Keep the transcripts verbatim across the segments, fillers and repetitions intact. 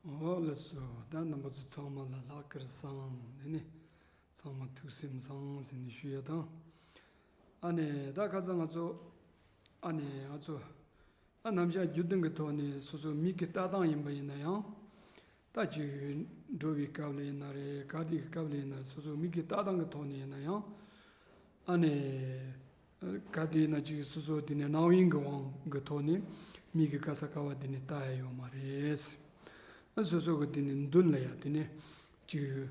ཨོ་ལགས་སོ། ད་རྣམ་པ་ཚོ་ཚང་མ་ལ་ལྷག་དཀར་བཟང་། དེ་ནས་ཚང་མ་ཐུགས་སེམས་བཟང་ཟེར་ནས་ཞུ་ཡ་དང་། ཨ་ནི་ད་ཁ་སང་ང་ཚོ་ཨ་ནི་ང་ཚོ་ད་རྣམ་གཞག་བརྒྱུད་ལྡན་གྱི་ཐོག་ནས་སོ་སོ་མིག་གི་ལྟ་སྟངས་ཡིན་པ་ཡིན་ན་ཡང་། ད་ཅིག་འགྲོ་བའི་སྐབས་ལ་ཡིན་ན་རེད། ག་དེའི་སྐབས་ལ་ཡིན་ན་སོ་སོ་མིག་གི་ལྟ་སྟངས་ཀྱི་ཐོག་ནས་ཡིན་ན་ཡང་། ཨ་ནི། ག་དེ་ཡིན་ན་ཅིག་སོ་སོ་དེ་ནས་རྣམ་གཡེང་གི་དབང་གི་ཐོག་ནས་མིག་གི་ག་ས་ག་བ་དེ་ནས་ལྟ་ཡ་ཡོད་མ་རེད། ཨ་སོ་སོ་གི་དེ་ནས་མདུན་ལ་ཡ་དེ་ནས་ཅིག་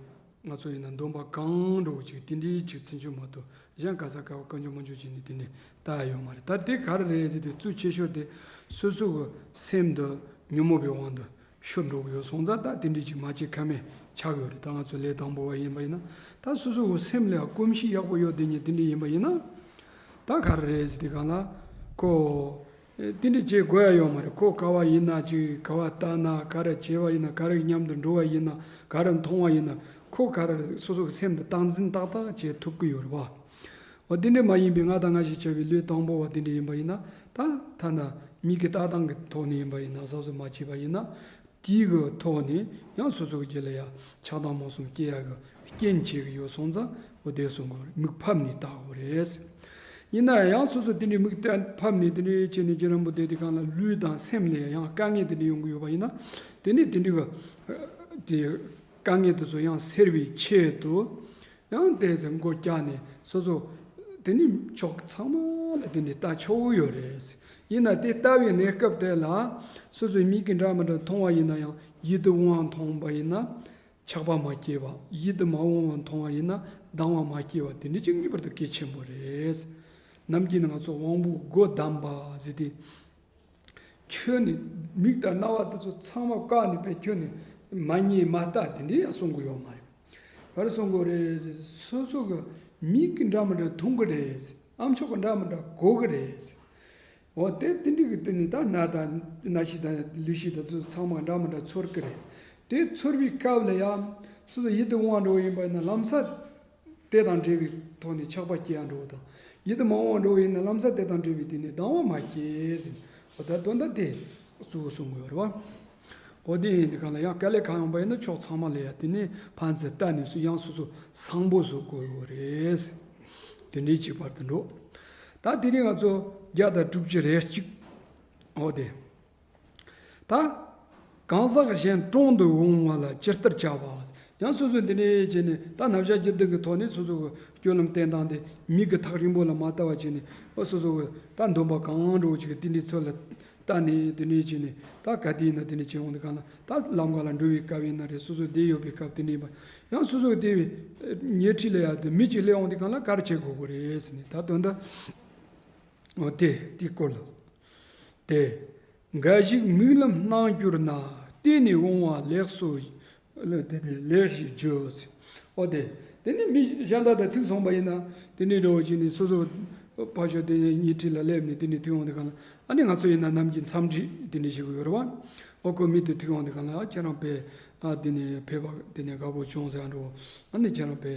ང་ཚོ་ཡིན་ན་འདོན་པ་གང་འགྲོ་ཅིག་དེ་འདྲའི་ཅིག་ཚུན་ཆོད་མ་གཏོགས་གཞན་ག་ས་ག་བ་གང་བྱུང་མང་བྱུང་ཅིག་ནས་དེ་འདྲའི་ལྟ་ཡ་ཡོད་མ་རེད། ད་དེ་ག་རེ་རེད་ཟེར་དུས་གཙོ་ཆེ་ཤོས་དེ་སོ་སོ་གི་སེམས་འདི་ཉོན་མོངས་པའི་དབང་དུ་ཤོར་འགྲོ་གི་ཡོད་སོང་ཙང་ད་དེ་འདྲའི་ཅིག་མ་བྱེད་ཁ་མེད་ཆགས་ཡོད་རེད། ད་ང་ཚོ་ལས་དང་པོ་བ་ཡིན་པ་ཡིན་ན་ད་སོ་སོ་གི་སེམས་ལ་གོམས་གཤིས་ཡག་པོ་ཡོད་དེ་ཉིད་དེ་འདྲའི་ཡིན་པ་ཡིན་ན་ད་ག་རེ་རེད་ཟེར་དུས་སྒང་ལ་ཁོ་དེ་འདྲའི་བྱེད་དགོས་ཡ་ཡོད་མ་རེད། ཁོ་ག་བ་ཡིན་ན་ཅིག་ག་བ་ལྟ་ན་ག་རེ་བྱེད་བ་ཡིན་ན་ག་རེ་མཉམ་དུ་འགྲོ་བ་ཡིན་ན་ག་རེ་མཐོང་བ་ཡིན་ན་ཁོ་ག་རེ་སོ་སོ་གི་སེམས་དེ་སྟངས་འཛིན་ཏག་ཏག་བྱེད་ཐུབ་ཀྱི་ཡོད་རེད་བ། འོ་དེ་འདྲ་མ་ཡིན་པའི་ང་དང་ང་ཞིག་བྱ་བའི་ལུས་དང་པོ་བ་དེ་འདྲ་ཡིན་པ་ཡིན་ན་ད་ཐ་ན་མིག་གི་ལྟ་སྟངས་ཀྱི་ཐོག་ནས་ཡིན་པ་ཡིན་ན་གཟབ་གཟབ་མ་བྱས་པ་ཡིན་ན་དེའི་གི་ཐོག་ནས་ཡང་སོ་སོ་གི་རྒྱུད་ལ་ཡ་ཆགས་སྡང་རྨོངས་གསུམ་སྐྱེ་ཡ་གི་རྐྱེན་བྱེད་གི་ཡོད་སོང་ཙང་འོ་དེ་གསུང་གི་རེད། མིག་ཕབ་ནས་ལྟ་དགོས་རེད། ཡིན་ན་ཡང་སོ་སོ་དེ་འདྲའི་མིག་ལྟ་ཕབ་ནས་དེ་འདྲའི་བྱས་ནས་རྒྱུན་རིང་པོ་བསྡད་དུས་སྒང་ལ་ལུས་དང་སེམས་ལ་ཡང་དཀའ་ངལ་དེ་འདྲ་ཡོང་གི་ཡོད་པ་ཡིན་ན་དེ་ནས་དེ་འདྲའི་གི་དེ་དཀའ་ངལ་དེ་ཚོ་ཡང་སེལ་བའི་ཆེད་དུ། ཡང་དེ་ཚེ་མགོ་བཀྱག་ནས་སོ་སོ་དེ་ནི་ཕྱོགས་ཚང་མ་ལ་དེ་ནི་ལྟ་ཆོག་གི་ཡོད་རེད། ཡིན་ན་དེ་ལྟ་བའི་གནས་སྐབས་དེ་ལ་སོ་སོའི་མིག་གིས་འདྲ་མི་འདྲ་མཐོང་བ་ཡིན་ན་ཡང་ཡིད་དུ་འོང་བ་མཐོང་བ་ཡིན་ན་ཆགས་པ་མ་སྐྱེས་པ། ཡིད་དུ་མ་འོང་བ་མཐོང་བ་ཡིན་ན་སྡང་བ་མ་སྐྱེས་པ་དེ་འདྲ་ཅིག་ངེས་པར་དུ་གལ་ཆེན་པོ་རེད། ནམ་རྒྱུན་ནི་ང་ཚོ་དབང་པོ་སྒོ་བསྡམས་པ་ཟེར་ཏེ། ཁྱོད་ནི་མིག་དང་རྣ་བ་དེ་ཚོ་ཚང་མ་བཀག་ནས་པས་ཁྱོད་ནི་མ་ཉན་མ་ལྟ་དེ་འདྲའི་ཡང་གསུང་གི་ཡོད་མ་རེད། ག་རེ་གསུང་གི་རེད་ཟེར། སོ་སོ་གི་མིག་གིས་འདྲ་མི་འདྲ་མཐོང་གི་རེད། ཨ་མཆོག་གིས་འདྲ་མི་འདྲ་གོ་གི་རེད། འོ་དེ་དེ་འདྲའི་གི་དེ་ནི་ད་སྣ་དང་སྣ་ཤེས་དང་ལུས་ཤེས་དང་དེ་ཚོ་ཚང་མ་འདྲ་མི་འདྲ་ཚོར་གི་རེད། དེ་ཚོར་བའི་སྐབས་ལ་ཡང་སོ་སོ་ཡིད་དུ་འོང་བ་འདྲ་བོ་ཡིན་པ་ཡིན་ན་ལམ་སང་དེ་དང་འབྲེལ་བའི་ཐོག་ནས་ཆགས་པ་སྐྱེ་ཡ་འགྲོ་བ་དང་། ཡིད་དུ་མ་འོང་བ་འགྲོ་བ་ཡིན་ན་ལམ་སང་དེ་དང་འབྲེལ་བའི་དེ་ནས་སྡང་བ་མ་སྐྱེ་ཟེར། འོ་ད་དོན་དག་དེ་གཙོ་བོ་གསུང་གི་ཡོད་རེད་བ། འོ་དེ་ཡིན་དུས་སྒང་ལ་ཡང་དཀའ་ལས་གང་ཡོང་པ་ཡིན་ན་ཕྱོགས་ཚང་མ་ལ་ཡ་དེ་ནས་ཕན་ཚུན་ལྟ་ནས་སུ་ཡང་སོ་སོ་བཟང་པོ་བཟོ་དགོས་ཡོད་རེད། དེ་འདྲའི་ཅིག་བར་དུ་འགྲོ། ད་དེ་རིང་ང་ཚོ་བརྒྱ་དང་དྲུག་ཅུ་རེ་གཅིག་འོ་དེ། ད། གང་ཟག་གཞན་གྲོང་དུ་འོང་བ་ལ་ཇི་ལྟར་བྱ་བ། ཡང་སོ་སོ་འདི་འདྲའི་བྱས་ནས་ད་རྣམ་གཞག་བརྒྱུད་ལྡན་གྱི་ཐོག་ནས་སོ་སོ་གི་སྤྱོད་ལམ་བསྟེན་སྟངས་དེ་མིག་གི་ཐག་རིང་པོ་ལ་མ་ལྟ་བ་བྱས་ནས་ཨོ་སོ་སོ་གི་ད་འདོན་པ་གང་འགྲོ་ཅིག་གི་དེ་འདྲའི་ཚུལ་ལ་ལྟ་ནས་དེ་འདྲའི་བྱས་ནས་ད་ག་དེ་ཡིན་ན་དེ་འདྲའི་བྱས་འོང་དུས་སྒང་ལ་ད་ལམ་ཁ་ལ་འགྲོ་བའི་སྐབས་ཡིན་ན་རེད། སོ་སོ་བསྡད་ཡོད་པའི་སྐབས་དེ་འདྲ་ཡིན་པ་ཡང་སོ་སོ་གི་བསྡད་པའི་ཉལ་ཁྲི་ལ་ཡ་དེ་མི་གཅིག་སླེབས་འོང་དུས་སྒང་ལ་ག་རེ་བྱེད་དགོས་དགོས་རེད་ཟེར་ནས་ད་དོན་དུ་ཨོ་དེ་དེའི་སྐོར་ལ། དེ། འགའ་ཞིག་མིག་ལམ་སྣང་གྱུར་ན། བལྟས་ནས་འོང་བ་ལེགས་སོ། དེ་ནས་ལེགས་ཞེས་བརྗོད། ཨོ་དེ། དེ་ནི་མི་གཞན་དག་དང་ཐུག་སོང་པ་ཡིན་ན་དེ་ནས་འགྲོ་བ་ཅིག་ནི་སོ་སོ་ཕར་ཕྱོགས་དེ་ནས་ཉལ་ཁྲི་ལ་སླེབས་ནས་དེ་ནས་ཐུག་འོང་དུས་སྒང་ལ་ཨ་ནི་ང་ཚོ་ཡིན་ན་ནམ་རྒྱུན་འཚམས་འདྲི་དེ་འདྲ་ཞིག་ཡོད་རེད་བ། ཨོ་ཁོ་མི་དེ་ཐུག་འོང་དུས་སྒང་ལ་ཨ་ཁྱེད་རང་དཔེ་ཨ་དེ་ནས་ཕེབས་པ་དེ་ནས་དགའ་པོ་བྱུང་ཟེར་འགྲོ། ཨ་ནི་ཁྱེད་རང་དཔེ་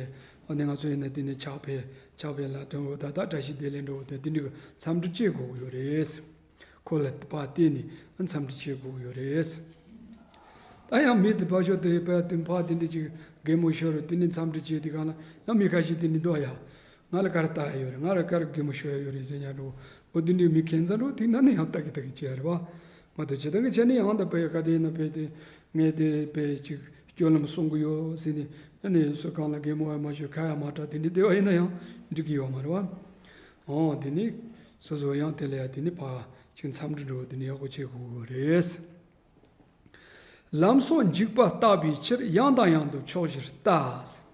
ཨ་ནི་ང་ཚོ་ཡིན་ན་དེ་ནས་ཕྱག་དཔེ་ཕྱག་དཔེ་ལ་དོན་འོ་ད་ད་བཀྲ་ཤིས་བདེ་ལེགས་འགྲོ་དེ་དེ་འདྲ་གི་འཚམས་འདྲི་བྱེད་དགོས་ཀྱི་ཡོད་རེད། ཁོ་ལ་ཕར་བལྟས་ནས་འཚམས་འདྲི་བྱེད་དགོས་ཡོད་རེད། ད་ཡང་མི་དེ་ཕར་ཕྱོགས་དེ་ཕར་དེ་ཕར་དེ་འདྲ་ཅིག་གད་མོ་ཤོར་རུ་དེ་ནས་འཚམས་འདྲི་བྱེད་དུས་སྒང་ལ་ཡང་མི་ཁ་ཤས་དེ་ནས་འདུག་ཡ། ང་ལ་ག་རེ་ལྟ་ཡ་ཡོད་རེད། ང་ལ་ག་རེ་གད་མོ་ཤོར་ཡ་ཡོད་རེད་ཟེར་ཉག་འགྲོ། འོ་དེ་འདྲའི་མི་ཁྱད་མཚར་འགྲོ་དེ་ན་ནི་ཡང་ལྟ་གི་ལྟ་གི་བྱེད་ཡ་རེད་བ། མ་གཏོགས་ཇི་ལྟར་གི་བྱས་ནས་ཡང་ད་ཕ་ཡུལ་ག་དེ་ཡིན་ན་ཕ་ཡུལ་དེ་ངས་དེ་ཕ་ཡུལ་ཅིག་སྤྱོད་ལམ་སྲུང་གི་ཡོད་ཟེར་ནས་ཨ་ནི་སུ་གང་ལ་གད་མོ་ཡ་མ་ཤོར་ཁ་ཡ་མ་གྲག་དེ་འདྲའི་བསྡད་པ་ཡིན་ན་ཡང་འགྲིག་གི་ཡོད་མ་རེད་བ། འོ་དེ་ནི་སོ་སོ་ཡང་དེ་ལ་ཡ་དེ་ནི་ཕ་ཅིག་འཚམས་འདྲི་འགྲོ་དེ་ནི་ཡག་པོ་བྱེད་དགོས་གི་རེད། ལམ་སོགས་འཇིགས་པ་བརྟག་པའི་ཕྱིར་ཡང་དང་ཡང་དུ་ཕྱོགས་བཞིར་ལྟ།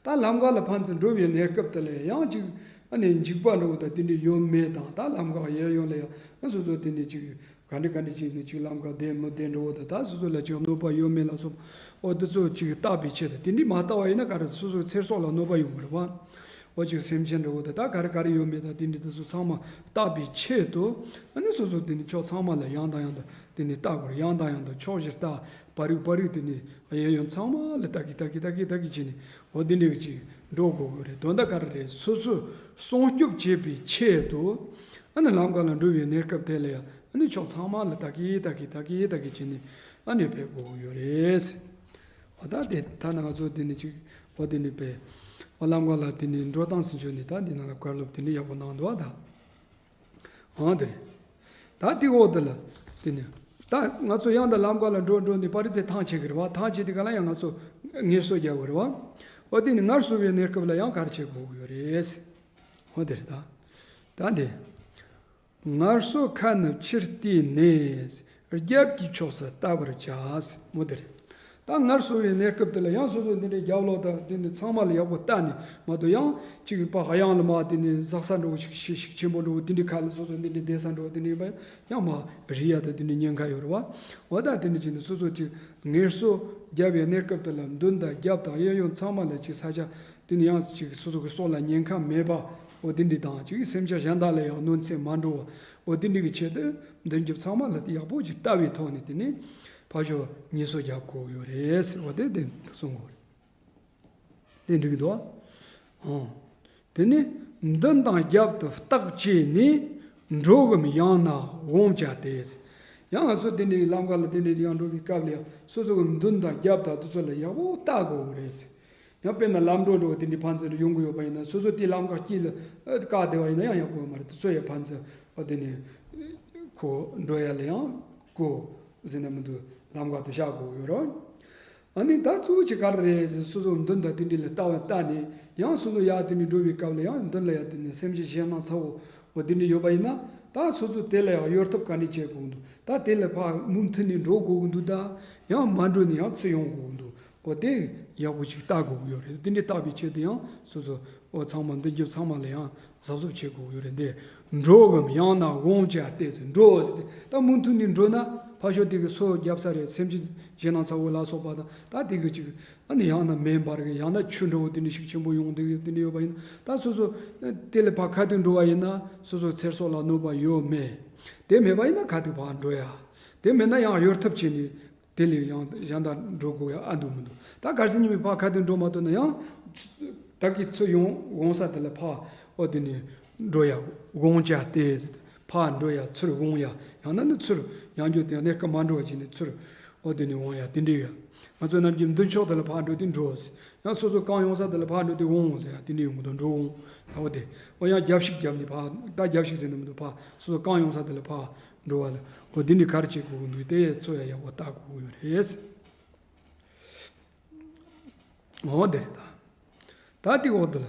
ད་ལམ་ཁ་ལ་ཕན་ཚུན་འགྲོ་བའི་གནས་སྐབས་དེ་ལ་ཡང་ཅིག་ཨ་ནི་འཇིགས་པ་འདྲ་བོ་དང་དེ་འདྲ་ཡོད་མེད་དང་ད་ལམ་ཁ་གཡས་གཡོན་ལ་ཡང་ཨ་སོ་སོ་དེ་ནས་ཅིག་ག་འདྲ་ག་འདྲ་ཅིག་ནས་ཅིག་ལམ་ཁ་བདེ་མི་བདེ་འདྲ་བོ་དང་ད་སོ་སོ་ལ་ཅིག་གནོད་པ་ཡོད་མེད་ལ་སོགས་ཨོ་དེ་ཚོ་ཅིག་བརྟག་པའི་ཆེད་དུ་དེ་འདྲ་མ་བརྟག་པ་ཡིན་ན་ག་རེ་སོ་སོའི་ཚེ་སྲོག་ལ་གནོད་པ་ཡོང་གི་རེད་བ། ཨོ་ཅིག་སེམས་ཅན་འདྲ་བོ་དང་ད་ག་རེ་ག་རེ་ཡོད་མེད་དང་དེ་འདྲ་དེ་ཚོ་ཚང་མ་བརྟག་པའི་ཆེད་དུ་ཨ་ནི་སོ་སོ་དེ་ནི་ཕྱོགས་ཚང་མ་ལ་ཡང་དང་ཡང་དུ་དེ་ནི་ལྟ་དགོས་རེད། ཡང་དང་ཡང་དུ་ཕྱོགས་བཞིར་ལྟ། བར་རིག་བར་རིག་དེ་ནི་གཡས་གཡོན་ཚང་མ་ལ་ལྟ་གི་ལྟ་གི་ལྟ་གི་ལྟ་གི་བྱས་ནས་འོ་དེ་འདྲ་གི་ཅིག་འགྲོ་དགོས་ཀྱི་རེད། དོན་དག་ག་རེ་རེད། སོ་སོ་སྲུང་སྐྱོབ་བྱེད་པའི་ཆེད་དུ་ཨ་ནི་ལམ་ཁ་ལ་འགྲོ་བའི་གནས་སྐབས་དེ་ལ་ཡང་ཨ་ནི་ཕྱོགས་ཚང་མ་ལ་ལྟ་གི་ལྟ་གི་ལྟ་གི་ལྟ་གི་བྱས་ནས་ ཨ་ནི་ཕེབས་དགོས་ཀྱི་ཡོད་རེད། འོ་ད་དེ་ད་ནང་ང་ཚོ་དེ་ནི་ཅིག་འོ་དེ་ནི་པས་འོ་ལམ་ཁ་ལ་དེ་ནི་འགྲོ་སྟངས་ཟིན་ཆོག་ནི་ད་འདི་ནང་ལ་བཀའ་སློབ་དེ་ནི་ཡག་པོ་གནང་འདུག་ཨ་ད། ཨང་དེ་རེད། ད་དེ་འོག་དེ་ལ་དེ་ནི་ད་ང་ཚོ་ཡང་ད་ལམ་ཁ་ལ་འགྲོ་འགྲོ་ནི་པ་རི་ཚེ་ཐང་ཆད་གི་རེད་བ། ཐང་ཆད་དེ་ག་ལ་ཡང་ང་ཚོ་ངལ་གསོ་རྒྱག་གི་རེད་བ། འོ་དེ་ནི་ངལ་གསོ་བའི་གནས་སྐབས་ལ་ཡང་ག་རེ་བྱེད་དགོས་ཀྱི་ཡོད་རེད། འོ་དེ་རེད་ད། ད་འདི། ངལ་གསོ་ཁ་ནི་ཕྱིར་བལྟས་ནས། རྒྱབ་ཀྱི་ཕྱོགས་སུ་ལྟ་བར་བྱ། མོ་དེ་རེད། ད་ངལ་གསོ་བའི་གནས་སྐབས་དེ་ལ་ཡང་སོ་སོ་འདི་འདྲའི་རྒྱབ་ལོགས་དང་དེ་ནི་ཚང་མ་ལ་ཡག་པོ་ལྟ་ནས་མ་གཏོགས་ཡང་གཅིག་གི་པ་ཧ་ཡང་ལ་མ་དེ་ནི་ཟག་ས་འགྲོ་བོ་ཞིག་ཤིག་ཤིག་ཆེན་པོ་འགྲོ་བོ་དེ་འདྲའི་ཁ་ལ་སོ་སོ་འདི་འདྲའི་བསྡད་ས་འགྲོ་བོ་དེ་འདྲའི་པ་ཡང་མ་རི་ཡ་དང་དེ་འདྲའི་ཉེན་ཁ་ཡོད་རེད་བ། འོ་ད་དེ་འདྲ་བྱས་ནས་སོ་སོ་གཅིག་ངལ་གསོ་རྒྱབ་པའི་གནས་སྐབས་དེ་ལ་མདུན་དང་རྒྱབ་དང་གཡས་གཡོན་ཚང་མ་ལ་གཅིག་ས་ཆ་དེ་ནི་ཡང་གཅིག་སོ་སོ་གི་སྲོག་ལ་ཉེན་ཁ་མེད་པ་འོ་དེ་འདྲའི་དང་གཅིག་སེམས་ཅན་གཞན་དག་ལ་ཡང་གནོད་འཚེ་མ་འགྲོ་བ་འོ་དེ་འདྲའི་གི་ཆེད་དུ། མདུན་རྒྱབ་ཚང་མ་ལ་དེ་ཡག་པོ་ཅིག་ལྟ་བའི་ཐོག་ནས་དེ་ནས་ཕར་ཞོག་ངལ་གསོ་རྒྱབ་དགོས་ཡོད་རེད་ཟེར་བ་དེ་དེ་གསུང་དགོས་རེད། དེ་འགྲིག་གི་འདུག་ཨ། དེ་ནས་མདུན་དང་རྒྱབ་ཏུ་བརྟག་བྱས་ནས་འགྲོ་གམ་ཡང་ན་འོང་བྱ་སྟེ། ཡང་ང་ཚོ་དེ་འདྲའི་ལམ་ཁ་ལ་དེ་འདྲའི་ཡང་འགྲོ་བའི་སྐབས་ལ་ཡང་སོ་སོ་གི་མདུན་དང་རྒྱབ་དང་དེ་ཚོ་ལ་ཡག་པོ་བལྟ་དགོས་རེད། ཡང་དཔེར་ན་ལམ་འགྲོ་འགྲོ་དེ་འདྲའི་ཕན་ཚུན་ཡོང་གི་ཡོད་པ་ཡིན་ན་སོ་སོ་དེ་ལམ་ཁ་དཀྱིལ་ལ་བཀག་བསྡད་པ་ཡིན་ན་ཡང་ཡག་པོ་ཡོད་མ་རེད། དེ་ཚོ་ཡང་ཕན་ཚུན་ཨ་དེ་ནས་ཁོ་འགྲོ་ཡ་ལ་ཡང་ཁོ་ཟེར་ན་མི་འདུག་ལམ་ཁ་དུ་བཞག་དགོས་ཡོད་རེད། ཨ་ནི་ད་གཙོ་བོ་ཅིག་ག་རེ་རེད་ཟེར་སོ་སོ་མདུན་དང་དེ་འདྲའི་ལ་ལྟ་བ་ལྟ་ནས་ཡང་སོ་སོ་ཡར་དེ་འདྲའི་འགྲོ་བའི་སྐབས་ལ་ཡང་མདུན་ལ་ཡང་དེ་ནས་སེམས་ཅན་གཞན་སྣང་ཚ་བོ་འོ་དེ་འདྲའི་ཡོད་པ་ཡིན་ན་ད་སོ་སོ་དེ་ལ་ཡང་གཡོལ་ཐབས་ག་འདྲ་བྱེད་དགོས་འདུག་ད་དེ་ལ་ཕར་མུ་མཐུད་ནས་འགྲོ་དགོས་ཀྱི་འདུག་ད་ཡང་མ་འགྲོ་ནས་ཡང་ཚུར་ཡོང་དགོས་ཀྱི་འདུག་འོ་དེ་ཡག་པོ་ཅིག་ལྟ་དགོས་ཀྱི་ཡོད་རེད། དེ་འདྲའི་བརྟག་པའི་ཆེད་དུ་ཡང་སོ་སོ་འོ་ཚང་མ་མདུན་རྒྱབ་ཚང་མ་ལ་ཡང་གཟབ་གཟབ་བྱེད་དགོས་ཀྱི་ཡོད་རེད། འདི་འགྲོ་གམ་ཡང་ན་འོང་བྱ་སྟེ་ཟེར་འགྲོ་ཟེར་ཏེ་ད་མུ་མཐུད་ནས་འགྲོ་ན་ཕར་ཕྱོགས་དེ་གི་སོ་རྒྱབ་ས་རེད། སེམས་ཅན་གཞན་སྣང་ཚ་བོ་ལ་སོགས་པ་དང་ད་དེ་གི་ཅིག་ཨ་ནི་ཡང་ན་མེ་འབར་གི་ཡང་ན་ཆུ་འདྲ་བོ་དེ་འདྲ་ཤུགས་ཆེན་པོ་ཡོང་དེ་གི་དེ་འདྲ་ཡོད་པ་ཡིན་ན་ད་སོ་སོ་དེ་ལས་ཕར་ཁ་ཐུག་འགྲོ་བ་ཡིན་ན་སོ་སོ་ཚེ་སྲོག་ལ་གནོད་པ་ཡོད་མེད། དེ་མེད་པ་ཡིན་ན་ཁ་ཐུག་ཕར་འགྲོ་ཡ། དེ་མེད་ན་ཡང་གཡོལ་ཐབས་བྱས་ནས། དེ་ལས་ཡང་གཞན་དག་འགྲོ་དགོས་ཡ་ཨ་འདུག་མི་འདུག་ད་གལ་སྲིད་ཉི་མའི་ཕར་ཁ་ཐུག་འགྲོ་མ་ཐུབ་ན་ཡང་། ད་གི་ཚུར་ཡོང་འོང་ས་དེ་ལ་ཕར་ཨོ་དེ་ནས་འགྲོ་ཡ་འོང་བྱ་སྟེ། ཕར་འགྲོ་ཡ་ཚུར་འོང་ཡ་ཡང་ན་ནི་ཚུར་ཡང་འགྱོ་དེ་གནས་སྐབས་མ་འགྲོ་བ་བྱས་ནས་ཚུར་ཨོ་དེ་ནས་འོང་ཡ་དེ་འདྲའི་ཡ། ང་ཚོ་ནམ་རྒྱུན་མདུན་ཕྱོགས་དེ་ལ་ཕར་འགྲོ་དེ་འགྲོ་ཟེར། ཡང་སོ་སོ་གང་ཡོང་ས་དེ་ལ་ཕར་འགྲོ་དེ་འོང་ཟེར་ཡ་དེ་འདྲའི་ཡོང་གི་འདུག་འགྲོ་འོང་ད་ཨོ་དེ་ཨོ་ཡང་རྒྱབ་ཤིག་རྒྱབ་ནས་ཕར་ད་རྒྱབ་ཤིག་ཟེར་ན་མི་འདུག་ཕར་སོ་སོ་གང་ཡོང་ས་དེ་ལ་ཕར། འགྲོ་བ་ལ་འོ་འདི་ནི་ག་རེ་བྱེད་དགོས་ཀྱི་འདུག་དེ་ཚོ་ཡང་ཡག་པོ་བལྟ་དགོས་ཀྱི་ཡོད་རེད། འོ་དེ་རེད་ད། ད་དེ་འོག་དེ་ལ་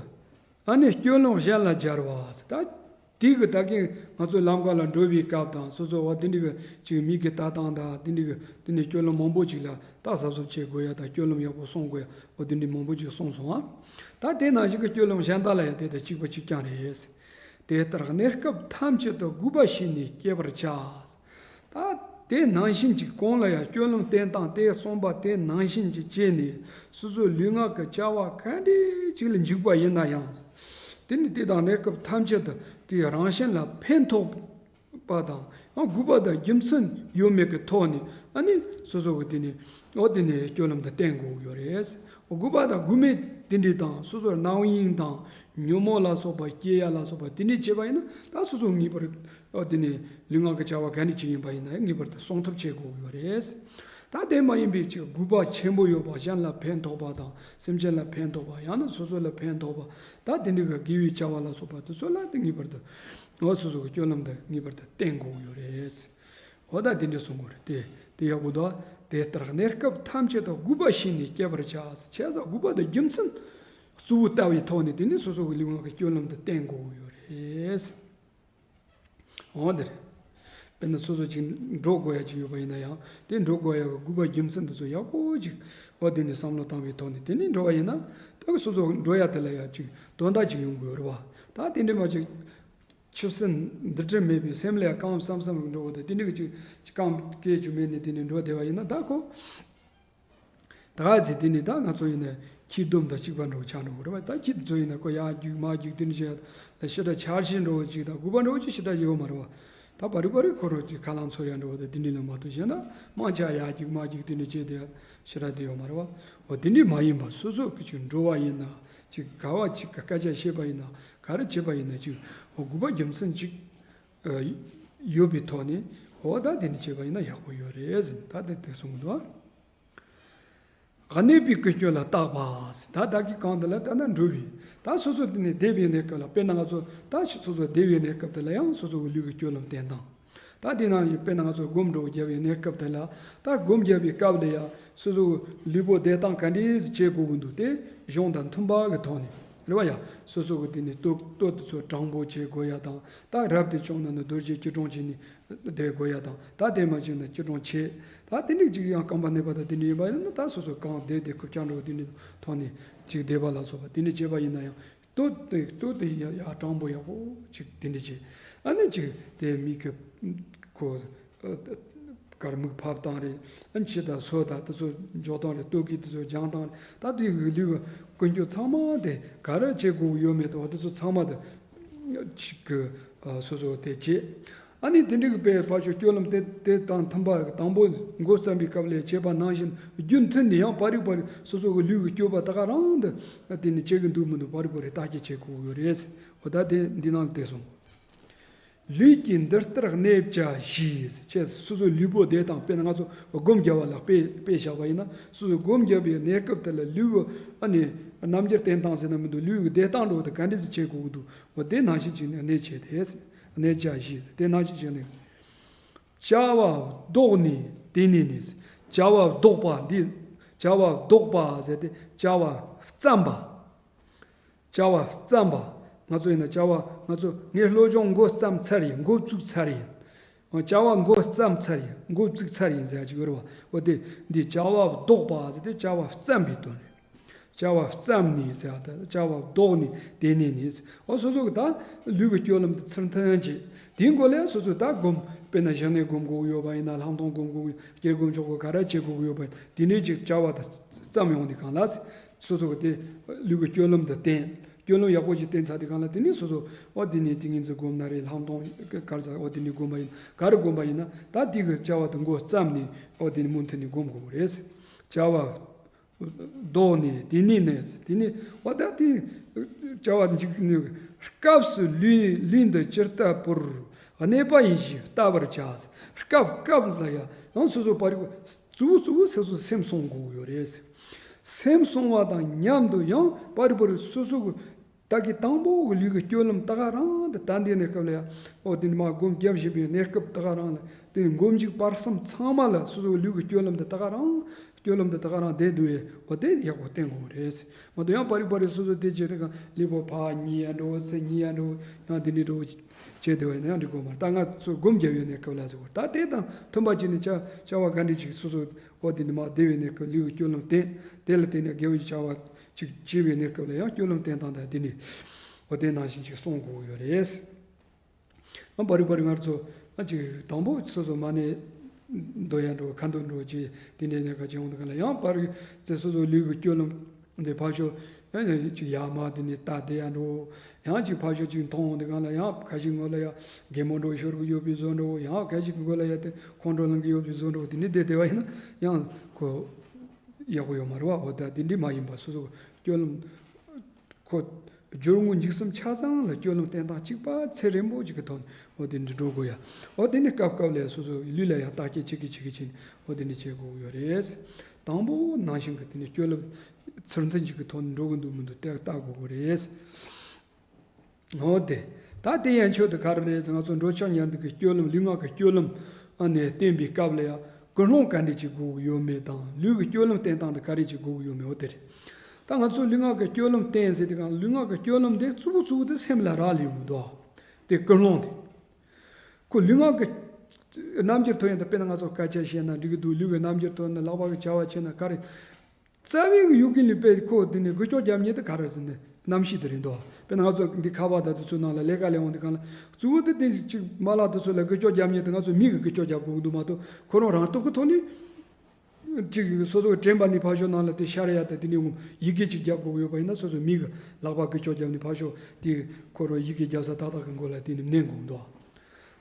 ཨ་ནི་སྐྱོན་ལམ་གཞན་ལ་སྦྱར་བ་ཟེར་ད། དེ་གི་ད་གིན་ང་ཚོ་ལམ་ཁ་ལ་འགྲོ་བའི་སྐབས་དང་སོ་སོ་འོ་དེ་འདྲི་གི་ཅིག་མིག་གི་ལྟ་སྟངས་དང་དེ་འདྲི་གི་དེ་ནི་སྐྱོན་ལམ་མང་པོ་ཅིག་ལ་ད་གཟབ་གཟབ་བྱེད་དགོས་ཡ་དང་སྐྱོན་ལམ་ཡག་པོ་སྲུང་དགོས་ཡ་འོ་དེ་འདྲི་མང་པོ་ཅིག་གསུངས་སོང་ཨ། ད་དེ་ནང་བཞིན་གི་སྐྱོན་ལམ་གཞན་དག་ལ་ཡང་དེ་དང་གཅིག་པ་གཅིག་རྐྱང་རེད། དེ་ལྟར་གནས་སྐབས་ཐམས་ཅད་དུ་དགོས་པ་བྱས་ནས་བསྐྱེད་པར་བྱ། ད་དེ་ནང་བཞིན་གྱི་གོང་ལ་ཡང་སྐྱོན་ལམ་བསྟན་སྟངས་དེ་གསུངས་པ་དེ་ནང་བཞིན་གྱི་བྱས་ནས་སོ་སོའི་ལུས་ངག་གི་བྱ་བ་ག་འདྲ་ཅིག་ལ་འཇུག་པ་ཡིན་ན་ཡང་། དེ་ནི་དེ་དང་གནས་སྐབས་ཐམས་ཅད་དུ་དེའི་རང་བཞིན་ལ་ཕན་ཐོགས་པ་དང་ཡང་དགོས་པ་དང་རྒྱུ་མཚན་ཡོད་མེད་ཀྱི་ཐོག་ནས་ཨ་ནི་སོ་སོ་གི་དེ་ནི་འོ་དེ་ནི་སྐྱོན་ལམ་དུ་བསྟན་དགོས་ཡོད་རེད། དགོས་པ་དང་དགོས་མེད་དེ་འདྲ་དང་སོ་སོར་རྣམ་གཡེང་དང་ཉོན་མོངས་ལ་སོགས་པ་སྐྱེ་ཡ་ལ་སོགས་པ་དེ་འདྲ་བྱས་པ་ཡིན་ན་ད་སོ་སོ་ངེས་པར་འོ་དེ་ནི་ལུས་ངག་གི་བྱ་བ་ག་འདྲ་ཅིག་ཡིན་པ་ཡིན་ན་ཡང་ངེས་པར་དུ་སྲུང་ཐབས་བྱེད་དགོས་ཡོད་རེད། ད་དེ་མ་ཡིན་པའི་ཅིག་དགོས་པ་ཆེན་པོ་ཡོད་པ་གཞན་ལ་ཕན་ཐོགས་པ་དང་སེམས་ཅན་ལ་ཕན་ཐོགས་པ་ཡང་ན་སོ་སོ་ལ་ཕན་ཐོགས་པ་ད་དེ་འདྲ་གི་དགེ་བའི་བྱ་བ་ལ་སོགས་པ་དེ་ཚོ་ལ་དེ་ངེས་པར་དུ་འོ་སོ་སོ་གི་སྤྱོད་ལམ་དེ་ངེས་པར་དུ་བསྟེན་དགོས་ཡོད་རེད། འོ་ད་དེ་འདྲ་གསུང་དགོས་རེད་དེ་དེ་ཡག་པོ་འདུག་དེ་ལྟར་གནས་སྐབས་ཐམས་ཅད་དུ་དགོས་པ་བྱས་ནས་བསྐྱེད་པར་བྱ། བྱས་ཙང་དགོས་པ་དང་རྒྱུ་མཚན་གཙོ་བོ་ལྟ་བའི་ཐོག་ནས་དེ་ནས་སོ་སོ་གི་ལུས་ངག་གི་སྤྱོད་ལམ་དེ་བསྟེན་དགོས་ཡོད་རེད། འོ་དེ་རེད། དཔེར་ན་སོ་སོ་ཅིག་འགྲོ་དགོས་ཡ་ཅིག་ཡོད་པ་ཡིན་ན་ཡང་དེ་འགྲོ་དགོས་ཡ་གི་དགོས་པ་རྒྱུ་མཚན་དེ་ཚོ་ཡག་པོ་ཅིག་འོ་དེ་ནས་བསམ་བློ་བཏང་བའི་ཐོག་ནས་དེ་ནས་འགྲོ་བ་ཡིན་ན་ད་གི་སོ་སོ་འགྲོ་ཡ་དེ་ལ་ཡ་ཅིག་དོན་དག་ཅིག་ཡོང་དགོས་རེད་བ། ད་དེ་འདྲ་མ་ཅིག་ཆུ་སྲིན་འདི་འདྲ་མེད་པའི་སེམས་ལ་ཡ་གང་བསམ་བསམ་འགྲོ་བ་དང་དེ་འདྲ་གི་ཅིག་ཅིག་གང་སྐད་ཅིག་མེད་ནས་དེ་ནས་འགྲོ་བསྡད་པ་ཡིན་ན་ད་ཁོ། ད་ག་ཚེ་དེ་ནི་ད་ང་ཚོ་ཡིན་ན་ཁྱི་ལྡོམ་དང་གཅིག་པ་འདྲ་བོ་ཆགས་འགྲོ་གི་རེད་བ། ད་ཁྱི་ཚོ་ཡིན་ན་ཁོ་ཡར་རྒྱུག་མར་རྒྱུག་དེ་འདྲ་བྱས་ལ་ཞེ་དྲག་འཆར་གཞི་འདྲ་བོ་ཅིག་དང་དགོས་པ་འདྲ་བོ་ཅིག་ཞེ་དྲག་ཡོད་མ་རེད་བ། ད་བ་རི་བ་རི་ཁོ་རང་ཅིག་ཁ་ལང་ཚོ་ཡ་འདྲ་བོ་དང་དེ་འདྲ་ལ་མ་གཏོགས་གཞན་ན་མང་ཆེ་ཡར་རྒྱུག་མར་རྒྱུག་དེ་འདྲ་བྱས་དེ་ཞེ་དྲག་དེ་ཡོད་མ་རེད་བ། འོ་དེ་འདྲ་མ་ཡིན་པ་སོ་སོ་གི་ཅིག་འགྲོ་བ་ཡིན་ན་ཅིག་ག་བ་ཅིག་ག་སྐད་ཆ་བཤད་པ་ཡིན་ན་ག་རེ་བྱེད་པ་ཡིན་ན་ཅིག་འོ་དགོས་པ་རྒྱུ་མཚན་ཅིག་ཨ། ཡོད་པའི་ཐོག་ནས་འོ་ད་དེ་འདྲ་བྱས་པ་ཡིན་ན་ཡག་པོ་ཡོད་རེད་ཟེར། ད་དེ་དེ་གསུངས་འདུག་གནས་པའི་ཀུན་སྤྱོད་ལ་བརྟག་པ་ཟེར། ད་བདག་གིས་གང་དུ་ལ་ད་ན་འགྲོ་བའི་ད་སོ་སོ་དེ་ནས་བསྡད་པའི་གནས་སྐབས་ལ། དཔེར་ན་ང་ཚོ་ད་སོ་སོ་བསྡད་པའི་གནས་སྐབས་དེ་ལ་ཡང་སོ་སོ་གི་ལུས་ཀྱི་སྤྱོད་ལམ་བསྟེན་སྟངས། ད་དེ་ན་དཔེར་ན་ང་ཚོ་སྒོམ་འགྲོ་རྒྱབ་པའི་གནས་སྐབས་དེ་ལ། ད་སྒོམ་རྒྱབ་པའི་སྐབས་ལ་ཡང་སོ་སོ་གི་ལུས་པོ་བསྡད་སྟངས་ག་འདྲས་བྱེད་དགོས་ཀྱི་འདུག་དེ་གཞུང་དང་མཐུན་པ་གི་ཐོག་ནས་རེད་བ། ཡ་སོ་སོ་གི་དེ་ནས་ལྟོ་ལྟོ་དེ་ཚོ་དྲང་པོ་བྱེད་དགོས་ཡ་དང་། ད་རབ་ཏུ་བྱུང་ན་ནི་རྡོ་རྗེ་སྐྱིལ་ཀྲུང་བྱས་ནས་བསྡད་དགོས་ཡ་དང་། ད་དེ་མ་བྱས་ན་སྐྱིལ་ཀྲུང་བྱེད། ད་དེ་འདྲ་ཅིག་ཡང་རྐང་པ་གནས་པ་དང་དེ་འདྲ་ཡིན་པ་ཡིན་ན། ད་སོ་སོ་གང་བསྡད་དེ་ཁུག་ཀྱང་འགྲོ་དེ་འདྲ་ཐོག་ནས་ཅིག་བསྡད་པ་ལ་སོགས་པ་དེ་འདྲ་བྱས་པ་ཡིན་ན་ཡང་ལྟོ་དེ་ལྟོ་དེ་ཡ་ཡ་དྲང་པོ་ཡག་པོ་ཅིག་དེ་འདྲ་བྱེད། ཨ་ནི་ཅིག་དེ་མིག་གི་ཁོ་ཨ་དཀར་མིག་ཕབ་སྟངས་རེད། ཨ་ནི་ཕྱི་དང་སོ་དང་དེ་ཚོ་འཇོག་སྟངས་རེད། ལྟོ་གོས་དེ་ཚོ་སྦྱང་སྟངས་རེད། ད་དེ་གི་ལུས་ཀྱི་ཀུན་སྤྱོད་ཚང་མ་དེ་ག་རེ་བྱེད་དགོས་ཀྱི་ཡོད་མེད་དང་། དེ་ཚོ་ཚང་མ་དེ་ཅིག་གི་ཨ་སོ་སོ་དེ་བྱེད། ཨ་ནི་དེ་འདྲ་གི་དཔེ་ཕར་ཕྱོགས་སྤྱོད་ལམ་དེ་དེ་དང་མཐུན་པ་དང་པོ་འགོ་བརྩམས་པའི་སྐབས་ལ་བྱས་པ་ནང་བཞིན་རྒྱུན་མཐུད་ནས་ཡང་བར་རིག་བར་རིག་སོ་སོ་གི་ལུས་ཀྱི་སྤྱོད་པ་ད་ག་རང་དུ་དེ་ནི་བྱེད་ཀྱི་འདུག་མི་འདུག་བར་རིག་བར་རིག་བརྟག་དཔྱད་བྱེད་དགོས་ཀྱི་ཡོད་རེད། འོ་ད་དེ་འདི་ནང་ལ་དེ་གསུངས། ལུས་ཀྱི་འདི་ལྟར་གནས་བྱ་བཞི་ཟེར། སོ་སོའི་ལུས་པོ་བསྡད་སྟངས། དཔེར་ན་ང་ཚོ་སྒོམ་རྒྱབ་པ་ལ་དཔེ་དཔེ་བཞག་པ་ཡིན་ན། སོ་སོ་སྒོམ་རྒྱབ་པའི་གནས་སྐབས་དེ་ལ་ལུས་པོ་ཨ་ནི་རྣམ་འགྱུར་བསྟན་སྟངས་ཟེར་ན་མི་འདུག་ལུས་ཀྱི་བསྡད་སྟངས་འགྲོ་དེ་ག་འདྲ་ཟེར་བྱེད་དགོས་ཀྱི་འདུག་འོ་དེ་ནང་བཞིན་བྱས་ནས་གནས་བྱས་ཏེ། གནས་བྱ་བཞི་ཟེར། དེ་ནང་བཞིན་བྱས་ནས། བྱ་བ་བཟློག་ནས་དེ་ནས་ནི་ཟེར། བྱ་བ་བཟློག་པ་འདི། བྱ་བ་བཟློག་པ་ཟེར་ཏེ་བྱ་བ་བརྩམས་པ། བྱ་བ་བརྩམས་པ། ང་ཚོ་ཡིན་ན་བྱ་བ་ང་ཚོ་ངས་སློབ་སྦྱོང་འགོ་བརྩམས་ཚར་ཡིན། འགོ་བཙུགས་ཚར་ཡིན། བྱ་བ་འགོ་བརྩམས་ཚར་ཡིན། འགོ་བཙུགས་ཚར་ཡིན་ཟེར་ཡ་ཅིག་ཡོད་རེད་བ། འོ་དེ་འདི་བྱ་བ་བཟློག་པ་ཟེར་ཏེ་བྱ་བ་བརྩམས་པའི་དོན་རེད། བྱ་བ་བརྩམས་ནས་ཟེར་ཡ་ད་བྱ་བ་བཟློག་ནས་དེ་ནས་ནི་ཟེར། འོ་སོ་སོ་གི་ད་ལུས་ཀྱི་སྤྱོད་ལམ་དེ་ཚུར་མཐུན་བྱེད། དེའི་མགོ་ལ་སོ་སོ་ད་སྒོམ། དཔེར་ན་བཞག་ནས་སྒོམ་དགོས་ཀྱི་ཡོད་པ་ཡིན་ན། ལྷག་མཐོང་སྒོམ་དགོས་ཀྱི། སྐྱེ་སྒོམ་ཆོག་གི་ག་རེ་བྱེད་དགོས་ཀྱི་ཡོད་པ་ཡིན་ན། དེ་འདྲའི་ཅིག་བྱ་བ་དེ་བརྩམས་ཡོང་དུས་སྒང་ལ་སོ་སོ་གི་དེ་ལུས་ཀྱི་སྤྱོད་ལམ་དེ་བསྟེན། སྤྱོད་ལམ་ཡག་པོ་ཞིག་བསྟེན་ཚར་དུས་སྒང་ལ་དེ་ནས་སོ་སོ་འོ་དེ་ནས་ཏིང་ངེ་འཛིན་སྒོམ་ན་རེད། ལྷག་མཐོང་ག་རེ་ཟེར་འོ་དེ་ནས་སྒོམ་པ་ཡིན། ག་རེ་སྒོམ་པ་ཡིན་ན་ད་དེ་གི་བྱ་བ་དེ་འགོ་བརྩམས་ནས་འོ་དེ་ནས་མུ་མཐུད་ནས་སྒོམ་དགོས་ཀྱི་རེད། བྱ་བ་བཟློག་ནས་དེ་ནས་ནི། དེ་ནས་འོ་ད་དེ་བྱ་བ་འཇིག་ནས། སྐབས་སུ་ལུས་ལུས་འདི་ཇི་ལྟ་བུར་གནས་པ་ཡིན་ཞེས་བལྟ་བར་བྱ། སྐབས་སྐབས་ལ་ཡང་ཡང་སོ་སོ་བར་རིག་གཙོ་བོ་གཙོ་བོ་སོ་སོ་སེམས་སྲུང་དགོས་ཀྱི་ཡོད་རེད། སེམས་སྲུང་བ་དང་མཉམ་དུ་ཡང་བར་རིག་བར་རིག་སོ་སོ་གི་ད་གི་དང་པོ་གི་ལུས་ཀྱི་སྤྱོད་ལམ་ད་ག་རང་དུ་ད་འདི་གནས་སྐབས་ལ་ཡང་འོ་དེ་ནི་མ་སྒོམ་རྒྱབ་བཞིན་པའི་གནས་སྐབས་ད་ག་རང་ལ། དེ་ནི་སྒོམ་གཞུག་བར་གསུམ་ཚང་མ་ལ་སོ་སོ་གི་ལུས་ཀྱི་སྤྱོད་ལམ་དེ་ད་ག་རང་སྤྱོད་ལམ་དེ་ད་ག་རང་བསྡད་འདུག་ཡས། འོ་དེ་ཡག་པོ་བསྟེན་དགོས་རེད། མ་གཏོགས་ཡང་བར་རིག་བར་རིག་སོ་སོ་དེ་བྱེད་དུས་སྒང་ལུས་པོ་ཕར་ཉལ་ཡ་འགྲོ། ཚུར་ཉལ་ཡ་འགྲོ། ཡང་དེ་འདྲའི་འགྲོ་བྱེད་བསྡད་པ་ཡིན་ན་ཡང་འགྲིག་གི་མ་རེད། ད་ང་ཚོ་སྒོམ་རྒྱབ་ཡོད་གནས་སྐབས་ལ་ཟེར་བ། ད་དེ་དང་མཐུན་པ་བྱས་ནས་བྱ་བྱ་བ་ག་འདྲ་ཅིག་སོ་སོ་འོ་དེ་ནི་མ་བསྡད་པའི་གནས་སྐབས་ལུས་ཀྱི་སྤྱོད་ལམ་བསྟེན། དེ་ལ་བརྟེན་ནས་དགེ་བའི་བྱ་བ་ཅིག་བྱེད་པའི་གནས་སྐབས་ལ་ཡང་སྤྱོད་ལམ་བསྟེན་སྟངས་དང་དེ་ནི་འོ་དེ་ནང་བཞིན་ཅིག་སྲུང་དགོས་ཀྱི་ཡོད་རེད། ཨ་བར་རིག་བར་རིག་ང་ཚོ་ཨ་ཅིག་དང་པོ་སོ་སོ་མ་ཎི་འདོན་ཡ་འགྲོ། ཁ་འདོན་འགྲོ་བྱེད། དེ་འདྲའི་གནས་སྐབས་ཅིག་ཡོང་དུས་སྒང་ལ་ཡང་བར་རིག་ཚེ་སོ་སོའི་ལུས་ཀྱི་སྤྱོད་ལམ་འདི་ཕར་ཕྱོགས་ཨ་ནི་ཅིག་ཡར་མར་དེ་ནས་ལྟ་བསྡད་ཡ་འགྲོ། ཡང་ཅིག་ཕར་ཕྱོགས་ཅིག་མཐོང་འོང་དུས་སྒང་ལ་ཡང་ཁ་ཞིག་ངོ་ལ་ཡ་གད་མོ་འགྲོ་ཤོར་གི་ཡོད་པའི་བཟོ་འགྲོ། ཡང་ཁ་ཞིག་མགོ་ལ་ཡ་དེ་ཁོང་ཁྲོ་ལངས་གི་ཡོད་པའི་བཟོ་འགྲོ། དེ་འདྲའི་བསྡད་བསྡད་པ་ཡིན་ན་ཡང་ཁོ་ཡག་པོ་ཡོད་མ་རེད་བ། འོ་ད་དེ་འདྲའི་མ་ཡིན་པ་སོ་སོ་སྤྱོད་ལམ་ཁོ་སྦྱོར་དངོས་འཇུག་གསུམ་ཆ་ཚང་ལ་སྤྱོད་ལམ་བསྟེན་སྟངས་གཅིག་པ་ཚད་རན་པོ་ཅིག་གི་ཐོག་ནས་འོ་དེ་འདྲ་འགྲོ་དགོས་ཡ། འོ་དེ་ནི་སྐབས་སྐབས་ལ་སོ་སོ་ལུས་ལ་ཡང་བརྟག་དཔྱད་བྱེད་ཀྱི་བྱེད་ཀྱི་བྱེད་ནས་འོ་དེ་འདྲ་བྱེད་དགོས་ཡོད་རེད། དང་པོ་ནང་བཞིན་གྱི་དེ་ནི་སྤྱོད་ལམ་ཚུལ་མཐུན་ཅིག་གི་ཐོག་ནས་འགྲོ་གི་འདུག་མི་འདུག་དེ་བལྟ་དགོས་ཀྱི་རེད། འོ་དེ། ད་དེ་ཡན་ཆོད་དུ་ག་རེ་རེད་ཟེར། ང་ཚོ་འགྲོ་འཆག་ཉལ་འདུག་གི་སྤྱོད་ལམ་ལུས་ངག་གི་སྤྱོད་ལམ་ཨ་ནས་བསྟེན་པའི་སྐབས་ལ་ཡང་ཀུན་སློང་ག་འདྲས་ཅིག་དགོས་ཀྱི་ཡོད་མེད་དང་། ལུས་ཀྱི་སྤྱོད་ལམ་བསྟེན་སྟངས་དེ་ག་རེ་ཅིག་དགོས་ཀྱི་ཡོད་མེད། འོ་དེ་རེད། ད་ང་ཚོ་ལུས་ངག་གི་སྤྱོད་ལམ་བསྟེན་ཟེར་དུས་སྒང་ལུས་ངག་གི་སྤྱོད་ལམ་དེ་གཙོ་བོ་གཙོ་བོ་དེ་སེམས་ལ་རག་ལས་ཡོང་གི་འདུག་དེ་ཀུན་སློང་དེ། ཁོ་ལུས་ངག་གི་རྣམ་འགྱུར་ཐོག་ཡིན་ད་དཔེར་ན་ང་ཚོ་སྐད་ཆ་བཤད་ན་འགྲིག་གི་འདུག་ལུས་ཀྱི་རྣམ་འགྱུར་ཐོག་ན་ལག་པ་གི་བྱ་བ་བྱས་ན་ག་རེ། རྩ་བའི་གི་ཡུལ་གི་ལུས་པའི་ཁོ་དེ་ནས་འགུལ་སྐྱོད་རྒྱབ་མཁན་དེ་ག་རེ་ཟེར་ན་རྣམ་ཤེས་དེ་རེད་འདུག་དཔེར་ན་ང་ཚོ་འདི་ཁ་པར་དང་དེ་ཚོའི་ནང་ལ་ལས་ཀ་ལས་འོང་དུས་སྒང་ལ་གཙོ་བོ་དེ་དེ་གཅིག་མ་ལག་དེ་ཚོ་ལ་འགུལ་སྐྱོད་རྒྱབ་མཁན་དེ་ང་ཚོ་མིག་གི་འགུལ་སྐྱོད་རྒྱབ་དགོས་ཀྱི་འདུག་མ་གཏོགས་ཁོ་རང་རང་སྟོབས་ཀྱི་ཐོག་ནས་གཅིག་སོ་སོ་གི་དྲན་པ་ནས་ཕར་ཕྱོགས་ནང་ལ་དེ་ཤར་ཡ་དང་དེ་ནས་འོང་ཡི་གེ་གཅིག་རྒྱབ་དགོས་ཀྱི་ཡོད་པ་ཡིན་ན་སོ་སོ་མིག་གི་ལག་པ་འགུལ་སྐྱོད་རྒྱབ་ནས་ཕར་ཕྱོགས་དེ་ཁོ་རང་ཡི་གེ་རྒྱབ་ས་ཏག་ཏག་གི་མགོ་ལ་དེ་ནས་མནན་དགོས་ཀྱི་འདུག་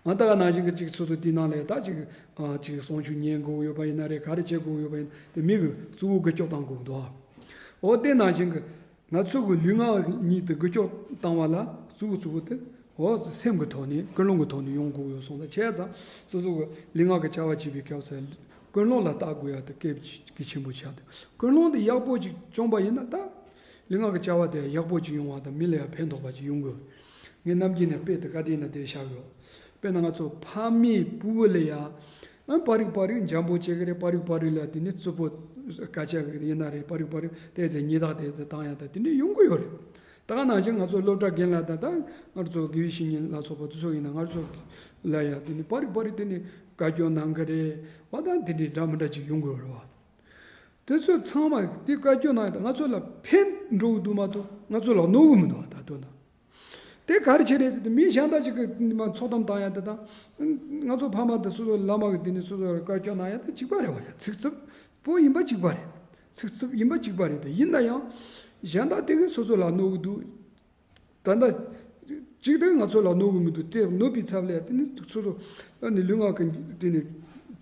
ང་ད་ག་ནང་བཞིན་གྱི་ཅིག་སོ་སོ་དེའི་ནང་ལ་ཡ་ད་ཅིག་ཨ་ཅིག་གསང་ཆུ་ཉན་དགོས་ཡོད་པ་ཡིན་ན་རེད། ག་རེ་བྱེད་དགོས་ཡོད་པ་ཡིན་ན་དེ་མིག་གི་གཙོ་བོ་འགུལ་སྐྱོད་བཏང་དགོས་འདུག་འོ་དེ་ནང་བཞིན་གྱི་ང་ཚོ་གི་ལུས་ངག་གཉིས་དེ་འགུལ་སྐྱོད་བཏང་བ་ལ་གཙོ་བོ་གཙོ་བོ་དེ་ འོ་སེམས་ཀྱི་ཐོག་ནས་ཀུན་སློང་གི་ཐོག་ནས་ཡོང་དགོས་ཡོད་སོང་ཙང་། བྱས་ཙང་སོ་སོ་གི་ལུས་ངག་གི་བྱ་བ་བྱེད་པའི་སྐབས་སུ་ཀུན་སློང་ལ་བལྟ་དགོས་ཡ་དེ་གལ་གལ་ཆེན་པོ་ཆགས་འདུག་ཀུན་སློང་དེ་ཡག་པོ་ཅིག་བྱུང་པ་ཡིན་ན། ད་ལུས་ངག་གི་བྱ་བ་དེ་ཡག་པོ་ཅིག་ཡོང་བ་དང་མི་ལ་ཡང་ཕན་ཐོགས་པ་ཅིག་ཡོང་དགོས། ངས་ནམ་རྒྱུན་ནས་དཔེ་དེ་ག་དེ་ཡིན་ན་དེ་བཞག་ཡོད། དཔེར་ན་ང་ཚོ་ཕ་མས་བུ་ལ་ཡ། ཨ་པ་རིག་པ་རིག་འཇམ་པོ་བྱེད་ཀྱི་རེད། པ་རིག་པ་རིག་ལ་དེ་ནི་རྩུབ་པོ་སྐད་ཆ་ཡིན་ན་རེད། པ་རིག་པ་རིག་དེ་ཚེ་ཉེས་དག་དེ་ཚེ་བཏང་ཡ་ད་དེ་འདྲ་ཡོང་གི་ཡོད་རེད། ད་ག་ནང་བཞིན་ང་ཚོ་སློབ་གྲྭ་རྒན་ལགས་དང་ད་ང་ཚོ་དགེ་བའི་བཤེས་གཉེན་ལ་སོགས་པ་དེ་ཚོ་ཡིན་ན་ང་ཚོ་ལ་ཡ་དེ་ནི་པ་རིག་པ་རིག་དེ་ནི་བཀའ་བཀྱོན་གནང་གི་རེད་བ། ད་དེ་འདྲའི་འདྲ་མི་འདྲ་ཅིག་ཡོང་གི་ཡོད་རེད་བ། དེ་ཚོ་ཚང་མ་དེ་བཀའ་བཀྱོན་གནང་ཡ་ད་ང་ཚོ་ལ་ཕན་འགྲོ་གི་འདུག་མ་གཏོགས་ང་ཚོ་ལ་གནོད་གི་མི་འདུག་ད་དོན་དག་དེ་ག་རེ་བྱེད་རེད་ཟེར་དུས། མི་གཞན་དག་ཅིག་གིས་མ་ཚོགས་གཏམ་བཏང་ཡ་དེ་དང་། ང་ཚོ་ཕ་མ་དང་སོ་སོ་བླ་མ་གིས་དེ་ནས་སོ་སོ་ལ་བཀའ་བཀྱོན་གནང་ཡ་དེ་གཅིག་པ་རེད་བ། ཡ་ཚིག་རྩུབ་པོ་ཡིན་པ་གཅིག་པ་རེད། ཚིག་རྩུབ་ཡིན་པ་གཅིག་པ་རེད་དེ། ཡིན་ན་ཡང་གཞན་དག་དེ་གིས་སོ་སོ་ལ་གནོད་གི་འདུག་ད་ལྟ་གཅིག་དེ་ང་ཚོ་ལ་གནོད་གི་མི་འདུག་དེ་གནོད་པའི་ཚབ་ལ་དེ་ནི་སོ་སོ་ཨ་ནི་ལུས་ངག་གི་དེ་ནི་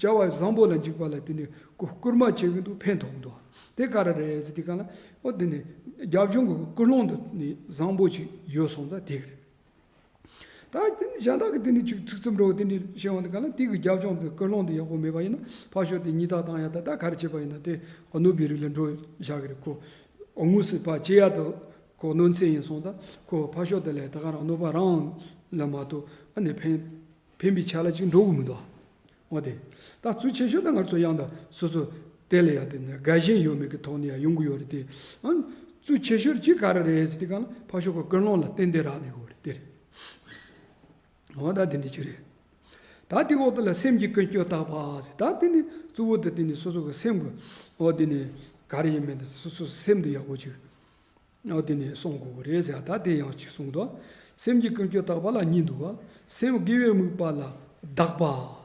བྱ་བ་བཟང་པོ་ལ་འཇུག་པ་ལ་དེ་ནི་སྐུལ་མ་བྱེད་གི་འདུག་ཕན་ཐོགས་གི་འདུག་དེ་ག་རེ་རེད་ཟེར་དུས་གང་ལ། ཨོ་དེ་ནི་རྒྱབ་ལྗོངས་ཀྱི་ཀུན་སློང་དེ་ནི་བཟང་པོ་ཅིག་ཡོད་སོང་ཙང་དེ་གི་རེད། ད་དེ་ནི་གཞན་དག་གིས་དེ་ནི་ཅིག་ཚིག་རྩུབ་འདྲ་བོ་དེ་འདྲ་བཤད་ཡོང་དུས་གང་ལ། དེ་གི་རྒྱབ་ལྗོངས་དེ་ཀུན་སློང་དེ་ཡག་པོ་མེད་པ་ཡིན་ན། ཕར་ཕྱོགས་དེ་ཉེས་དག་བཏང་ཡ་ད་ད་ག་རེ་བྱེད་པ་ཡིན་ན་དེ་གནོད་པའི་རིགས་ལ་འགྲོ་བཞག་གི་རེད། ཁོ་དངོས་སུ་ཕར་བྱེད་ཡ་དེ་ཁོ་གནོད་འཚེ་ཡིན་སོང་ཙང་། ཁོ་ཕར་ཕྱོགས་དེ་ལ་ད་ག་རང་གནོད་པ་རང་ལ་མ་གཏོགས་ཨ་ནི་ཕན་ཕན་པའི་ཆ་ལ་ཅིག་འགྲོ་གི་མི་འདུག་འོ་དེ། ད་གཙོ་ཆེ་ཤོས་ད་ང་ཚོ་ཡང་ད་སོ་སོ་དེ་ལ་ཡ་དེ་ནི་དགའ་ཞེན་ཡོད་མེད་ཀྱི་ཐོག་ནས་ཡ་ཡོང་གི་ཡོད་རེད་དེ། ཨ་གཙོ་ཆེ་ཤོས་ཅིག་ག་རེ་རེད་ཟེར་དུས་གང་ལ། ཕར་ཕྱོགས་ཀྱི་ཀུན་སློང་ལ་བརྟེན་ཏེ་རག་ལས་དགོས་རེད། དེ་རེད། འོ་ད་དེ་འདྲ་ཅིག་རེད། ད་དེ་འོག་ཏུ་ལ་སེམས་ཀྱི་ཀུན་སྤྱོད་བརྟག་པ་ཟེར། ད་དེ་ནི་གཙོ་བོ་དེ་དེ་ནི་སོ་སོ་གི་སེམས་ཀྱི། འོ་དེ་ནི་ག་རེ་ཡིན་མིན་དེ་སོ་སོ་སེམས་དེ་ཡག་པོ་ཅིག་འོ་དེ་ནི་སྲུང་དགོས་ཀྱི་རེད་ཟེར། ད་དེ་ཡང་ཅིག་གསུངས་འདུག་སེམས་ཀྱི་ཀུན་སྤྱོད་བརྟག་པ་ལ་གཉིས་འདུག་པ། སེམས་དགེ་བའི་དམིགས་པ་ལ་བདག་པ།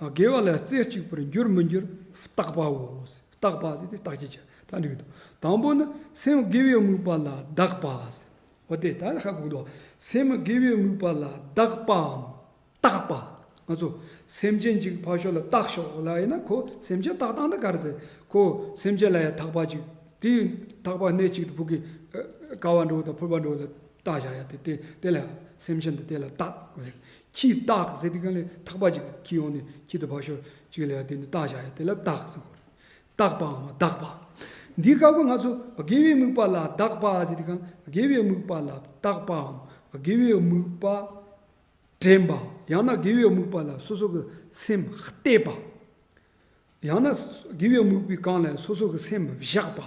དགེ་བ་ལ་རྩེ་གཅིག་པུར་འགྱུར་མི་འགྱུར་བརྟག་པའོ། བརྟག་པ་ཟེར་དེ་བརྟག་དཔྱད་བྱེད། ད་འགྲིག་འདུག་དང་པོ་ནི་སེམས་དགེ་བའི་དམིགས་པ་ལ་བདག་པ་ཟེར། འོ་དེ་ད་ཧ་གོ་འདུག་སེམས་དགེ་བའི་དམིགས་པ་ལ་བདག་པའམ་བརྟག་པ། ང་ཚོ་སེམས་ཅན་གཅིག་ཕར་ཕྱོགས་ལ་བཏགས་ཤོག་ལབ་ཡིན་ན། ཁོ་སེམས་ཅན་བཏགས་སྟངས་དེ་ག་རེ་ཟེར། ཁོ་སེམས་ཅན་ལ་ཡ་ཐག་པ་གཅིག་དེ་ཐག་པ་སྣེ་གཅིག་ཏུ་ཕུག་གི་ཀ་བ་འདྲ་བོ་དང་ཕུར་པ་འདྲ་བོ་ལ་བཏགས་བཞག་ཡ་དེ། དེ་དེ་ལ་སེམས་ཅན་དེ་དེ་ལ་བཏགས་ཟེར། ཁྱི་བཏགས་ཟེར་དུས་གང་ལ་ཐག་པ་གཅིག་ཁྱི་ཡོང་ནས་ཁྱི་དེ་ཕར་ཕྱོགས་གཅིག་ལ་ཡ་དེ་ནི་བཏགས་བཞག་ཡ་དེ་ལ་བཏགས་ཟེར་གོ། བཏགས་པའམ་བདག་པ། འདིའི་སྐབས་ཀྱི་ང་ཚོ་དགེ་བའི་དམིགས་པ་ལ་བདག་པ་ཟེར་དུས་གང་ལ། དགེ་བའི་དམིགས་པ་ལ་བདག་པའམ་དགེ་བའི་དམིགས་པ་དྲན་པ། ཡང་ན་དགེ་བའི་དམིགས་པ་ལ་སོ་སོ་གི་སེམས་གཏད་པ། ཡང་ན་དགེ་བའི་དམིགས་པའི་སྒང་ལ་སོ་སོ་གི་སེམས་བཞག་པ།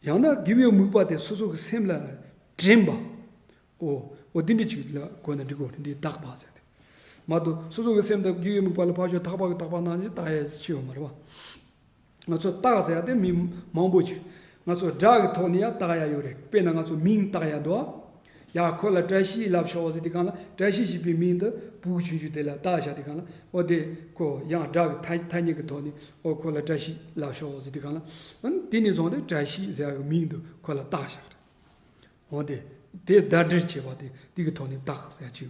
ཡང་ན་དགེ་བའི་དམིགས་པ་དེ་སོ་སོ་གི་སེམས་ལ་དྲན་པ། འོ་འོ་དེ་འདྲ་ཅིག་ལ་གོ་ན་འགྲིག་གོ། འདི་བདག་པ་ཟེར་ཏེ། མ་གཏོགས་སོ་སོ་གི་སེམས་དང་དགེ་བའི་དམིགས་པ་ལ་ཕར་ཕྱོགས་ཐག་པ་གི་བཏགས་པ་གནང་ཞིག་བཏགས་ཡ་ཅི་ཡོད་མ་རེད་བ། ང་ཚོ་བཏགས་ཟེར་ཡ་དེ་མི་མང་པོ་ཅིག་ང་ཚོ་སྒྲ་གི་ཐོག་ནས་ཡང་བཏགས་ཡ་ཡོད་རེད། དཔེར་ན་ང་ཚོ་མིང་བཏགས་ཡ་འདུག་ཡ་ཁོ་ལ་བཀྲ་ཤིས་ལབ་ཤོག་ཟེར་དུས་གང་ལ། བཀྲ་ཤིས་ཞེས་པའི་མིང་འདི་བུ་གུ་ཆུང་ཆུང་དེ་ལ་བཏགས་བཞག་དུས་གང་ལ། འོ་དེ་ཁོ་ཡང་སྒྲ་གི་ཐ་ཐ་སྙད་ཀྱི་ཐོག་ནས་འོ་ཁོ་ལ་བཀྲ་ཤིས་ལབ་ཤོག་ཟེར་དུས་གང་ལ། ཨ་ནི་དེ་ནས་བཟུང་སྟེ་བཀྲ་ཤིས་ཟེར་ཡ་གི་མིང་འདི་ཁོ་ལ་བཏགས་བཞག་རེད། འོ་དེ་དེ་ཟླ་སྒྲིལ་བྱས་པ་དེ་དེ་གི་ཐོག་ནས་བཏགས་ཟེར་ཡ་ཅིག་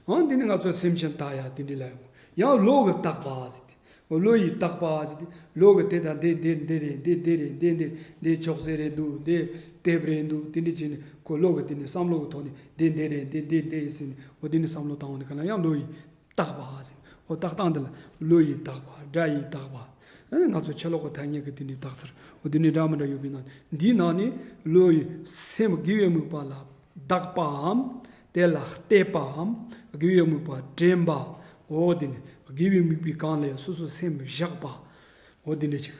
འོ་དེ་ནི་ང་ཚོ་སེམས་ཅན་བཏགས་ཡ་དེ་འདྲ་ལ་ཡོང་། ཡང་བློ་གི་བཏགས་པ་ཟེར་ཏེ། འོ་བློ་ཡི་བཏགས་པ་ཟེར་ཏེ། བློ་གི་དེ་དང་དེ་འདི་འདི་རེད། འདི་འདི་རེད། འདི་འདི་འདི་ཅོག་ཙེ་རེད་འདུག་འདི་དེབ་རེད་འདུག་དེ་འདྲ་བྱས་ནས་ཁོ་བློ་གི་དེ་ནས་བསམ་བློ་གི་ཐོག་ནས་འདི་འདི་རེད། འདི་འདི་འདི་ཟེར་ནས་འོ་དེ་ནས་བསམ་བློ་བཏང་བ་ནི་ག་ལ་ཡང་བློ་ཡི་བཏགས་པ་ཟེར། འོ་བཏགས་སྟངས་འདི་ལ་བློ་ཡི་བཏགས་པ། སྒྲ་ཡི་བཏགས་པ། ཨ་ནི་ང་ཚོ་ཕྱི་ལོགས་ཀྱི་ཐ་སྙད་ཀྱི་དེ་འདྲའི་བཏགས་ཚུལ་འོ་དེ་འདྲའི་འདྲ་མི་འདྲ་ཡོད་པའི་ནང་། འདིའི་ནང་ནས་བློ་ཡི་སེམས་དགེ་བའི་དམིགས་པ་ལ་བདག་པའམ་དེ་ལ་གཏད་པའམ་དགེ་བའི་དམིགས་པ་དྲན་པ། འོ་དེ་ནི་དགེ་བའི་དམིགས་པའི་སྒང་ལ་ཡང་སོ་སོའི་སེམས་བཞག་པ། འོ་དེ་འདྲ་ཅིག་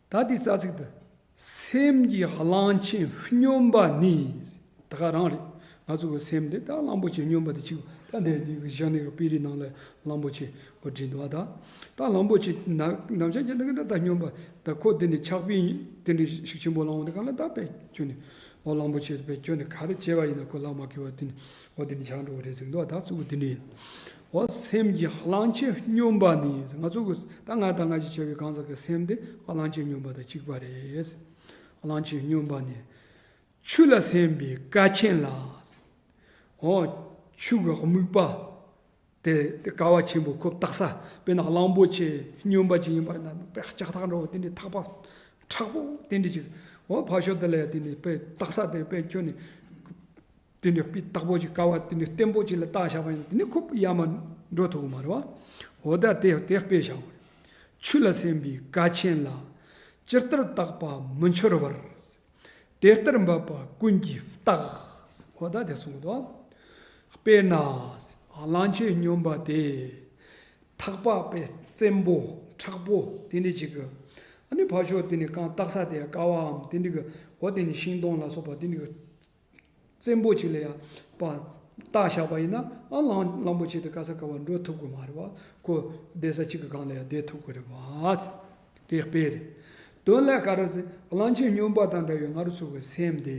ད་དེའི་རྩ་ཚིག་ཏུ། སེམས་ཀྱི་གླང་ཆེན་སྨྱོན་པ་ནི། ད་ག་རང་རེད། ང་ཚོ་གི་སེམས་འདི་ད་གླང་པོ་ཆེ་སྨྱོན་པ་དེ་གཅིག་ད་འདི་འདི་གི་བཞག་ནས་གི་དཔེ་རིས་ནང་ལ་གླང་པོ་ཆེ་འོ་བྲིས་འདུག་ད་ད་གླང་པོ་ཆེ་ན་ནམ་ཞག་གི་འདི་གི་ད་ད་སྨྱོན་པ་ད་ཁོ་འདི་ནི་ཆགས་པའི་དེ་འདྲ་ཤུགས་ཆེན་པོ་ལངས་འོང་དེ་ག་ལ་ད་དཔེ་ཁྱོད་ནི་འོ་གླང་པོ་ཆེ་དཔེ་ཁྱོད་ནི་ག་རེ་བྱས་པ་ཡིན་ན་ཁོ་ལག་མ་ཁེལ་བ་དེ་ནི་འོ་དེ་ནི་ཆགས་འགྲོ་གི་རེད་ཟེར་གི་འདུག་ད་གཙོ་བོ་དེ་ནི་ཡིན། འོ་སེམས་ཀྱི་གླང་ཆེན་སྨྱོན་པ་ནི། ང་ཚོ་གི་ད་ང་དང་ང་ཞིག་བྱ་བའི་གང་ཟག་གི་སེམས་དེ་གླང་ཆེན་སྨྱོན་པ་དང་གཅིག་པ་རེད། གླང་ཆེན་སྨྱོན་པ་ནི། ཆུ་ལ་སེམས་པའི་ཀ་ཆེན་ལ། འོ་ཆུ་གི་སྨུག་པ་དེ་དེ་ཀ་བ་ཆེན་པོ་ཁོ་བཏགས་ས། དཔེར་ན་གླང་པོ་ཆེ་སྨྱོན་པ་ཅིག་ཡིན་པ་ཡིན་ན་དཔེ་ལྕགས་ཐག་འདྲ་བོ་དེ་འདྲའི་ཐག་པ་མཁྲེགས་པོ་དེ་འདྲ་ཅིག་འོ་ཕར་ཕྱོགས་དེ་ལ་ཡ་དེ་ནི་དཔེ་བཏགས་ས་དེ་དཔེ་ཁྱོད་ནི། དེ་འདྲའི་དཔེ་དག་པོ་ཅིག་དཀའ་བ་དེ་འདྲའི་བརྟན་པོ་ཅིག་ལ་བཏགས་བཞག་པ་ཡིན་ན་དེ་ནི་ཁོ་ཡར་མར་འགྲོ་ཐུབ་ཀྱི་མ་རེད་བ། འོ་ད་དེ་དེ་དཔེ་བཞག་པ་རེད། ཆོས་ལ་སེམས་པའི་དགའ་ཆེན་ལ། ཇི་ལྟར་བརྟགས་པ་མི་འཆོར་བར། དེ་ལྟར་འབད་པ་ཀུན་གྱིས་བརྟགས། འོ་ད་དེ་གསུངས་འདུག་དཔེར་ན། གླང་ཆེན་སྨྱོན་པ་དེ། ཐག་པ་དཔེ་བཙན་པོ་མཁྲེགས་པོ་དེ་འདྲ་ཅིག་གི། ཨ་ནི་ཕར་ཕྱོགས་དེ་ནི་གང་བཏགས་ས་དེ་དཀའ་བའམ་དེ་འདྲ་གི། འོ་དེ་ནི་ཤིང་སྡོང་ལ་སོགས་པ་དེ་འདྲ་གི། བཙན་པོ་ཅིག་ལ་ཡང་པ་བཏགས་བཞག་པ་ཡིན་ན། ཨ་གླང་གླང་པོ་ཆེ་དེ་ག་ས་ག་བར་འགྲོ་ཐུབ་ཀྱི་མ་རེད་བ། ཁོ་བསྡད་ས་གཅིག་གི་སྒང་ལ་ཡང་བསྡད་ཐུབ་ཀྱི་རེད་བ། དེ་དཔེ་རེད། དོན་ལ་ག་རེ་ཟེར། གླང་ཆེན་སྨྱོན་པ་དང་འདྲ་བའི་ང་རང་ཚོ་གི་སེམས་དེ།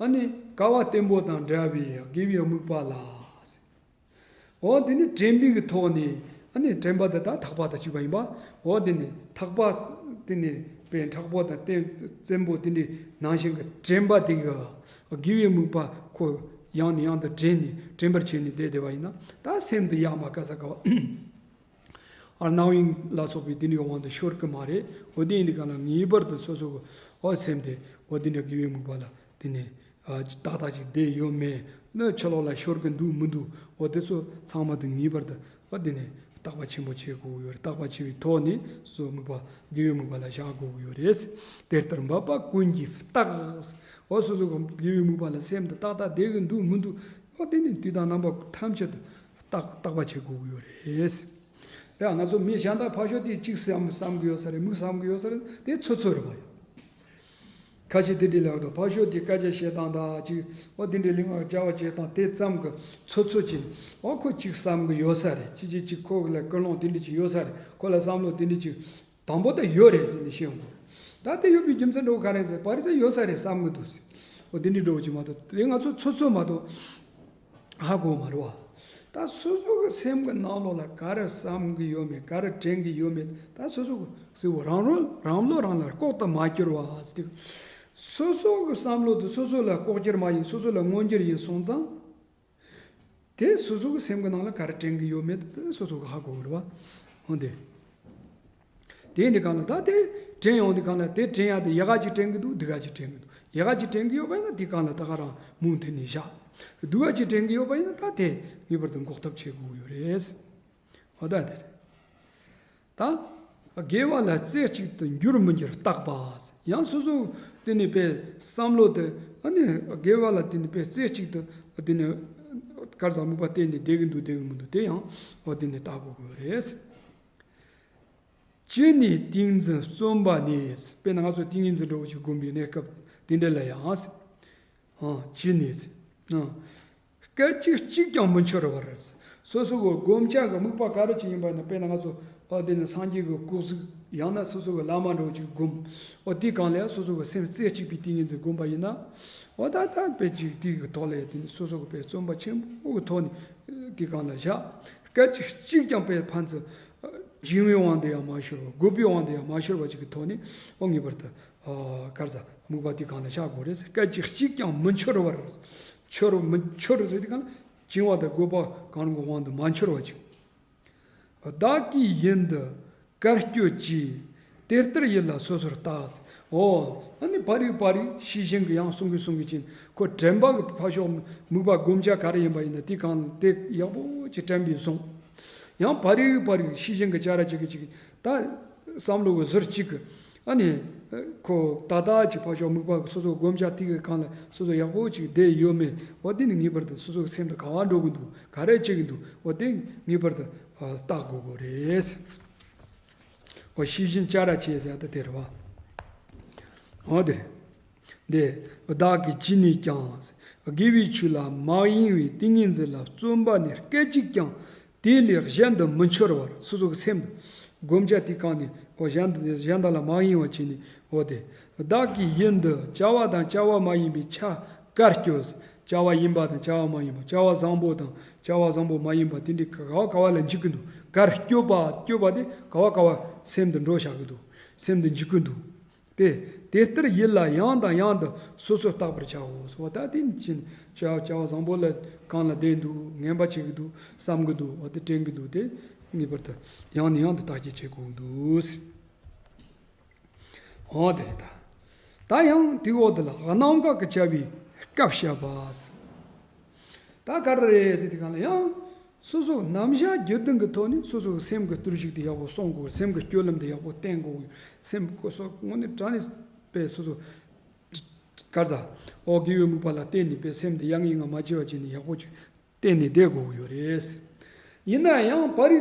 ཨ་ནི་དཀའ་བ་བརྟན་པོ་དང་འདྲ་བའི་དགེ་བའི་དམིགས་པ་ལ། འོ་དེ་ནི་དྲན་པའི་གི་ཐོག་ནས། ཨ་ནི་དྲན་པ་དེ་དག་ཐག་པ་དང་གཅིག་པ་ཡིན་པ། འོ་དེ་ནི་ཐག་པ་དེ་ནི་དཔེ་མཁྲེགས་པོ་དང་བརྟན་བཙན་པོ་དེ་འདྲའི་ནང་བཞིན་གྱི་དྲན་པ་དེ་གི་དགེ་བའི་དམིགས་པ་ཁོ་ཡང་ནས་ཡང་དུ་དྲན་ནས་དྲན་པར་བྱས་ནས་བསྡད་བསྡད་པ་ཡིན་ན། ད་སེམས་དེ་ཡར་མར་ག་ས་ག་བ། ཨ་རྣམ་གཡེང་ལ་སོགས་པའི་དེ་འདྲའི་དབང་དུ་ཤོར་གི་མ་རེད། འོ་དེ་ཡིན་དུས་གང་ལ་ངེས་པར་དུ་སོ་སོ་གི་འོ་སེམས་དེ་འོ་དེ་འདྲའི་དགེ་བའི་དམིགས་པ་ལ་དེ་ནི། ཨ་ཏག་ཏག་ཅིག་བསྡད་ཡོད་མེད་ནི་ཕྱི་ལོགས་ལ་ཤོར་གི་འདུག་མི་འདུག་འོ་དེ་ཚོ་ཚང་མ་དེ་ངེས་པར་དུ་འོ་དེ་ནི་བརྟག་པ་ཆེན་པོ་བྱེད་དགོས་ཀྱི་ཡོད་རེད། བརྟག་པ་ཆེ་བའི་ཐོག་ནས་སོ་སོ་དམིགས་པ་དགེ་བའི་དམིགས་པ་ལ་བཞག་དགོས་ཀྱི་ཡོད་རེད། དེ་ལྟར་འབད་པ་ཀུན་གྱིས་བརྟགས། འོ་སོ་སོ་གི་དགེ་བའི་དམིགས་པ་ལ་སེམས་དེ་ཏག་ཏག་བསྡད་གི་འདུག་མི་འདུག་འོ་དེ་ནི་དུས་དང་རྣམ་པ་ཐམས་ཅད་དུ་བརྟག་བརྟག་པ་བྱེད་དགོས་ཀྱི་ཡོད་རེད། རེད། ང་ཚོ་མི་གཞན་དག་ཕར་ཕྱོགས་དེ་གཅིག་བསམ་བསམ་གི་ཡོད་ས་རེད། མིག་བསམ་གི་ཡོད་ས་རེད། དེ་ཚོད་ཚོད་རེད་པ་ཡ། ཁ་ཤས་དེ་འདྲའི་ལབ་དང་ཕར་ཕྱོགས་དེ་སྐད་ཆ་བཤད་སྟངས་དང་གཅིག་འོ་དེ་འདྲའི་ལུང་བ་བྱ་བ་བྱེད་སྟངས་དེ་ཙམ་གི་ཚོད་ཚོད་ཅིག་འོ་ཁོ་གཅིག་བསམ་གི་ཡོད་ས་རེད། གཅིག་གཅིག་གཅིག་ཁོ་ལ་ཀུན་སློང་དེ་འདྲ་ཅིག་ཡོད་ས་རེད། ཁོ་ལ་བསམ་བློ་དེ་འདྲ་ཅིག་དང་པོ་ད་ཡོད་རེད་ཟེར་ནས་བཤད་ཡོང་གི། ད་དེ་ཡོད་པའི་རྒྱུ་མཚན་འགྲོ་ག་རེ་ཟེར་པ་རེད་ཟེར་ཡོད་ས་རེད་བསམ་གི་འདུག་ཟེར། འོ་དེ་འདྲའི་འགྲོ་གི་མ་གཏོགས་དེ་ང་ཚོ་ཚོད་ཚོད་མ་གཏོགས། ཧ་གོ་མ་རེད་བ། ད་སོ་སོ་གི་སེམས་ཀྱི་ནང་ལོགས་ལ་ག་རེ་བསམ་གི་ཡོད་མེད་ག་རེ་དྲན་གི་ཡོད་མེད་ད་སོ་སོ་གི་གཟུ་བོ་རང་རོལ་རང་བློ་རང་ལ་ལྐོག་ཏུ་མ་གྱུར་བ་ཟེར་དུས། སོ་སོ་གི་བསམ་བློ་དེ་སོ་སོ་ལ་ལྐོག་གྱུར་མ་ཡིན་སོ་སོ་ལ་མངོན་གྱུར་ཡིན་སོང་ཙང་། དེ་སོ་སོ་གི་སེམས་ཀྱི་ནང་ལ་ག་རེ་དྲན་གི་ཡོད་མེད་དེ་སོ་སོ་གི་ཧ་གོ་གི་རེད་བ། འོན་ཏེ། དེ་ཡིན་དུས་གང་ལ་ད་དེ་དྲན་ཡོང་དུས་གང་ལ་དེ་དྲན་ཡག་དེ་ཡག་ག་ཅིག་དྲན་གི་འདུག་སྡུག་ག་ཅིག་དྲན་གི་འདུག་ཡག་ག་ཅིག་དྲན་གི་ཡོད་པ་ཡིན་ན་དེ་གང་ལ་ད་ག་རང་མུ་མཐུད་ནས་བཞག་སྡུག་ག་ཅིག་དྲན་གི་ཡོད་པ་ཡིན་ན་ད་དེ་ངེས་པར་དུ་འགོག་ཐབས་བྱེད་དགོས་ཀྱི་ཡོད་རེད། འོ་ད་དེ་རེད། ད་དགེ་བ་ལ་རྩེ་གཅིག་ཏུ་འགྱུར་མི་འགྱུར་བརྟག་པ། ཡང་སོ་སོ་དེ་ནི་དཔེ་བསམ་བློ་དེ་ཨ་ནི་དགེ་བ་ལ་དེ་ནི་དཔེ་རྩེ་གཅིག་ཏུ་དེ་ནི་གར་ཟག་དམིགས་པ་བསྟེན་ནས་བསྡད་གི་འདུག་བསྡད་གི་མི་འདུག་དེ་ཡང་འོ་དེ་ནི་བརྟག་དགོས་ཀྱི་ཡོད་རེད། ཅི་ནས་ཏིང་འཛིན་བརྩོན་པ་ནས། དཔེར་ན་ང་ཚོ་ཏིང་ངེ་འཛིན་འདྲ་བོ་ཞིག་སྒོམ་པའི་གནས་སྐབས་དེ་འདྲ་ལ་ཡང་། ཨང་། ཅི་ནས། ཨང་། སྐད་ཅིག་གཅིག་ཀྱང་མི་འཆོར་བར། སོ་སོ་གི་བསྒོམ་བྱ་གི་དམིགས་པ་ག་རེ་ཅིག་ཡིན་པ་ན། དཔེར་ན་ང་ཚོ་ཨ་དེ་ནི་སངས་རྒྱས་ཀྱི་སྐུ་གཟུགས་ཡང་ན་སོ་སོ་གི་བླ་མ་འདྲ་བོ་ཅིག་སྒོམ། ཨོ་དེའི་སྒང་ལ་སོ་སོ་གི་སེམས་རྩེ་གཅིག་པའི་ཏིང་ངེ་འཛིན་བསྒོམ་པ་ཡིན་ན། ཨོ་ད་ལྟ་དཔེ་ཅིག་དེའི་གི་ཐོག་ལ་དེ་ནི་སོ་སོ་གི་དཔེ་བརྩོན་པ་ཆེན་པོ་གི་ཐོག་ནས་དེའི་སྒང་ལ་བཞག་སྐད་ཅིག་གཅིག་ཀྱང་དཔེ་ཕན་ཚུན་འཇིགས་པའི་དབང་དུ་ཡང་མ་ཤོར་བ། རྒོད་པའི་དབང་དུ་ཡང་མ་ཤོར་བ་ཅིག་གི་ཐོག་ནས་ཨོ་ངེས་པར་དུ་ཨ་གར་ཟ་དམིགས་པ་དེ་གང་ལ་བཞག་དགོས་རེད། སྐད་ཅིག་གཅིག་ཀྱང་མི་འཆོར་བར། འཆོར་མི་འཆོར་ཟེར་དེ་གང་ལ་བཅིང་བ་དང་རྒོད་པ་གང་རུང་གི་དབང་དུ་མ་འཆོར་བ་ཅིག་བདག་གིས་ཡུན་དུ་དཀའ་སྤྱོད་ཀྱིས། དེ་ལྟར་ཡིད་ལ་སོ་སོར་བརྟགས། འོ། ཨ་ནི་པར་རིས་པར་རིས་ཤེས་བཞིན་གྱི་ཡང་གསུང་གི་གསུང་གི་ཅན་ཁོ་དྲན་པ་གི་ཕར་ཕྱོགས་དམིགས་པ་བསྒོམ་བྱ་ག་རེ་ཡིན་པ་ཡིན་ན་དེ་གང་དེ་ཡག་པོ་ཅིག་དྲན་པས་བཟུང་། ཡང་པར་རིས་པར་རིས་ཤེས་བཞིན་གྱི་བྱ་ར་ཅིག་གི་ཅིག་ད་བསམ་བློ་གི་ཟུར་གཅིག་གི་ཨ་ནི་ཁོ་ཏག་ཏག་ཅིག་ཕར་ཕྱོགས་དམིགས་པ་སོ་སོ་བསྒོམ་བྱ་དེ་གི་གང་ལ་སོ་སོ་ཡག་པོ་ཅིག་བསྡད་ཡོད་མེད། འོ་དེ་ནི་ངེས་པར་དུ་སོ་སོ་གི་སེམས་དུ་ག་བ་འགྲོ་གི་འདུག་ག་རེ་བྱེད་ཀྱི་འདུག་འོ་དེ་ངེས་པར་དུ་བརྟག་དགོས་དགོས་རེད། འོ་ཤེས་བཞིན་བྱ་ར་བྱེད་ཟེར་ཡ་ད་དེ་རེད་བ། འོ་དེ་རེད། འདི་བདག་གིས་ཅི་ནས་ཀྱང་། དགེ་བའི་ཆོས་ལ་མ་གཡེང་བའི་ཏིང་ངེ་འཛིན་ལ་བརྩོན་པ་ནི་སྐད་ཅིག་ཀྱང་དེ་ལས་གཞན་དུ་མི་འཆོར་བར། སོ་སོ་གི་སེམས་དུ་བསྒོམ་བྱ་དེ་གང་ནས་འོ་གཞན་དུ་གཞན་དག་ལ་མ་གཡེང་བ་བྱས་ནས་འོ་དེ། བདག་གིས་ཡུན་དུ་བྱ་བ་དང་བྱ་བ་མ་ཡིན་པའི་ཆ་དཀའ་སྤྱོད། བྱ་བ་ཡིན་པ་དང་བྱ་བ་མ་ཡིན་པ། བྱ་བ་བཟང་པོ་དང་བྱ་བ་བཟང་པོ་མ་ཡིན་པ་དེ་འདྲའི་ག་བ་ག་བ་ལ་འཇུག་གི་འདུག་དཀའ་སྤྱོད་པ་སྤྱོད་པ་དེ་ག་བ་ག་བ་སེམས་དུ་འགྲོ་བཞག་གི་འདུག་སེམས་དུ་འཇུག་གི་འདུག་དེ་དེ་ལྟར་ཡིད་ལ་ཡང་དང་ཡང་དུ་སོ་སོས་བརྟག་པར་བྱའོ། སོ་ད་དེ་ནི་ཕྱིན་བྱ་བྱ་བ་བཟང་པོ་ལ་གང་ལ་བསྡད་འདུག་ངན་པ་བྱེད་ཀྱི་འདུག་བསམ་གྱི་འདུག་འོ་དེ་དྲན་གྱི་འདུག་དེ་ངེས་པར་དུ་ཡང་ནས་ཡང་དུ་བརྟག་དཔྱད་བྱེད་དགོས་ཀྱི་འདུག་འོ་དེ་རེད་ད། ད་ཡང་དེའི་འོག་དེ་ལ་རྣམ་དཀར་གྱི་བྱ་བའི་ སྐབས་བཤད་པ། ད་ག་རེ་རེད་ཟེར་དུས་སྒང་ལ་ཡང་། སོ་སོ་རྣམ་གཞག་རྒྱུད་ལྡན་གྱི་ཐོག་ནས་སོ་སོའི་སེམས་ཀྱི་བརྟུལ་ཞུགས་དེ་ཡག་པོ་སྲུང་དགོས། སེམས་ཀྱི་སྤྱོད་ལམ་དེ་ཡག་པོ་བསྟེན་དགོས། སེམས་ཀྱི་སོ་དངོས་གནས་དྲང་གནས་པའི་སོ་སོ་ག་རེ་ཟ། ཨོ་དགེ་བའི་དམིགས་པ་ལ་བརྟེན་ནས་པའི་སེམས་དེ་ཡ་ང་ཡི་ང་མ་བྱས་པ་བྱས་ནས་ཡག་པོ་ཅིག་བསྟེན་ནས་བསྡད་དགོས་ཀྱི་ཡོད་རེད། ཡིན་ན་ཡང་པ་རི་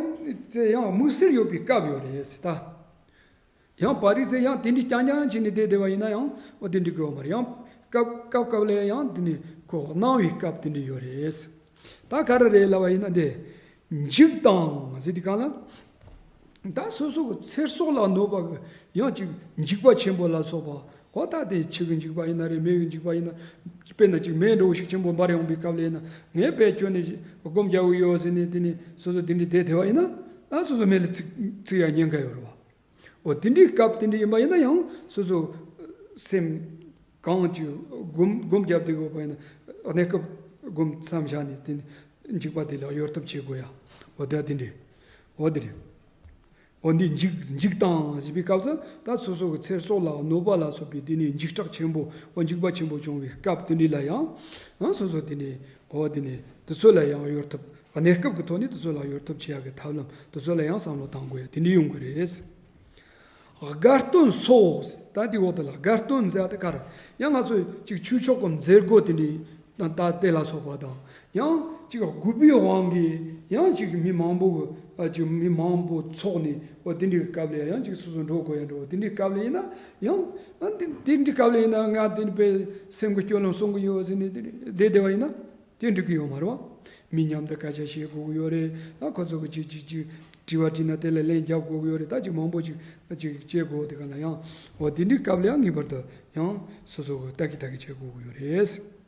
ཚེ་ཡང་དམིགས་བསལ་ཡོད་པའི་སྐབས་ཡོད་རེད་ཟེར་ད། ཡང་པ་རི་ཚེ་ཡང་དེ་འདྲའི་རྐྱང་རྐྱང་བྱས་ནས་བསྡད་བསྡད་པ་ཡིན་ན་ཡང་འོ་དེ་འགྲིག་གི་ཡོད་མ་རེད། ཡང་སྐབས་སྐབས་སྐབས་ལ་ཡང་དེ་ནི་ཁོ་སྣང་བའི་སྐབས་དེ་འདྲ་ཡོད་རེད། ད་ག་རེ་རེད་ལབ་པ་ཡིན་ན་འདི་འཇིགས་དང་ཟེར་དུས་སྒང་ལ། ད་སོ་སོ་གི་ཚེ་སྲོག་ལ་གནོད་པ་གི་ཡང་ཅིག་འཇིགས་པ་ཆེན་པོ་ལ་སོགས་པ། འོ་ད་དེ་ཆུ་གི་འཇིགས་པ་ཡིན་ན་རེད། མེ་གི་འཇིགས་པ་ཡིན་ན། དཔེར་ན་ཅིག་མེ་འདྲ་བོ་ཞིག་ཆེན་པོ་འབར་ཡོང་བའི་སྐབས་ལ་ཡིན་ན། ངས་དཔེ་ཁྱོན་ནས་སྒོམ་རྒྱག་གི་ཡོད་ཟེར་ནས་དེ་ནས་སོ་སོ་དེ་འདྲའི་བསྡད་བསྡད་པ་ཡིན་ན། ཨ་སོ་སོ་མེ་ལ་ཚིག་ཚིག་ཡ་ཉེན་ཁ་ཡོད་རེད་བ། འོ་དེ་འདྲའི་སྐབས་དེ་འདྲ་ཡིན་པ་ཡིན་ན་ཡང་སོ་སོ་སེམས་གང་ཅིག་སྒོམ་སྒོམ་རྒྱབ་བསྡད་དགོས་པ་ཡིན་ན། གནས་སྐབས་སྒོམ་མཚམས་བཞག་ནས་དེ་འཇིགས་པ་དེ་ལ་གཡོལ་ཐབས་བྱེད་དགོས་ཡ། འོ་དེ་དེ་འདྲ། འོ་དེ་རེད། འོ་འདི་འཇིགས་འཇིགས་དང་ཞེས་པའི་སྐབས་སུ་ད་སོ་སོ་གི་ཚེ་སྲོག་ལ་གནོད་པ་ལ་སོགས་པའི་དེ་ནས་འཇིགས་སྐྲག་ཆེན་པོ། འོ་འཇིགས་པ་ཆེན་པོ་བྱུང་བའི་སྐབས་དེ་འདྲ་ལ་ཡང་། ཡང་སོ་སོ་དེ་ནས་འོ་དེ་ནས་དེ་ཚོ་ལ་ཡང་གཡོལ་ཐབས། གནས་སྐབས་ཀྱི་ཐོག་ནས་དེ་ཚོ་ལ་གཡོལ་ཐབས་བྱེད་ཡག་གི་ཐབས་ལམ་དེ་ཚོ་ལ་ཡང་བསམ་བློ་གཏང་དགོས་ཡ་དེ་འདྲ་ཡོང་གི་རེད། དགའ་སྟོན་སོགས། ད་དེ་འོག་དེ་ལ་དགའ་སྟོན་ཟེར་ཡ་དེ་ག་རེ། ཡང་ང་ཚོས་ཅིག་ཆོས་ཕྱོགས་ཀྱི་མཛད་སྒོ་དེ་འདྲའི་དང་ད་དེ་ལ་སོགས་པ་དང་། ཡང་ཅིག་དགོས་པའི་དབང་གིས་ཡང་ཅིག་མི་མང་པོ་གི་ཨ་ཅིག་མི་མང་པོ་ཚོགས་ནས་འོ་དེ་འདྲའི་སྐབས་ལ་ཡང་ཅིག་སོ་སོ་འགྲོ་དགོས་ཡ་འགྲོ། དེ་འདྲའི་སྐབས་ལ་ཡིན་ན་ཡང་། ཨ་དེ་དེ་འདྲའི་སྐབས་ལ་ཡིན་ན་ང་དེ་འདྲའི་པའི་སེམས་ཀྱི་སྤྱོད་ལམ་སྲུང་གི་ཡོད་ཟེར་ནས་དེ་འདྲའི་བསྡད་བསྡད་པ་ཡིན་ན། དེ་འགྲིག་གི་ཡོད་མ་རེད་བ། མི་མཉམ་དུ་སྐད་ཆ་བཤད་དགོས་ཀྱི་ཡོད་རེད། ད་ཁོ་ཚོ་གི་ཅིག་ཅིག་ཅིག་དྲི་བ་དྲིས་ན་དེ་ལ་ལན་རྒྱབ་དགོས་ཀྱི་ཡོད་རེད། ད་ཅིག་མང་པོ་ཅིག་ཅིག་བྱེད་དགོས་དེ་ག་ལ་ཡང་། འོ་དེ་འདྲའི་སྐབས་ལ་ཡང་ངེས་པར་དུ་ཡང་སོ་སོ་གི་ལྟ་གི་ལྟ་གི་བྱེད་དགོས་ཀྱི་ཡོད་རེད།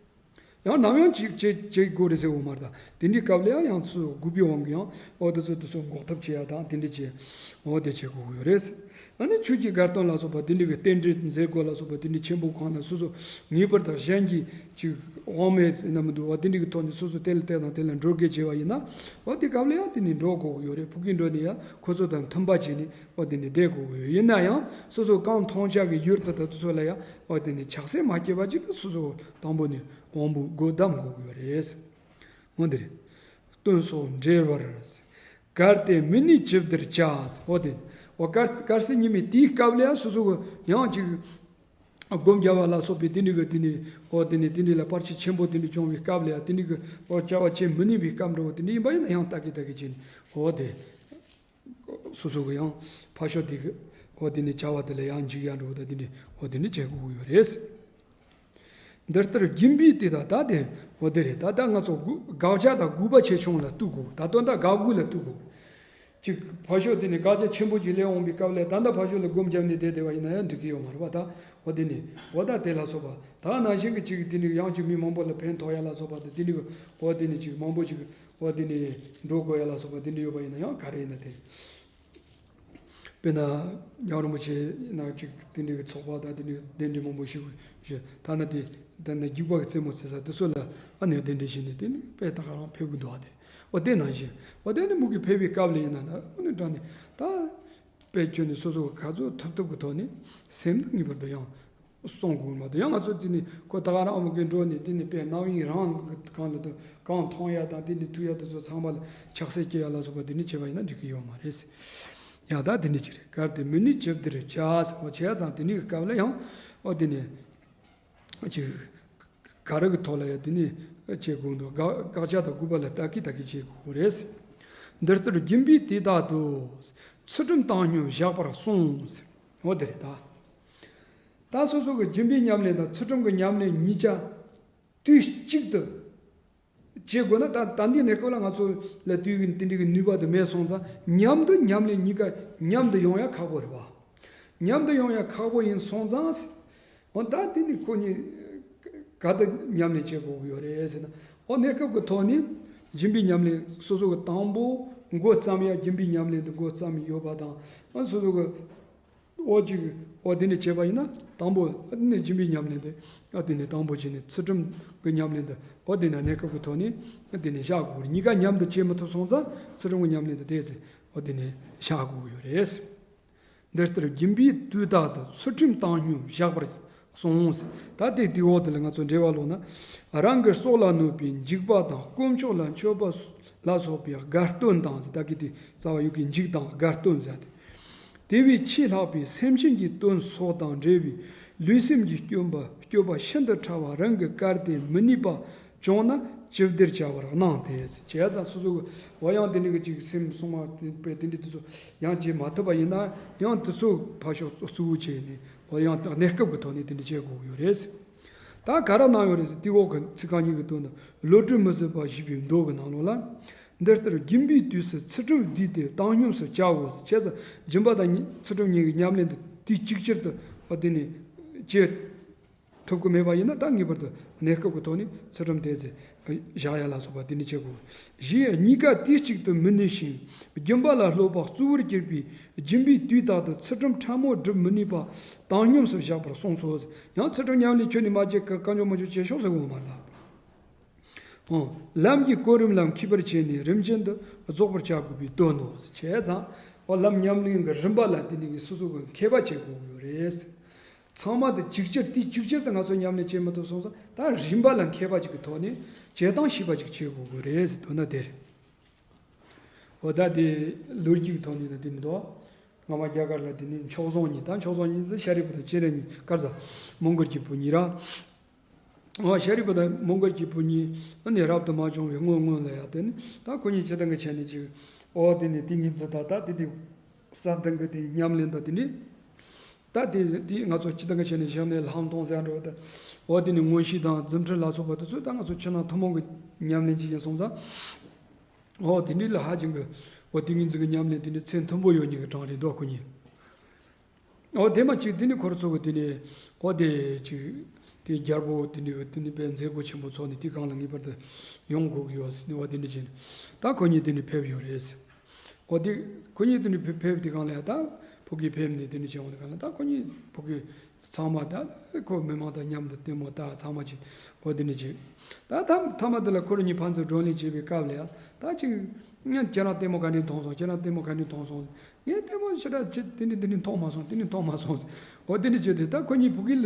ཡང་ནམ་ཡང་ཅིག་བྱེད་བྱེད་དགོས་རེད་ཟེར་འོ་མ་རེད། ད་དེ་འདྲའི་སྐབས་ལ་ཡང་ཡང་སོ་སོ་དགོས་པའི་དབང་གིས་ཡང་འོ་དེ་ཚོ་དེ་ཚོ་འགོག་ཐབས་བྱེད་ཡ་དང་དེ་འདྲ་བྱེད། འོ་དེ་བྱེད་དགོས་ཀྱི་ཡོད་རེད། ཨ་ནི་ཆོས་ཀྱི་དགའ་སྟོན་ལ་སོགས་པ་དེ་འདྲ་གི་རྟེན་འབྲེལ་མཛད་སྒོ་ལ་སོགས་པ་དེ་འདྲ་ཆེན་པོ་གང་ལ་སོ་སོ་ངེས་པར་དུ་གཞན་གྱིས་ཅིག་དབང་མེད་ཟེར་ན་མི་འདུག་བ། དེ་འདྲ་གི་ཐོག་ནས་སོ་སོ་དེ་ལ་དེ་དང་དེ་ལ་འགྲོ་དགོས་བྱས་པ་ཡིན་ན། འོ་དེ་སྐབས་ལ་ཡང་དེ་ནས་འགྲོ་དགོས་ཀྱི་ཡོད་རེད། ཕ་གིར་འགྲོ་ནས་ཡང་ཁོ་ཚོ་དང་མཐུན་པ་བྱས་ནས་འོ་དེ་ནས་བསྡད་དགོས་ཀྱི་ཡོད། ཡིན་ན་ཡང་སོ་སོ་རྐང་མཐོང་བྱ་གི་ཡུལ་དུ་ད་དེ་ཚོ་ལ་ཡང་འོ་དེ་ནས་ཆགས་སྲེད་མ་སྐྱེས་པ་ཅིག་ཏུ་སོ་སོ་དང་པོ་ནས་དབང་པོ་སྒོ་བསྡམ་དགོས་ཀྱི་ཡོད་རེད། འོ་འདི་རེད། སྟོན་སོགས་འབྲེལ་བར། གལ་ཏེ་མི་ནུས་ཅི་བདེར་བྱ། འོ་དེ། འོ་གལ་གལ་སྲིད་ཉི་མའི་དེའི་སྐབས་ལ་ཡང་སོ་སོ་གི་ཡང་ཅིག་སྒོམ་རྒྱག་པ་ལ་སོགས་པའི་དེ་འདྲ་གི་དེ་ནས་འོ་དེ་ནས་དེ་འདྲ་ལ་བར་ཆད་ཆེན་པོ་དེ་འདྲ་བྱུང་བའི་སྐབས་ལ་ཡང་དེ་འདྲ་གི་འོ་བྱ་བ་བྱེད་མི་ནུས་པའི་སྐབས་འདྲ་བོ་དེ་འདྲ་ཡིན་པ་ཡིན་ན་ཡང་ལྟ་གི་ལྟ་གི་བྱས་ནས་འོ་དེ། སོ་སོ་གི་ཡང་ཕར་ཕྱོགས་དེ་གི་འོ་དེ་ནས་བྱ་བ་དེ་ལ་ཡང་འཇིགས་ཡ་འདྲ་བོ་དང་དེ་འདྲ་འོ་དེ་འདྲ་བྱེད་དགོས་ཀྱི་ཡོད་རེད། འདི་ལྟར་སྦྱིན་པའི་དེ་དག་ད་དེ་འོ་དེ་རེད། ད་ལྟ་ང་ཚོ་དགག་བྱ་དང་དགོས་པ་ཆེ་ཆུང་ལ་ལྟོས་དགོས། ད་དོན་དག་དགག་དགོས་ལ་ལྟོས་དགོས། ཅིག་ཕར་ཕྱོགས་དེ་ནས་དགག་བྱ་ཆེན་པོ་ཅིག་སླེབས་འོང་བའི་སྐབས་ལ་ད་ལྟ་ཕར་ཕྱོགས་ལ་སྒོམ་བརྒྱབ་ནས་བསྡད་བསྡད་པ་ཡིན་ན་ཡང་འགྲིག་གི་ཡོད་མ་རེད་པ། ད་འོ་དེ་ནས་འོ་ད་དེ་ལ་སོགས་པ་ད་ནང་བཞིན་གྱི་ཅིག་དེ་ནས་ཡང་ཅིག་མི་མང་པོ་ལ་ཕན་ཐོགས་ཡ་ལ་སོགས་པ་དང་དེ་ནས་འོ་དེ་ནས་ཅིག་མང་པོ་ཅིག་འོ་དེ་ནས་འགྲོ་དགོས་ཡ་ལ་སོགས་པ་དེ་འདྲ་ཡོད་པ་ཡིན་ན་ཡང་ག་རེ་ཡིན་ན་དེ། དཔེར་ན། རྒྱལ་བ་རིན་པོ་ཆེ་ན་ཅིག་དེ་འདྲའི་གི་ཚོགས་པ་དང་དེ་འདྲའི་གདན་འདྲེན་མང་པོ་ཞིག་ཞུ་ཐ་ན་དེ་ད་ནི་རྒྱུག་པ་གི་རྩེད་མོ་རྩེ་ས་དེ་ཚོ་ལ་ཨ་ནི་གདན་འདྲེན་བྱས་ནས་དེ་ནི་དཔེ་ད་ག་རང་ཕེབས་གི་འདུག་ཨ། དེ་འོ་དེ་ནང་བཞིན་འོ་དེ་ནི་མུ་གེ་ཕེབས་པའི་སྐབས་ལ་ཡིན་ན་ན་འོ་ནི་དྲང་ནས་ད་དཔེ་ཁྱོན་ནས་སོ་སོ་ག་ཚོད་ཐུབ་ཐུབ་ཀྱི་ཐོག་ནས་སེམས་ནི་ངེས་པར་དུ་ཡང་། གསུང་དགོས་མ་གཏོགས་ཡང་ང་ཚོ་དེ་ནི་ཁོ་ད་ག་རང་ཨ་མ་གི་འགྲོ་ནས་དེ་ནི་དཔེ་རྣམ་གཡེང་རང་གི་གང་ལ་དུ་གང་མཐོང་ཡ་དང་དེ་ནི་ཐུག་ཡ་དེ་ཚོ་ཚང་མ་ལ་ཆགས་སྲེད་སྐྱེ་ཡ་ལ་སོགས་པ་དེ་ནི་བྱས་པ་ཡིན་ན་འགྲིག་གི་ཡོད་མ་རེད། ཡང་ད་དེ་ནི་ཅི་རེད། གལ་ཏེ་མི་ནུས་ཅི་བདེར་བྱ་ཟེར་བ་བྱས་ཙང་དེ་ནི་གི་སྐབས་ལ་ཡང་ཨོ་དེ་ནི་ཅི་ག་རེ་གི་ཐོག་ལ་ཡང་དེ་ནི་བྱེད་དགོས་འདུག་དགག་དགག་བྱ་དང་དགོས་པ་ལ་ལྟ་གི་ལྟ་གི་བྱེད་དགོས་རེད། འདི་ལྟར་སྦྱིན་པའི་དུས་དག་ཏུ་ཚུལ་ཁྲིམས་བཏང་སྙོམས་བཞག་པར་གསུངས། ཨོ་དེ་རེད་ད། ད་སོ་སོ་གི་སྦྱིན་པའི་ཉམས་ལེན་དང་ཚུལ་ཁྲིམས་ཀྱི་ཉམས་ལེན་གཉིས་ཆ་དུས་གཅིག་ཏུ་བྱེད་དགོས་ན། ད་ད་འདི་གནས་སྐབས་ལ་ང་ཚོ་ལ་དུས་ཀྱི་དེ་འདྲའི་གི་ནུས་པ་དེ་མེད་སོང་ཙང་། མཉམ་དུ་ཉམས་ལེན་གཉིས་ཀ་མཉམ་དུ་ཡོང་ཡ་ཁག་པོ་རེད་པ། མཉམ་དུ་ཡོང་ཡ་ཁག་པོ་ཡིན་སོང་ཙང་། འོ་ད་དེ་ནི་ཁོ་གཉིས་ག་དུ་ཉམས་ལེན་བྱེད་དགོས་ཀྱི་ཡོད་རེད་ཟེར་ན། འོ་གནས་སྐབས་ཀྱི་ཐོག་ནས་སྦྱིན་པའི་ཉམས་ལེན་སོ་སོ་གི་དང་པོ་འགོ་བརྩམས་ཡ། སྦྱིན་པའི་ཉམས་ལེན་དུ་འགོ་བརྩམས་ཡོད་པ་དང་། འོ་སོ་སོ་གི་འོ་ཅིག་འོ་དེ་ནས་བྱས་པ་ཡིན་ན་དང་པོ་ནས་སྦྱིན་པའི་ཉམས་ལེན་དེ་འོ་དེ་ནས་དང་པོ་བྱས་ནས་ཚུལ་ཁྲིམས་ཀྱི་ཉམས་ལེན་དེ་འོ་དེ་ནས་གནས་སྐབས་ཀྱི་ཐོག་ནས་འོ་དེ་ནས་བཞག་དགོས་རེད། གཉིས་ཀ་མཉམ་དུ་བྱེད་མི་ཐུབ་སོང་ཙང་ཚུལ་ཁྲིམས་ཀྱི་ཉམས་ལེན་དེ་དེ་ཚེ་འོ་དེ་ནས་བཞག་དགོས་ཀྱི་ཡོད་རེད། འདི་ལྟར་སྦྱིན་པའི་དུས་དག་ཏུ་ཚུལ་ཁྲིམས་བཏང་སྙོམས་བཞག་པར་ གསུངས། ད་དེ་དེའི་འོག་དེ་ལ་ང་ཚོ་འགྲེལ་པ་ཀློག་ན། རང་གི་སྲོག་ལ་གནོད་པའི་འཇིགས་པ་དང་དཀོན་མཆོག་ལ་མཆོད་པ་ལ་སོགས་པའི་དགའ་སྟོན་དང་ཟེར། ད་གི་དེ་རྩ་བ་ཡུལ་གྱི་འཇིགས་དང་དགའ་སྟོན་ཟེར་ཏེ། དེ་བས་ཆེས་ལྷག་པའི་སེམས་ཅན་གྱི་དོན་སོགས་དང་འབྲེལ་བའི་ལུས་སེམས་ཀྱི་སྐྱོན་པ་སྤྱོད་པ་ཤིན་ཏུ་ཕྲ་བ་རང་གིས་བཀར་ཏེ་མི་ནུས་པ་བྱུང་ན་ཅི་བདེར་བྱ་བར་སྣང་སྟེ། བྱས་ཙང་སོ་སོ་གི་འོ་ཡང་དེ་འདྲ་གི་ཅིག་སེམས་སྲུང་བ་དེ་དཔེ་དེ་འདྲ་དེ་ཚོ་ཡང་བྱེད་མ་ཐུབ་པ་ཡིན་ན་ཡང་དེ་ཚོ་ཕར་ཕྱོགས་གཙོ་བོ་བྱས་ནས་འོ་ཡང་གནས་སྐབས་ཀྱི་ཐོག་ནས་དེ་འདྲ་བྱེད་དགོས་ཀྱི་ཡོད་རེད། ད་ག་རེ་གནང་ཡོད་རེད་ཟེར་དེའི་འོག་གི་ཚིག་རྐང་གཉིས་ཀྱི་དོན་དུ་བློ་གྲོས་མི་ཟད་པ་ཞེས་པའི་མདོ་གི་ནང་ལོགས་ལ། འདི་ལྟར་སྦྱིན་པའི་དུས་སུ་ཚུལ་ཁྲིམས་བསྡུས་ཏེ་བཏང་སྙོམས་སུ་བྱའོ་ཟེར། བྱས་ཙང་སྦྱིན་པ་དང་ཚུལ་ཁྲིམས་གཉིས་ཀྱི་ཉམས་ལེན་དུ་དུས་གཅིག་གྱུར་དུ་འོ་དེ་ནས་བྱེད་ཐུབ་ཀྱི་མེད་པ་ཡིན་ན་ད་ངེས་པར་དུ་གནས་སྐབས་ཀྱི་ཐོག་ནས་ཚུལ་ཁྲིམས་དེ་ཚེ་བཞག་ཡ་ལ་སོགས་པ་དེ་འདྲ་བྱེད་དགོས། ཞེས་གཉིས་ཀ་དུས་གཅིག་ཏུ་མི་ནུས་ཤིང་སྦྱིན་པ་ལ་སློབ་པ་གཙོ་བོར་གྱུར་པའི་སྦྱིན་པའི་དུས་དག་ཏུ་ཚུལ་ཁྲིམས་ཕྲ་མོ་སྒྲུབ་མི་ནུས་པ་བཏང་སྙོམས་སུ་བཞག་པར་གསུངས་སོ། ཡང་ཚུལ་ཁྲིམས་ཉམས་ལེན་ཁྱོན་ནས་མ་བྱས་ཀ་ཀ་འཇོག་མ་འཇོག་བྱེད་ཆོག་ཟེར་དགོས་མ་རེད། ཨོ། ལམ་གྱི་གོ་རིམ་ལ་མཁས་པར་བྱས་ནས་རིམ་བྱོན་དུ་རྫོགས་པར་བྱ་དགོས་པའི་དོན་ནོ། བྱས་ཙང་ཨོ་ལམ་ཉམས་ལེན་གྱི་རིམ་པ་ལ་དེ་ནས་སོ་སོ་གི་མཁས་པ་བྱེད་དགོས་ཀྱི་ཡོད་རེད། ཚང་མ་དེ་གཅིག་གྱུར་དེ་གཅིག་གྱུར་དུ་ང་ཚོ་ཉམས་ལེན་བྱེད་མི་ཐུབ་སོང་ཙང་ད་རིམ་པ་ལ་མཁས་པ་ཅིག་གི་ཐོག་ནས་བྱེད་སྟངས་ཤེས་པ་ཅིག་བྱེད་དགོས་ཀྱི་རེད་ཟེར་དོན་དག་དེ་རེད། ཨོ་ད་དེ་ལོ་རྒྱུས་ཀྱི་ཐོག་ནས་ད་དེ་མི་འདུག་སྔ་མ་རྒྱ་གར་ལ་དེ་ནས་མཆོག་ཟུང་གཉིས། ད་མཆོག་ཟུང་གཉིས་དེ་ཤཱ་རིའི་བུ་དང་སྤྱན་རས་གཉིས། ག་རེ་ཟ། མོའུ་འགལ་གྱི་བུ་གཉིས་ར། ཨོ་ཤཱ་རིའི་བུ་དང་མོའུ་འགལ་གྱི་བུ་གཉིས་ཨ་ནི་རབ་ཏུ་མ་བྱུང་བའི་སྔོན་སྔོན་ལ་ཡ་དེ་ནི་ད་ཁོ་གཉིས་སྤྱིར་བཏང་གི་ཆ་ནས་ཅིག་ཨོ་དེ་ནི་ཏིང་ངེ་འཛིན་དང་ད་དེ་དེ་བསམ་གཏན་གྱི་དེ་ཉམས་ལེན་དང་དེ་ནི་ད་དེ་དེ་ང་ཚོ་སྤྱིར་བཏང་གི་ཆ་ནས་བཞག་ནས་ལྷག་མཐོང་ཟེར་འགྲོ་བ་དང་ཨོ་དེ་ནི་མངོན་ཤེས་དང་རྫུ་འཕྲུལ་ལ་སོགས་པ་དེ་ཚོ་ད་ང་ཚོ་ཕྱི་ནང་ཐུན་མོང་གི་ཉམས་ལེན་ཅིག་ཡིན་སོང་ཙང་། ཨོ་དེ་འདྲའི་ལ་ཧ་ཅང་གི་ཨོ་ཏིང་ངེ་འཛིན་གྱི་ཉམས་ལེན་དེ་འདྲའི་ཚད་མཐོན་པོ་ཡོད་མཁན་གྱི་གྲངས་རེད་འདུག་ཁོ་གཉིས། ཨོ་དེ་མ་གཅིག་དེ་ནི་ཁོ་ར་ཚོ་གི་དེ་ནི་ཨོ་དེ་ཅིག་དེ་རྒྱལ་པོ་དེ་འདྲའི་གི་དེ་ནི་དཔེ་མཛད་སྒོ་ཆེན་པོ་ཚོགས་ནས་དེ་གང་ལ་ངེས་པར་དུ་ཡོང་དགོས་ཀྱི་ཡོད་ཟེར་ནས་ཨོ་དེ་འདྲ་བྱས་ནས་ད་ཁོ་གཉིས་དེ་ནི་ཕེབས་ཡོད་རེད། ཨོ་དེ་ཁོ་གཉིས་དེ་ནི་ཕེབས་ཕེབས་དེ་གང་ལ་ཡ་ད་ཕ་གི་ཕེབས་ནས་དེ་ནི་བྱས་འོང་དེ་གང་ལ་ད་ཁོ་གཉིས་ཕ་གི་ཚང་མ་ད་ཁོ་མི་མང་དང་མཉམ་དུ་ལྟད་མོ་ལྟ་ཚང་མ་བྱས་ཨོ་དེ་ནི་བྱས། ད་ཐ་ཐ་མ་དེ་ལ་ཁོ་རང་གཉིས་ཕན་ཚུན་བགྲོ་གླེང་བྱེད་པའི་སྐབས་ལ་ཡང་ད་ཅིག་ངས་ཁྱེད་རང་ལྟད་མོ་ག་འདྲ་མཐོང་སོང་། ཁྱེད་རང་ལྟད་མོ་ག་འདྲ་མཐོང་སོང་། ངས་ལྟད་མོ་ཞེ་དྲག་ཅིག་དེ་འདྲ་དེ་འདྲ་མཐོང་མ་སོང་། དེ་འདྲ་མཐོང་མ་སོང་། ཨོ་དེ་འདྲ་བྱས་ཏེ་ད་ཁོ་གཉིས་ཕ་གི་ལ་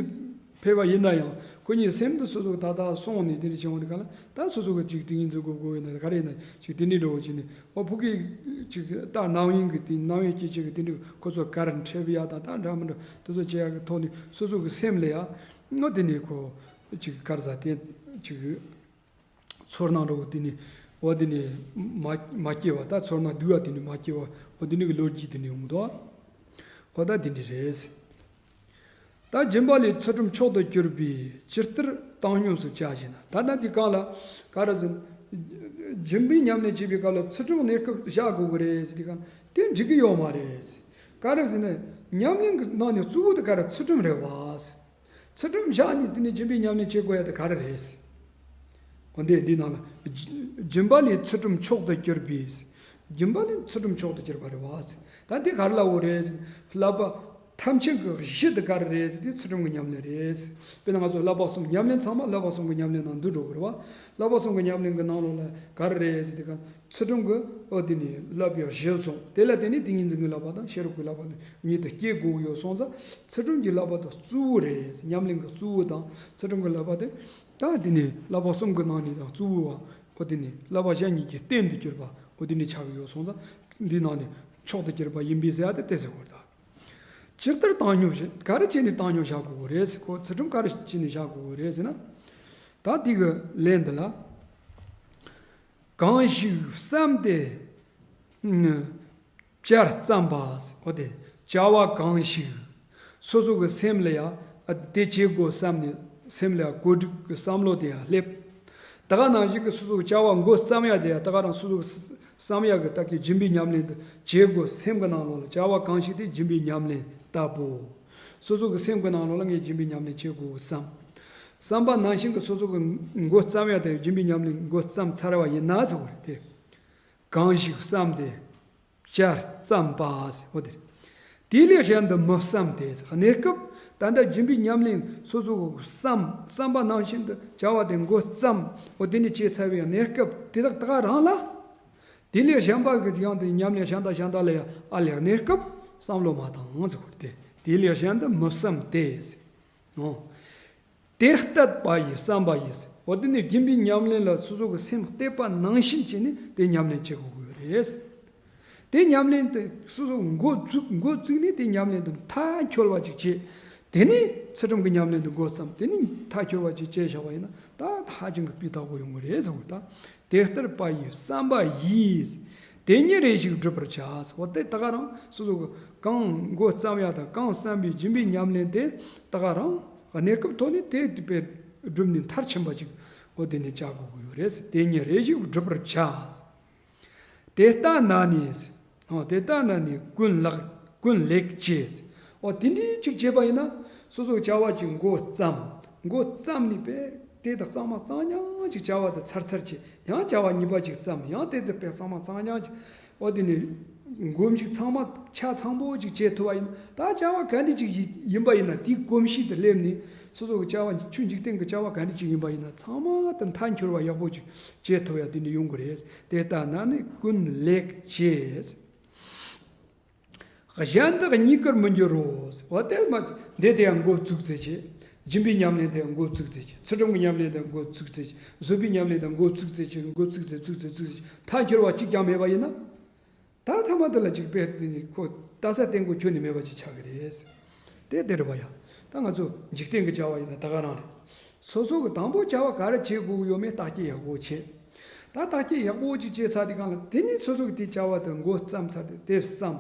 ཕེབས་པ་ཡིན་ན་ཡང་ཁོ་གཉིས་སེམས་དུ་སོ་སོ་ད་ད་སོང་ནས་དེ་འདྲ་བྱེད་འོང་དེ་ག་ལ་ད་སོ་སོ་གི་ཅིག་དེ་གཉིས་འཛུལ་དགོས་དགོས་ཡིན་ན་ག་རེ་ཡིན་ན་ཅིག་དེ་འདྲ་འདྲ་བོ་བྱས་ནས་ཨོ་ཕ་གི་ཅིག་ད་རྣམ་གཡེང་གི་དེ་རྣམ་གཡེང་སྐྱེ་བྱེད་ཀྱི་དེ་འདྲ་ཁོ་ཚོ་གར་འཁྲབ་ཡ་ད་ད་འདྲ་མི་འདྲ་དེ་ཚོ་བྱེད་ཡ་གི་ཐོག་ནས་སོ་སོ་གི་སེམས་ལ་ཡ་ཨོ་དེ་ནས་ཁོ་ཅིག་གར་ཟ་དེ་ཅིག་ཚོར་སྣང་འདྲ་བོ་དེ་ནི་འོ་དེ་ནི་མ་མ་སྐྱེ་བ། ད་ཚོར་སྣང་སྡུག་པ་དེ་ནི་མ་སྐྱེ་བ། འོ་དེ་ནི་གི་ལོ་རྒྱུས་དེ་ནི་ཡོང་གི་འདུག་འོ་ད་དེ་འདྲ་རེད། ད་སྦྱིན་པ་ལས་ཚུལ་ཁྲིམས་མཆོག་ཏུ་གྱུར་པས་ཇི་ལྟར་བཏང་སྙོམས་སུ་བྱ་ཞེ་ན། ད་ལྟ་འདི་གང་ལ་ག་རེ་ཟེར། སྦྱིན་པའི་ཉམས་ལེན་བྱེད་པའི་སྐབས་ལ་ཚུལ་ཁྲིམས་གནས་སྐབས་བཞག་དགོས་ཀྱི་རེད་ཟེར་དུས་གང་དེ་འགྲིག་གི་ཡོད་མ་རེད། ག་རེ་ཟེར་ན་ཉམས་ལེན་གྱི་ནང་ནས་གཙོ་བོ་དེ་ག་རེ་ཚུལ་ཁྲིམས་རེད་བ། ཚུལ་ཁྲིམས་བཞག་ནས་དེ་ནས་སྦྱིན་པའི་ཉམས་ལེན་བྱེད་དགོས་ཡ་དེ་ག་རེ་རེད། འོ་འདི་འདི་ནང་ལ་སྦྱིན་པ་ལས་ཚུལ་ཁྲིམས་མཆོག་ཏུ་གྱུར་པས། སྦྱིན་པ་ལས་ཚུལ་ཁྲིམས་མཆོག་ཏུ་གྱུར་པ་རེད་བ། ད་འདི་ག་རེ་ལབ་དགོས་རེད། བསླབ་པ་ཐམས་ཅད་ཀྱི་གཞི་དེ་ག་རེ་རེད། དེ་ཚུལ་ཁྲིམས་ཀྱི་ཉམས་ལེན་རེད། དཔེར་ན་ང་ཚོ་བསླབ་པ་གསུམ་ཉམས་ལེན་ཚང་མ་བསླབ་པ་གསུམ་གྱི་ཉམས་ལེན་ནང་འདུ་འགྲོ་དགོས་རེད་བ། བསླབ་པ་གསུམ་གྱི་ཉམས་ལེན་གྱི་ནང་ལོགས་ལ་ག་རེ་རེད་ཟེར་དུས་གང་། ཚུལ་ཁྲིམས་ཀྱི་ཨོ་དེ་ནི་བསླབ་པའི་གཞི་བཟུང་། དེ་ལ་བརྟེན་ནས་ཏིང་ངེ་འཛིན་གྱི་བསླབ་པ་དང་ཤེས་རབ་ཀྱི་བསླབ་པ་ནི་གཉིས་དེ་སྐྱེ་དགོས་ཀྱི་ཡོད་སོང་ཙང་ཚུལ་ཁྲིམས་ཀྱི་བསླབ་པ་དང་གཙོ་བོ་རེད། ཉམས་ལེན་གྱི་གཙོ་བོ་དང་ཚུལ་ཁྲིམས་ཀྱི་བསླབ་པ་དེ་ད་དེ་ནི་བསླབ་པ་གསུམ་གྱི་ནང་ནས་ཀྱང་གཙོ་བོ་བ་ཨོ་དེ་ནི་བསླབ་པ་གཞན་གཉིས་ཀྱི་རྟེན་དུ་གྱུར་པ་ཨོ་དེ་ནི་ཆགས་ཀྱི་ཡོད་སོང་ཙང་འདི་ནང་ནས་མཆོག་ཏུ་གྱུར་པ་ཡིན་པས་ཟེར་ཡ་དེ་དེ་ཟེར་དགོས་རེད་ད། ཇི་ལྟར་བཏང་སྙོམས་ཞེས་ག་རེ་བྱས་ནས་བཏང་སྙོམས་བཞག་དགོས་ཀྱི་རེད་ཟེར། ཁོ་ཚུལ་ཁྲིམས་ག་རེ་བྱས་ནས་བཞག་དགོས་ཀྱི་རེད་ཟེར་ན། ད་དེ་གི་ལན་འདི་ལ། གང་ཞིག་བསམས་ཏེ་བྱར་བརྩམས་པ། འོ་དེ་བྱ་བ་གང་ཞིག་སོ་སོ་གི་སེམས་ལ་ཡང་དེ་བྱེད་དགོས་བསམ་ནས་སེམས་ལ་ཡང་གོ་སྒྲིག་གི་བསམ་བློ་དེ་ཡང་སླེབས། ད་ག་ནང་བཞིན་གྱི་སོ་སོ་གི་བྱ་བ་འགོ་བརྩམས་ཡ་དེ་ཡང་ད་ག་རང་སོ་སོ་གི་བསམ་ཡ་གི་ད་གི་སྦྱིན་པའི་ཉམས་ལེན་དེ་བྱེད་དགོས་སེམས་གི་ནང་ལོགས་ལ་བྱ་བ་གང་ཞིག་དེ་སྦྱིན་པའི་ཉམས་ལེན་ལྟ་བུ། སོ་སོ་གི་སེམས་གི་ནང་ལོགས་ལ་ངས་སྦྱིན་པའི་ཉམས་ལེན་བྱེད་དགོས་བསམ། བསམ་པ་ནང་བཞིན་གྱི་སོ་སོ་གི་འགོ་བརྩམས་ཡ་དེ་སྦྱིན་པའི་ཉམས་ལེན་འགོ་བརྩམས་ཚར་བ་ཡིན་ན་ཟེར་བ་རེད་དེ། གང་ཞིག་བསམས་ཏེ་བྱར་བརྩམས་པ་ཟེར་བ་དེ། དེ་ལས་གཞན་དུ་མི་བསམ་སྟེ་ཟེར། གནས་སྐབས་ད་ལྟ་སྦྱིན་པའི་ཉམས་ལེན་སོ་སོ་གི་བསམ་བསམ་པ་ནང་བཞིན་དུ་བྱ་བ་དེ་འགོ་བརྩམས་འོ་དེ་ནས་བྱས་ཚར་བའི་གནས་སྐབས་དེ་དག་དག་རང་ལ། དེ་ལས་གཞན་པ་གི་ཡང་དེ་ཉམས་ལེན་གཞན་དག་གཞན་དག་ལ་ཡང་ཨ་ལས་གནས་སྐབས་བསམ་བློ་མ་བཏང་ཟེར་བ་དེ། དེ་ལས་གཞན་དུ་མི་བསམ་སྟེ་ཟེར། ཨོ། དེ་གཏད་པ་ཡི་བསམ་པ་ཡིས། འོ་དེ་ནི་སྦྱིན་པའི་ཉམས་ལེན་ལ་སོ་སོ་གི་སེམས་གཏད་པ་ནང་བཞིན་བྱས་ནས་དེ་ཉམས་ལེན་བྱེད་དགོས་ཀྱི་ཡོད་རེད། དེ་ཉམས་ལེན་དེ་སོ་སོ་འགོ་བཙུགས་འགོ་བཙུགས་ནས་དེ་ཉམས་ལེན་དེ་མཐའ་འཁྱོལ་བ་ཅིག་བྱེད། དེ་ནས་ཚུལ་ཁྲིམས་ཀྱི་ཉམས་ལེན་དེ་འགོ་བརྩམས། དེ་ནས་མཐའ་འཁྱོལ་བ་ཅིག་བྱས་བཞག་པ་ཡིན་ན་ད་ཧ་ཅང་གི་སྤུས་དག་པོ་ཡོང་གི་རེད་ཟེར་བ་ད། དེ་ལྟར་པ་ཡི་བསམ་པ་ཡིས། དེ་ཉིད་རེ་ཞིག་བསྒྲུབ་པར་བྱ། འོ་དེ་ད་ག་རང་སོ་སོ་གི་གང་འགོ་བརྩམས་ཡ་དང་གང་བསམ་པའི་སྦྱིན་པའི་ཉམས་ལེན་དེ་ད་ག་རང་གནས་སྐབས་ཐོག་ནས་དེ་དེ་པའི་བསྒྲུབས་ནས་མཐར་ཕྱིན་པ་ཅིག་འོ་དེ་ནས་བྱ་དགོས་ཀྱི་ཡོད་རེད། དེ་ཉིད་རེ་ཞིག་བསྒྲུབ་པར་བྱ། དེ་ལྟ་ན་ནི། ཨོ་དེ་ལྟ་ན་ནི་ཀུན་ལེགས། ཀུན་ལེགས་བྱས། ཨོ་དེ་འདྲའི་ཅིག་བྱས་པ་ཡིན་ན་སོ་སོ་བྱ་བ་ཅིག་འགོ་བརྩམས། འགོ་བརྩམས་ནས་པས་དེ་དག་གཙང་མ་གཙང་རྐྱང་ཅིག་བྱ་བ་དེ་ཚར་ཚར་བྱས། ཡང་བྱ་བ་གཉིས་པ་ཅིག་བརྩམས། ཡང་དེ་དེ་པས་གཙང་མ་གཙང་རྐྱང་ཅིག་ཨོ་དེ་ནི་འགོ་མཇུག་ཚང་མ་ཆ་ཚང་པོ་ཅིག་བྱེད་ཐུབ་པ་ཡིན་ན། ད་བྱ་བ་ག་འདྲ་ཅིག་ཡིན་ཡིན་པ་ཡིན་ན་དེའི་གོམས་གཤིས་དེ་སླེབས་ནས་སོ་སོ་གི་བྱ་བ་ཆོས་འཇིག་རྟེན་གྱི་བྱ་བ་ག་འདྲ་ཅིག་ཡིན་པ་ཡིན་ན་ཚང་མ་དེ་མཐའ་འཁྱོལ་བ་ཡག་པོ་ཅིག་བྱེད་ཐུབ་ཡ་དེ་འདྲ་ཡོང་གི་རེད། དེ་ལྟ་ན་ནི་ཀུན་ལེགས་བྱས། གཞན་དག་གཉིས་ཀར་མི་འགྱུར་རོ། འོ་དེ་མ་འདི་དེ་ཡང་འགོ་བཙུགས་ཚེ་ཆེ། སྦྱིན་པའི་ཉམས་ལེན་དེ་ཡང་འགོ་བཙུགས་ཚེ་ཆེ། ཚུལ་ཁྲིམས་ཀྱི་ཉམས་ལེན་དེ་ཡང་འགོ་བཙུགས་ཚེ་ཆེ། བཟོད་པའི་ཉམས་ལེན་དེ་ཡང་འགོ་བཙུགས་ཚེ་ཆེ། འགོ་བཙུགས་ཚེ་བཙུགས་ཚེ་བཙུགས་ཚེ་མཐའ་འཁྱོལ་བ་གཅིག་ཀྱང་མེད་པ་ཡིན་ན། ད་ཐ་མ་དེ་ལ་གཅིག་པས་དེ་ནི་ཁོ་ལྟ་ས་གཏན་གོ་ཁྱོན་ནས་མེད་པ་ཅིག་ཆགས་ཀྱི་རེད། དེ་དེ་རེད་བ་ཡ། ད་ང་ཚོ་འཇིག་རྟེན་གྱི་བྱ་བ་ཡིན་ན་ད་ག་རང་རེད། སོ་སོ་གི་དང་པོ་བྱ་བ་ག་རེ་བྱེད་དགོས་ཀྱི་ཡོད་མེད་བརྟག་དཔྱད་ཡག་པོ་བྱེད། ད་བརྟག་དཔྱད་ཡག་པོ་ཅིག་བྱས་ཚར་དུས་སྒང་ལ་དེ་ནི་སོ་སོ་གི་དེ་བྱ་བ་དེ་འགོ་བརྩམས་ཚར་དུས་དེ་བསམ།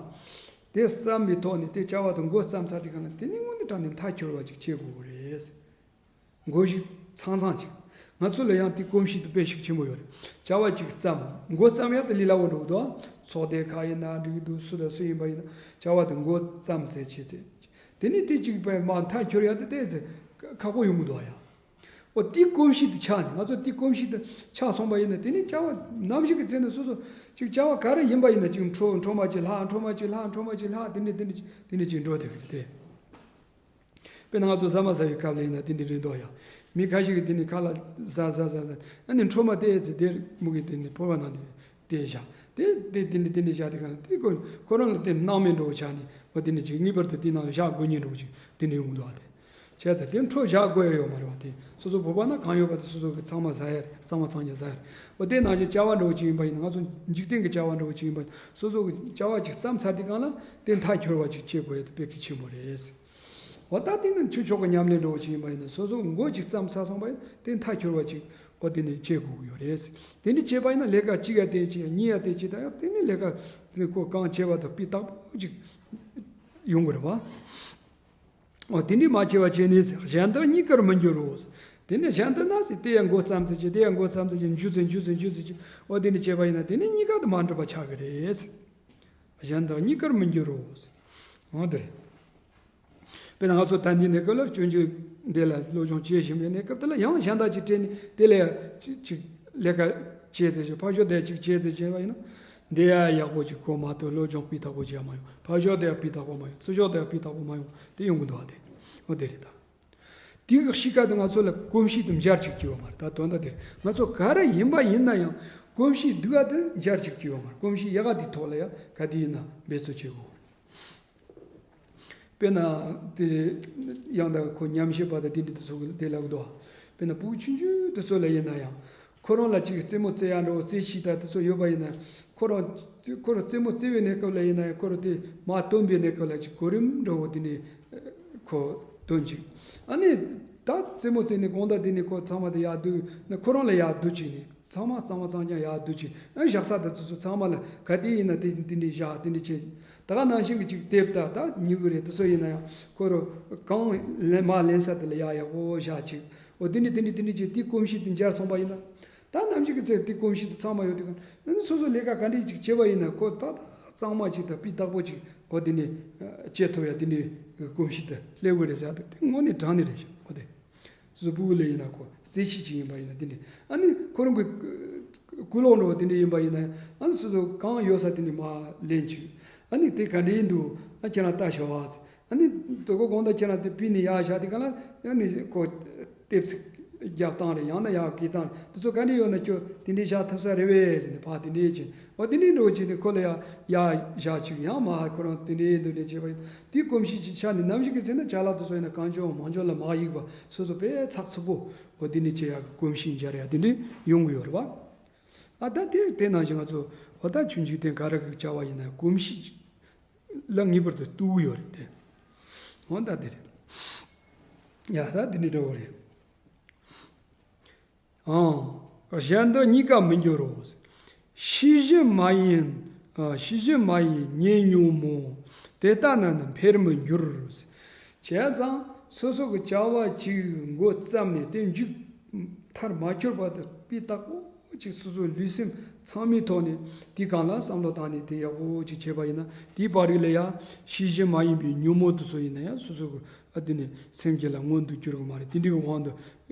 དེ་བསམ་པའི་ཐོག་ནས་དེ་བྱ་བ་དེ་འགོ་བརྩམས་ཚར་དུས་སྒང་ལ་དེ་ནི་དངོས་གནས་དྲང་གནས་མཐའ་འཁྱོལ་བ་ཅིག་བྱེད་དགོས་ཀྱི་རེད། འགོ་གཞུག་ཚང་ཚང་ཅིག་ང་ཚོ་ལ་ཡང་དེ་གོམས་གཤིས་དེ་དཔེ་ཤུགས་ཆེན་པོ་ཡོད་རེད། བྱ་བ་ཅིག་བརྩམས། འགོ་བརྩམས་ཡ་དེ་ལས་སླ་བོ་འགྲོ་གི་འདུག་ཚོགས་སྡེ་ཁག་ཡིན་ན་འགྲིག་གི་འདུག་སུ་དང་སུ་ཡིན་པ་ཡིན་ན་བྱ་བ་དེ་འགོ་བརྩམས་ཚེ་བྱས་ཚེ། དེ་ནི་དེ་གཅིག་པའི་མ་མཐའ་འཁྱོལ་ཡ་དེ་ཏོག་ཙམ་ཁག་པོ་ཡོང་གི་འདུག་ཡ། འོ་དེའི་གོམས་གཤིས་དེ་ཆགས་ནས་ང་ཚོ་དེའི་གོམས་གཤིས་དེ་ཆགས་སོང་པ་ཡིན་ན་དེ་ནི་བྱ་བ་ནམ་ཞིག་གི་ཚེ་ན་སོ་སོ་ཅིག་བྱ་བ་ག་རེ་ཡིན་པ་ཡིན་ན་ཅིག་འཕྲོ་འཕྲོ་མ་ཅིག་ལྷག་འཕྲོ་མ་ཅིག་ལྷག་འཕྲོ་མ་ཅིག་ལྷག་དེ་འདྲ་དེ་འདྲ་དེ་འདྲ་ཅིག་འགྲོ་བསྡད་ཀྱི་རེད་དེ། དཔེར་ན་ང་ཚོ་ཟ་མ་ཟ་བའི་སྐབས་ལ་ཡིན་ན་དེ་འདྲ་རེད་འདུག་ཡ། མི་ཁ་ཤས་ཀྱིས་དེ་ནི་ཁ་ལག་ཟ་ཟ་ཟ་ཟ་ཨ་ནི་འཕྲོ་མ་དེ་ཚེ་དེར་མུ་གེ་དེ་ནི་ཕོར་པ་ནང་དེ་དེ་བཞག་དེ་དེ་དེ་འདྲ་དེ་འདྲ་བཞག་དེ་ག་ལ་དེ་ཁོ་ཁོ་རང་ལ་དེ་སྣང་མེད་འགྲོ་བྱ་ནི་འོ་དེ་འདྲ་ཅིག་ངེས་པར་དུ་དེ་ནང་ལ་བཞག་དགོས་ཉེན་འགྲོ་ཅིག་དེ་འདྲ་ཡོང་གི་འདུག་ཨ་དེ། བྱས་ཙང་དེ་འཕྲོ་བཞག་དགོས་ཡ་ཡོད་མ་རེད་བ། དེ་སོ་སོ་བོད་པ་ན་གང་ཡོད་པ་དེ་སོ་སོ་གི་ཚང་མ་ཟ་ཡ་རེད། གཙང་མ་གཙང་རྐྱང་ཟ་ཡ་རེད། འོ་དེ་ནང་བཞིན་བྱ་བ་འདྲ་བོ་ཅིག་ཡིན་པ་ཡིན་ན་ང་ཚོ་འཇིག་རྟེན་གྱི་བྱ་བ་འདྲ་བོ་ཅིག་ཡིན་པ་སོ་སོ་གི་བྱ་བ་ཅིག་བརྩམས་ཚར་དུས་སྒང་ལ་དེ་མཐའ་འཁྱོལ་བ་ཅིག་བྱེད་དགོས་ཡ་དེ་དཔེ་གལ་ཆེན་པོ་རེད། འོ་ད་དེ་ནི་ཆོས་ཕྱོགས་ཀྱི་ཉམས་ལེན་འདྲ་བོ་ཅིག་ཡིན་པ་ཡིན་ན་སོ་སོ་མགོ་ཅིག་བརྩམས་ཚར་སོང་པ་ཡིན་དེ་མཐའ་འཁྱོལ་བ་ཅིག་འོ་དེ་ནི་བྱེད་དགོས་ཀྱི་ཡོད་རེད། དེ་འདྲ་བྱས་པ་ཡིན་ན་ལས་ཀ་གཅིག་ཡ་དེ་བྱེད་གཉིས་ཡ་དེ་བྱེད་ད་ཡ་དེ་ནི་ལས་ཀ་དེ་ཁོ་གང་བྱས་པ་དང་སྤུས་དག་པོ་ཅིག་ཡོང་གི་རེད་བ། འོ་དེ་འདྲ་མ་བྱས་པ་བྱས་ནས་གཞན་དག་གཉིས་ཀར་མི་འགྱུར་རོ། དེ་ནས་གཞན་དག་ན་ཟེར་དེ་ཡང་འགོ་བརྩམས་ཚེ་ཅི་དེ་ཡང་འགོ་བརྩམས་ཚེ་ཅི་འཇུ་ཚེ་འཇུ་ཚེ་འཇུ་ཚེ་ཅི་འོ་དེ་འདྲ་བྱས་པ་ཡིན་ན་དེ་ནི་གཉིས་ཀ་དུ་མ་འགྲུབ་པ་ཆགས་ཀྱི་རེད། གཞན་དག་གཉིས་ཀར་མི་འགྱུར་རོ། འོ་དེ་རེད། དཔེར་ན་ང་ཚོ་ད་འདི་ནས་སྐབས་ལ་སྤྱོད་འཇུག་འདི་ལ་སློབ་སྦྱོང་བྱེད་བཞིན་པའི་གནས་སྐབས་དེ་ལ་ཡང་གཞན་དག་ཅིག་སྤྲད་ནས་དེ་ལ་ཅིག་ཅིག་ལས་ཀ་བྱེད་ཟེར་ཞིག་ཕར་ཕྱོགས་དེ་ཅིག་བྱེད་ཟེར་བྱས་པ་ཡིན་ན། འདི་ཡང་ཡག་པོ་ཅིག་གོ་མ་ཐུབ། སློབ་སྦྱོང་སྤུས་དག་པོ་བྱས་མ་ཡོང་། ཕར་ཕྱོགས་དེ་ཡང་སྤུས་དག་པོ་མ་ཡོང་། ཚུར་ཕྱོགས་དེ་ཡང་སྤུས་དག་པོ་མ་ཡོང་དེ་ཡོང་གི་འདུག་ཨ། དེ་འོ་དེ་རེད་ད། དེའི་གཤིས་ཀ་དེ་ང་ཚོ་ལ་གོམས་གཤིས་དེ་འབྱར་ཅིག་སྐྱེ་བ་མ་རེད། ད་དོན་དག་དེ་རེད། ང་ཚོ་ག་རེ་ཡིན་པ་ཡིན་ན་ཡང་གོམས་གཤིས་སྡུག་ག་དེ་འབྱར་ཅིག་སྐྱེ་བ་མ་རེད། གོམས་གཤིས་ཡག་ག་དེའི་ཐོག་ལ་ཡང་ག་དེ་ཡིན་ན་འབད་རྩོལ་བྱེད་དགོས། དཔེར་ན་དེ་ཡང་ད་ཁོ་ཉམས་ཞིབ་པ་དང་དེ་འདྲ་དེ་ཚོ་གི་དེ་ལབ་འདུག་དཔེར་ན་ཕྲུ་གུ་ཆུང་ཆུང་དེ་ཚོ་ལ་ཡིན་ན་ཡང་ཁོ་རང་ལ་ཅིག་རྩེད་མོ་རྩེ་ཡ་འདྲ་བོ་རྩེད་གཞི་དང་དེ་ཚོ་ཡོད་པ་ཡིན་ན་ཁོ་རང་ཁོ་རང་རྩེད་མོ་རྩེ་བའི་གནས་སྐབས་ལ་ཡིན་ན་ཡང་ཁོ་རང་དེ་མར་བཏོན་པའི་གནས་སྐབས་ལ་ཅིག་གོ་རིམ་འདྲ་བོ་དེ་ནས་ཁོ་བཏོན་ཅིག་ཨ་ནི་ད་རྩེད་མོ་རྩེ་ནས་དགོང་དག་དེ་ནས་ཁོ་ཚང་མ་དེ་ཡར་བསྡུས་ན་ཁོ་རང་ལ་ཡར་བསྡུས་ཅིག་ནས། ཚང་མ་གཙང་མ་གཙང་རྐྱང་ཡར་བསྡུ་ཅིག་ཨ་བཞག་ས་དེ་ཚོ་ཚོ་ཚང་མ་ལ་ག་དེ་ཡིན་ན་དེ་དེ་འདྲའི་བཞག་དེ་འདྲའི་བྱེད། ད་ག་ནང་བཞིན་གྱི་ཅིག་དེབ་ད་ད་ཉི་གུ་རེད་དེ་ཚོ་ཡིན་ན་ཡང་ཁོ་རུ་གང་ལེན་མ་ལེན་ས་དེ་ལ་ཡག་ཡག་པོ་བཞག་ཅིག་འོ་དེ་འདྲའི་དེ་འདྲའི་དེ་འདྲའི་བྱེད་དེ་གོམས་གཤིས་དེ་འབྱར་སོང་པ་ཡིན་ན། ད་ནམ་ཞིག་གི་ཚེ་དེ་གོམས་གཤིས་དེ་ཚང་མ་ཡོད་དུས་ག་ཨ་ནི་སོ་སོ་ལས་ཀ་ག་འདྲའི་ཅིག་བྱེད་པ་ཡིན་ན་ཁོ་ད་ད་གཙང་མ་ཅིག་དང་སྤུས་དག་པོ་ཅིག་འོ་དེ་འདྲའི་བྱེད་ཐུབ་ཡ་དེ་འདྲའི་གོམས་གཤིས་དེ་སླེབས་དགོས་རེད་ཟེར་ཡ་དེ་དེ་དངོས་གནས་དྲང་གནས་རེད་ཤག་འོ་དེ། སོ་སོ་ཕྲུ་གུ་ལ་ཡིན་ན་ཁོ་རྩེད་གཞི་ཅིག་ཡིན་པ་ཡིན་ན་དེ་འདྲ་ཨ་ནི་ཁོ་རང་གི་ཀུ་ལོག་འགྲོ་བ་དེ་འདྲ་ཡིན་པ་ཡིན་ན་ཨ་ནི་སོ་སོ་གང་ཡོད་ས་དེ་འདྲ་མར་ལེན་ཅིག་ཨ་ནི་དེ་ག་འདྲ་ཡིན་འདུག་ཨ་ཁྱེད་རང་ལྟ་ཤོག་ཨ་ནི་དོ་གོ་དགོང་དག་ཁྱེད་རང་དེ་ཕུད་ནས་ཡར་བཞག་དེ་ག་ལ་ཨ་ནི་ཁོ་ལྟེབ་ཚིག་ རྒྱབ་སྟངས་རེད། ཡང་ན་ཡར་བཀལ་སྟངས་རེད། དེ་ཚོ་ག་འདྲ་ཡོད་ན་ཁྱོད་དེ་འདྲས་བཞག་ཐུབ་ས་རེད་པས་ཟེར་ནས་ཕར་དེ་འདྲས་བྱས། འོ་དེ་འདྲས་འགྲོ་བྱས་ནས་ཁོ་ལ་ཡར་ཡར་བཞག་བཅུག་ཡང་མར་ཁོ་རང་དེ་འདྲས་འདུག་ནས་བྱས་པ་ཡིན། དེའི་གོམས་གཤིས་ཀྱི་ཆ་ནས་ནམ་ཞིག་གི་ཚེ་ན་ཅ་ལག་དེ་ཚོ་ཡིན་ན་གང་བྱུང་མང་བྱུང་ལ་མར་གཡུག་པ་སོ་སོ་དཔེ་ཚགས་ཚུད་པོ། འོ་དེ་འདྲས་བྱེད་ཡག་གི་གོམས་གཤིས་འཇགས་ཡག་དེ་འདྲས་ཡོང་གི་ཡོད་རེད་པ། ཨ་ད་དེ་དེ་ནང་བཞིན་ང་ཚོ་འོ་ད་ཆུ་འཇིག་རྟེན་ག་རེ་གི་བྱ་བ་ཡིན་ན་གོམས་གཤིས་ལ་ངེས་པར་དུ་གཏུག་གི་ཡོད་རེད་དེ། འོ་ད་དེ་རེད། ཡ་ད་དེ་འདྲས་འགྲོ་གི་རེད། ཨང་། གཞན་དུ་གཉིས་ཀ་མི་འགྱུར་རོ། ཤེས་བཞིན་མ་ཡིན། ཨ། ཤེས་བཞིན་མ་ཡིན་ཉེ་ཉོན་མོངས། དེ་ལྟ་ན་ནི་འཕེལ་མི་འགྱུར། བྱས་ཙང་སོ་སོ་གི་བྱ་བ་ཅིག་འགོ་བརྩམས་ནས་དེ་མཇུག་མཐར་མ་གྱུར་བར་དུ་སྤུས་དག་པོ་ཅིག་སོ་སོའི་ལུས་སེམས་ཚང་མའི་ཐོག་ནས་དེའི་སྒང་ལ་བསམ་བློ་བཏང་ནས་དེ་ཡག་པོ་ཅིག་བྱས་པ་ཡིན་ན། དེའི་བར་རིགས་ལ་ཡང་ཤེས་བཞིན་མ་ཡིན་པའི་ཉོན་མོངས་དེ་ཚོ་ཡིན་ན་ཡང་སོ་སོ་གི་ཨ་དེ་ནི་སེམས་ཀྱི་ལ་མངོན་དུ་གྱུར་གི་མ་རེད། དེ་འདྲའི་དབང་དུ་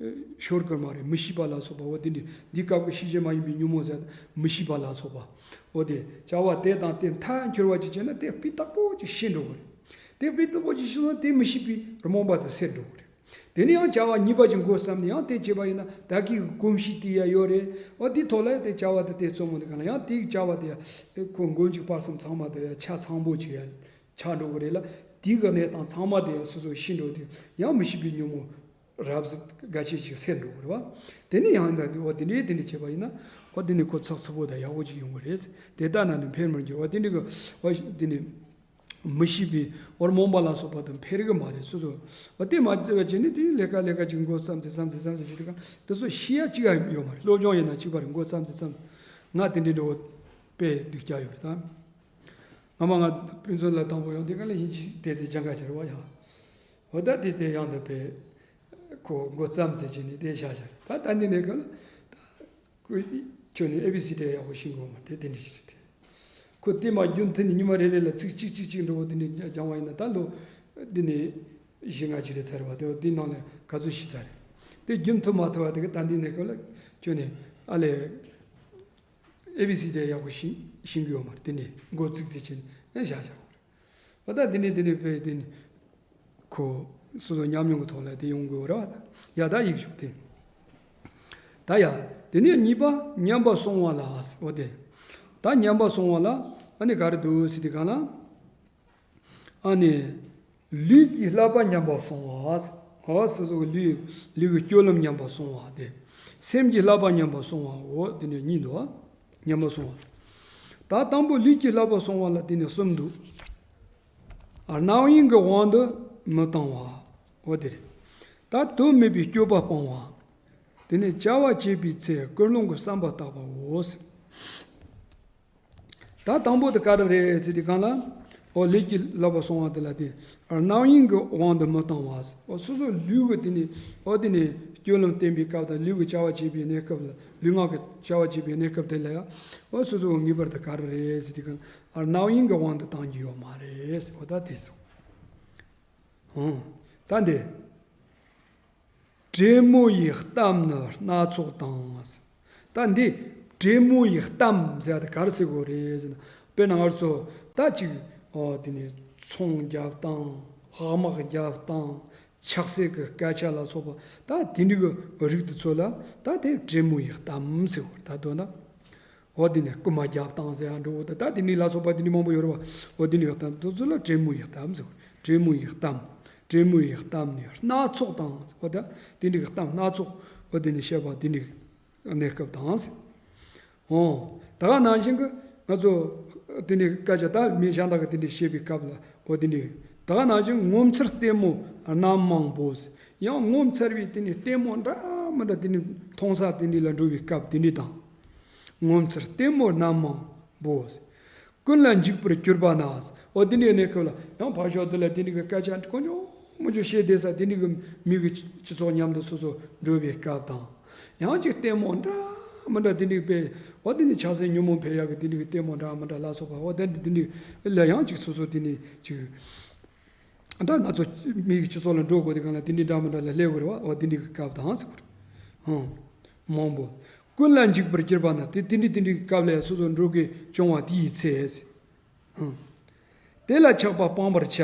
ཤོར་གི་མ་རེད། མི་ཤེས་པ་ལ་སོགས་པ། འོ་དེ་འདྲའི་འདི་སྐབས་ཀྱི་ཤེས་བཞིན་མ་ཡིན་པའི་ཉོན་མོངས་ཟེར་མི་ཤེས་པ་ལ་སོགས་པ། འོ་དེ་བྱ་བ་དེ་དང་དེ་མཐའ་འཁྱོལ་བ་ཅིག་བྱས་ན་དེ་སྤུས་དག་པོ་ཅིག་ཤེས་འགྲོ་གི་རེད། དེ་སྤུས་དག་པོ་ཅིག་ཤེས་ན་དེ་མི་ཤེས་པའི་རྨོངས་པ་དེ་སེལ་འགྲོ་གི་རེད། དེ་ནས་ཡང་བྱ་བ་གཉིས་པ་ཅིག་འགོ་བརྩམས་ནས་ཡང་དེ་བྱས་པ་ཡིན་ན་བདག་གི་གོམས་གཤིས་དེ་ཡང་ཡོད་རེད། འོ་དེའི་ཐོག་ལ་དེ་བྱ་བ་དེ་དེ་རྩོམ་མོ་དེ་ག་ལ་ཡང་དེའི་བྱ་བ་དེ་ཡང་ཁོ་མགོ་མཇུག་བར་གསུམ་ཚང་མ་དེ་ཡང་ཆ་ཚང་པོ་ཅིག་ཡང་། ཆགས་འགྲོ་གི་རེད་ལ། དེའི་གི་གནས་སྟངས་ཚང་མ་དེ་ཡང་སོ་སོ་ཤེས་འགྲོ་དུས་ཡང་མི་ཤེས་པའི་ཉོན་མོངས་རབ་ཟིན་འགའ་ཤས་ཤིག་སེལ་འགྲོ་གི་རེད་བ། དེ་ནས་ཡང་ད་དུ་འོ་དེ་འདྲའི་དེ་འདྲ་བྱས་པ་ཡིན་ན། འོ་དེ་ནས་ཁོ་ཚགས་ཚུད་པོ་དང་ཡག་པོ་ཅིག་ཡོང་གི་རེད། དེ་ལྟ་ན་ནི་འཕེལ་མི་འགྱུར་བ། དེ་འདྲ་གི་འོ་དེ་ནས་མི་ཤེས་པའི་འོ་རྨོངས་པ་ལ་སོགས་པ་དང་འཕེལ་གི་མ་རེད། སོ་སོ་འོ་དེ་མ་བྱས་པ་བྱས་ནས་དེ་ལས་ཀ་ལས་ཀ་ཅིག་འགོ་བརྩམས་ཚེ་བརྩམས་ཚེ་བརྩམས་ཚེ་ཅིག་དེ་ག་དེ་ཚོ་ཤེས་ཡ་ཅིག་ཡང་ཡོད་མ་རེད། སློབ་སྦྱོང་ཡིན་ན་གཅིག་པ་རེད། འགོ་བརྩམས་ཚེ་བརྩམས་ང་དེ་འདྲའི་འདྲ་བོ་དཔེ་སྡུག་ཅག་ཡོད་རེད་ད། སྔ་མ་ང་ཕུན་ཚོགས་ལ་དང་པོ་ཡོང་དུས་ག་ལ་ཡིན་གཅིག་དེ་ཚེ་སྦྱང་ག་བྱེད་རེད་བ་ཡང་། འོ་ད་དེ་དེ་ཡང་དུ་བས་ཁོ་འགོ་བརྩམས་ཟེར་གྱིན་ནས་དེ་བཞག་བཞག་ད་ད་འདི་ནས་ག་ལ་ད་ཁོ་ཁྱོད་ནས་ཨེ་བི་སི་ཌི་ཡག་པོ་ཤེས་དགོས་མ་རེད། དེ་འདྲ་ཞིག་རེད་དེ། ཁོ་དེ་མ་རྒྱུན་མཐུད་ནས་ཉི་མ་རེ་རེ་ལ་ཚིག་གཅིག་གཅིག་གཅིག་འགྲོ་བོ་དེ་འདྲ་སྦྱང་བ་ཡིན་ན་ད་ལོ་འདི་ནས་བཞི་ལྔ་ཅིག་རེད་ཚར་བ་དེ་འདི་ནང་ལ་ག་ཚོད་ཤེས་ཚར་རེད། དེ་རྒྱུན་མཐུད་མ་ཐུབ་པ་དེ་ག་ད་འདི་ནས་ག་ལ་ཁྱོད་ནས་ཨ་ལས། ཨེ་བི་སི་ཌི་ཡག་པོ་ཤེས་ཤེས་ཀྱི་ཡོད་མ་རེད། དེ་ནས་འགོ་ཚུགས་ཚེ་ཕྱིན་ནས་བཞག་བཞག་པ་རེད། འོ་ད་དེ་ནས་དེ་ནས་དཔེ་དེ་ནས་ཁོ་སོ་སོ་ཉམས་མྱོང་གི་ཐོག་ལ་དེ་ཡོང་དགོས་རེད་བ། ད་ཡ་ད་ཡིག་ཞུགས་དེ། ད་ཡ་དེ་ནས་གཉིས་པ་ཉམས་པ་སོང་བ་ལ། འོ་དེ་ད་ཉམས་པ་སོང་བ་ལ་ཨ་ནི་ག་རེ་འདུག་ཟེར་དུས་གང་ལ། ཨ་ནི། ལུས་ཀྱི་བསླབ་པ་ཉམས་པ་སོང་བ། འོ་སོ་སོ་གི་ལུས་ལུས་ཀྱི་སྤྱོད་ལམ་ཉམས་པ་སོང་བ་དེ། སེམས་ཀྱི་བསླབ་པ་ཉམས་པ་སོང་བ། འོ་དེ་ནས་གཉིས་འདུག་ཉམས་པ་སོང་བ། ད་དང་པོ་ལུས་ཀྱི་བསླབ་པ་སོང་བ་ལ་དེ་ནས་གསུམ་འདུག་རྣམ་གཡེང་གི་དབང་དུ་མི་བཏང་བ། འོ་དེ་རེད། ད་དོན་མེད་པའི་སྤྱོད་པ་སྤང་བ། དེ་ནས་བྱ་བ་བྱེད་པའི་ཚེ་ཀུན་སློང་གི་བསམ་པ་བརྟག་པའོ། ད་དང་པོ་དེ་ག་རེ་རེད་ཟེར་དུས་གང་ལ། འོ་ལུས་ཀྱི་བསླབ་པ་སོང་བ་དེ་ལ་དེ། རྣམ་གཡེང་གི་དབང་དུ་མི་བཏང་བ། འོ་སོ་སོ་ལུས་ཀྱི་དེ་ནས་འོ་དེ་ནས་སྤྱོད་ལམ་བསྟེན་པའི་སྐབས་དང་ལུས་ཀྱི་བྱ་བ་བྱེད་པའི་གནས་སྐབས་ལ་ལུས་ངག་གི་བྱ་བ་བྱེད་པའི་གནས་སྐབས་དེ་ལ་ཡང་འོ་སོ་སོ་ངེས་པར་དུ་ག་རེ་རེད་ཟེར་དུས་གང་རྣམ་གཡེང་གི་དབང་དུ་བཏང་རྒྱུ་ཡོད་མ་རེད། འོ་ད་དེ་སོང་། ཨང་། ད་འདི། དྲེད་མོ་ཡི་གཏམ་ནི་སྣ་ཚོགས་དང་། ད་འདི་དྲེད་མོ་ཡི་གཏམ་ཟེར་ཏེ་ག་རེ་ཟེར་དགོས་རེད་ཟེར་ན། དཔེར་ན་ང་ཚོ་ད་ཅིག་ཨོ་དེ་ནས་ཚོང་རྒྱབ་སྟངས། དམག་རྒྱབ་སྟངས། ཆགས་སྲེད་ཀྱི་སྐད་ཆ་ལ་སོགས་པ་ད་དེ་འདྲ་གི་རིགས་དེ་ཚོ་ལ་ད་དེ་དྲེད་མོ་ཡི་གཏམ་ཟེར་དགོས་རེད། ད་དོན་ན། འོ་དེ་ནས་རྐུན་མ་རྒྱབ་སྟངས་ཟེར་ཡང་འགྲོ་འོ་ད་ད་དེ་འདྲའི་ལ་སོགས་པ་དེ་འདྲའི་མང་པོ་ཡོད་རེད་བ། འོ་དེ་འདྲའི་གཏམ་དེ་ཚོ་ལ་དྲེད་མོ་ཡི་གཏམ་ཟེར། དྲེད་མོ་ཡི་གཏམ། དྲེད་མོ་ཡི་གཏམ་ནི་སྣ་ཚོགས་དང་འོ་ད་དེ་འདྲའི་གི་གཏམ་སྣ་ཚོགས་འོ་དེ་ནས་བཤད་པ་དེ་འདྲའི་གནས་སྐབས་དང་ཟེར། འོ་ད་ག་ནང་བཞིན་གི་ང་ཚོ་དེ་འདྲའི་སྐད་ཆ་ད་མི་གཞན་དག་གི་དེ་འདྲའི་བཤད་པའི་སྐབས་ལ་འོ་དེ་འདྲའི་ད་ག་ནང་བཞིན་ངོ་མཚར་ལྟད་མོ་རྣམ་མང་པོ་ཟེར། ཡང་ངོ་མཚར་བའི་དེ་འདྲའི་ལྟད་མོ་འདྲ་མི་འདྲ་དེ་འདྲའི་མཐོང་ས་དེ་འདྲའི་ལ་འགྲོ་བའི་སྐབས་དེ་འདྲའི་དང་། ངོ་མཚར་ལྟད་མོ་རྣམ་མང་པོ། ཀུན་ལ་འཇིགས་པར་གྱུར་པ་ན། འོ་དེ་འདྲའི་གནས་སྐབས་ལ་ཡང་ཕར་ཕྱོགས་དེ་ལ་དེ་འདྲའི་གི་སྐད་ཆ་གང་བྱུང་མང་བྱུང་བཤད་བསྡད་ས་དེ་འདྲའི་གི་མི་གི་སྤྱི་ཚོགས་མཉམ་དུ་སོ་སོ་འགྲོ་བའི་སྐབས་དང་། ཡང་ཅིག་ལྟད་མོ་འདྲ་མི་འདྲ་དེ་འདྲའི་དཔེ་འོ་དེ་འདྲའི་ཆགས་སྲེད་ཉོན་མོངས་འཕེལ་ཡག་གི་དེ་འདྲའི་གི་ལྟད་མོ་འདྲ་མི་འདྲ་ལ་སོགས་པ་འོ་དེ་འདྲའི་དེ་འདྲའི་ལ་ཡང་ཅིག་སོ་སོ་དེ་འདྲའི་ཅིག་ད་ང་ཚོ་མི་གི་སྤྱི་ཚོགས་ལ་འགྲོ་དགོས་དུས་གང་ལ་དེ་འདྲའི་འདྲ་མི་འདྲ་ལ་སླེབས་དགོས་རེད་བ། འོ་དེ་འདྲའི་གི་སྐབས་དང་ཟེར་དགོས་རེད། ཧང་། མང་པོ། ཀུན་ལ་འཇིགས་པར་གྱུར་པ་ན་དེ་དེ་འདྲའི་དེ་འདྲའི་གི་སྐབས་ལ་ཡང་སོ་སོ་འགྲོ་དགོས་བྱུང་བ་དེ་ཡི་ཚེ་ཟེར། ཧང་། དེ་ལ་ཆགས་པ་སྤང་བར་བྱ།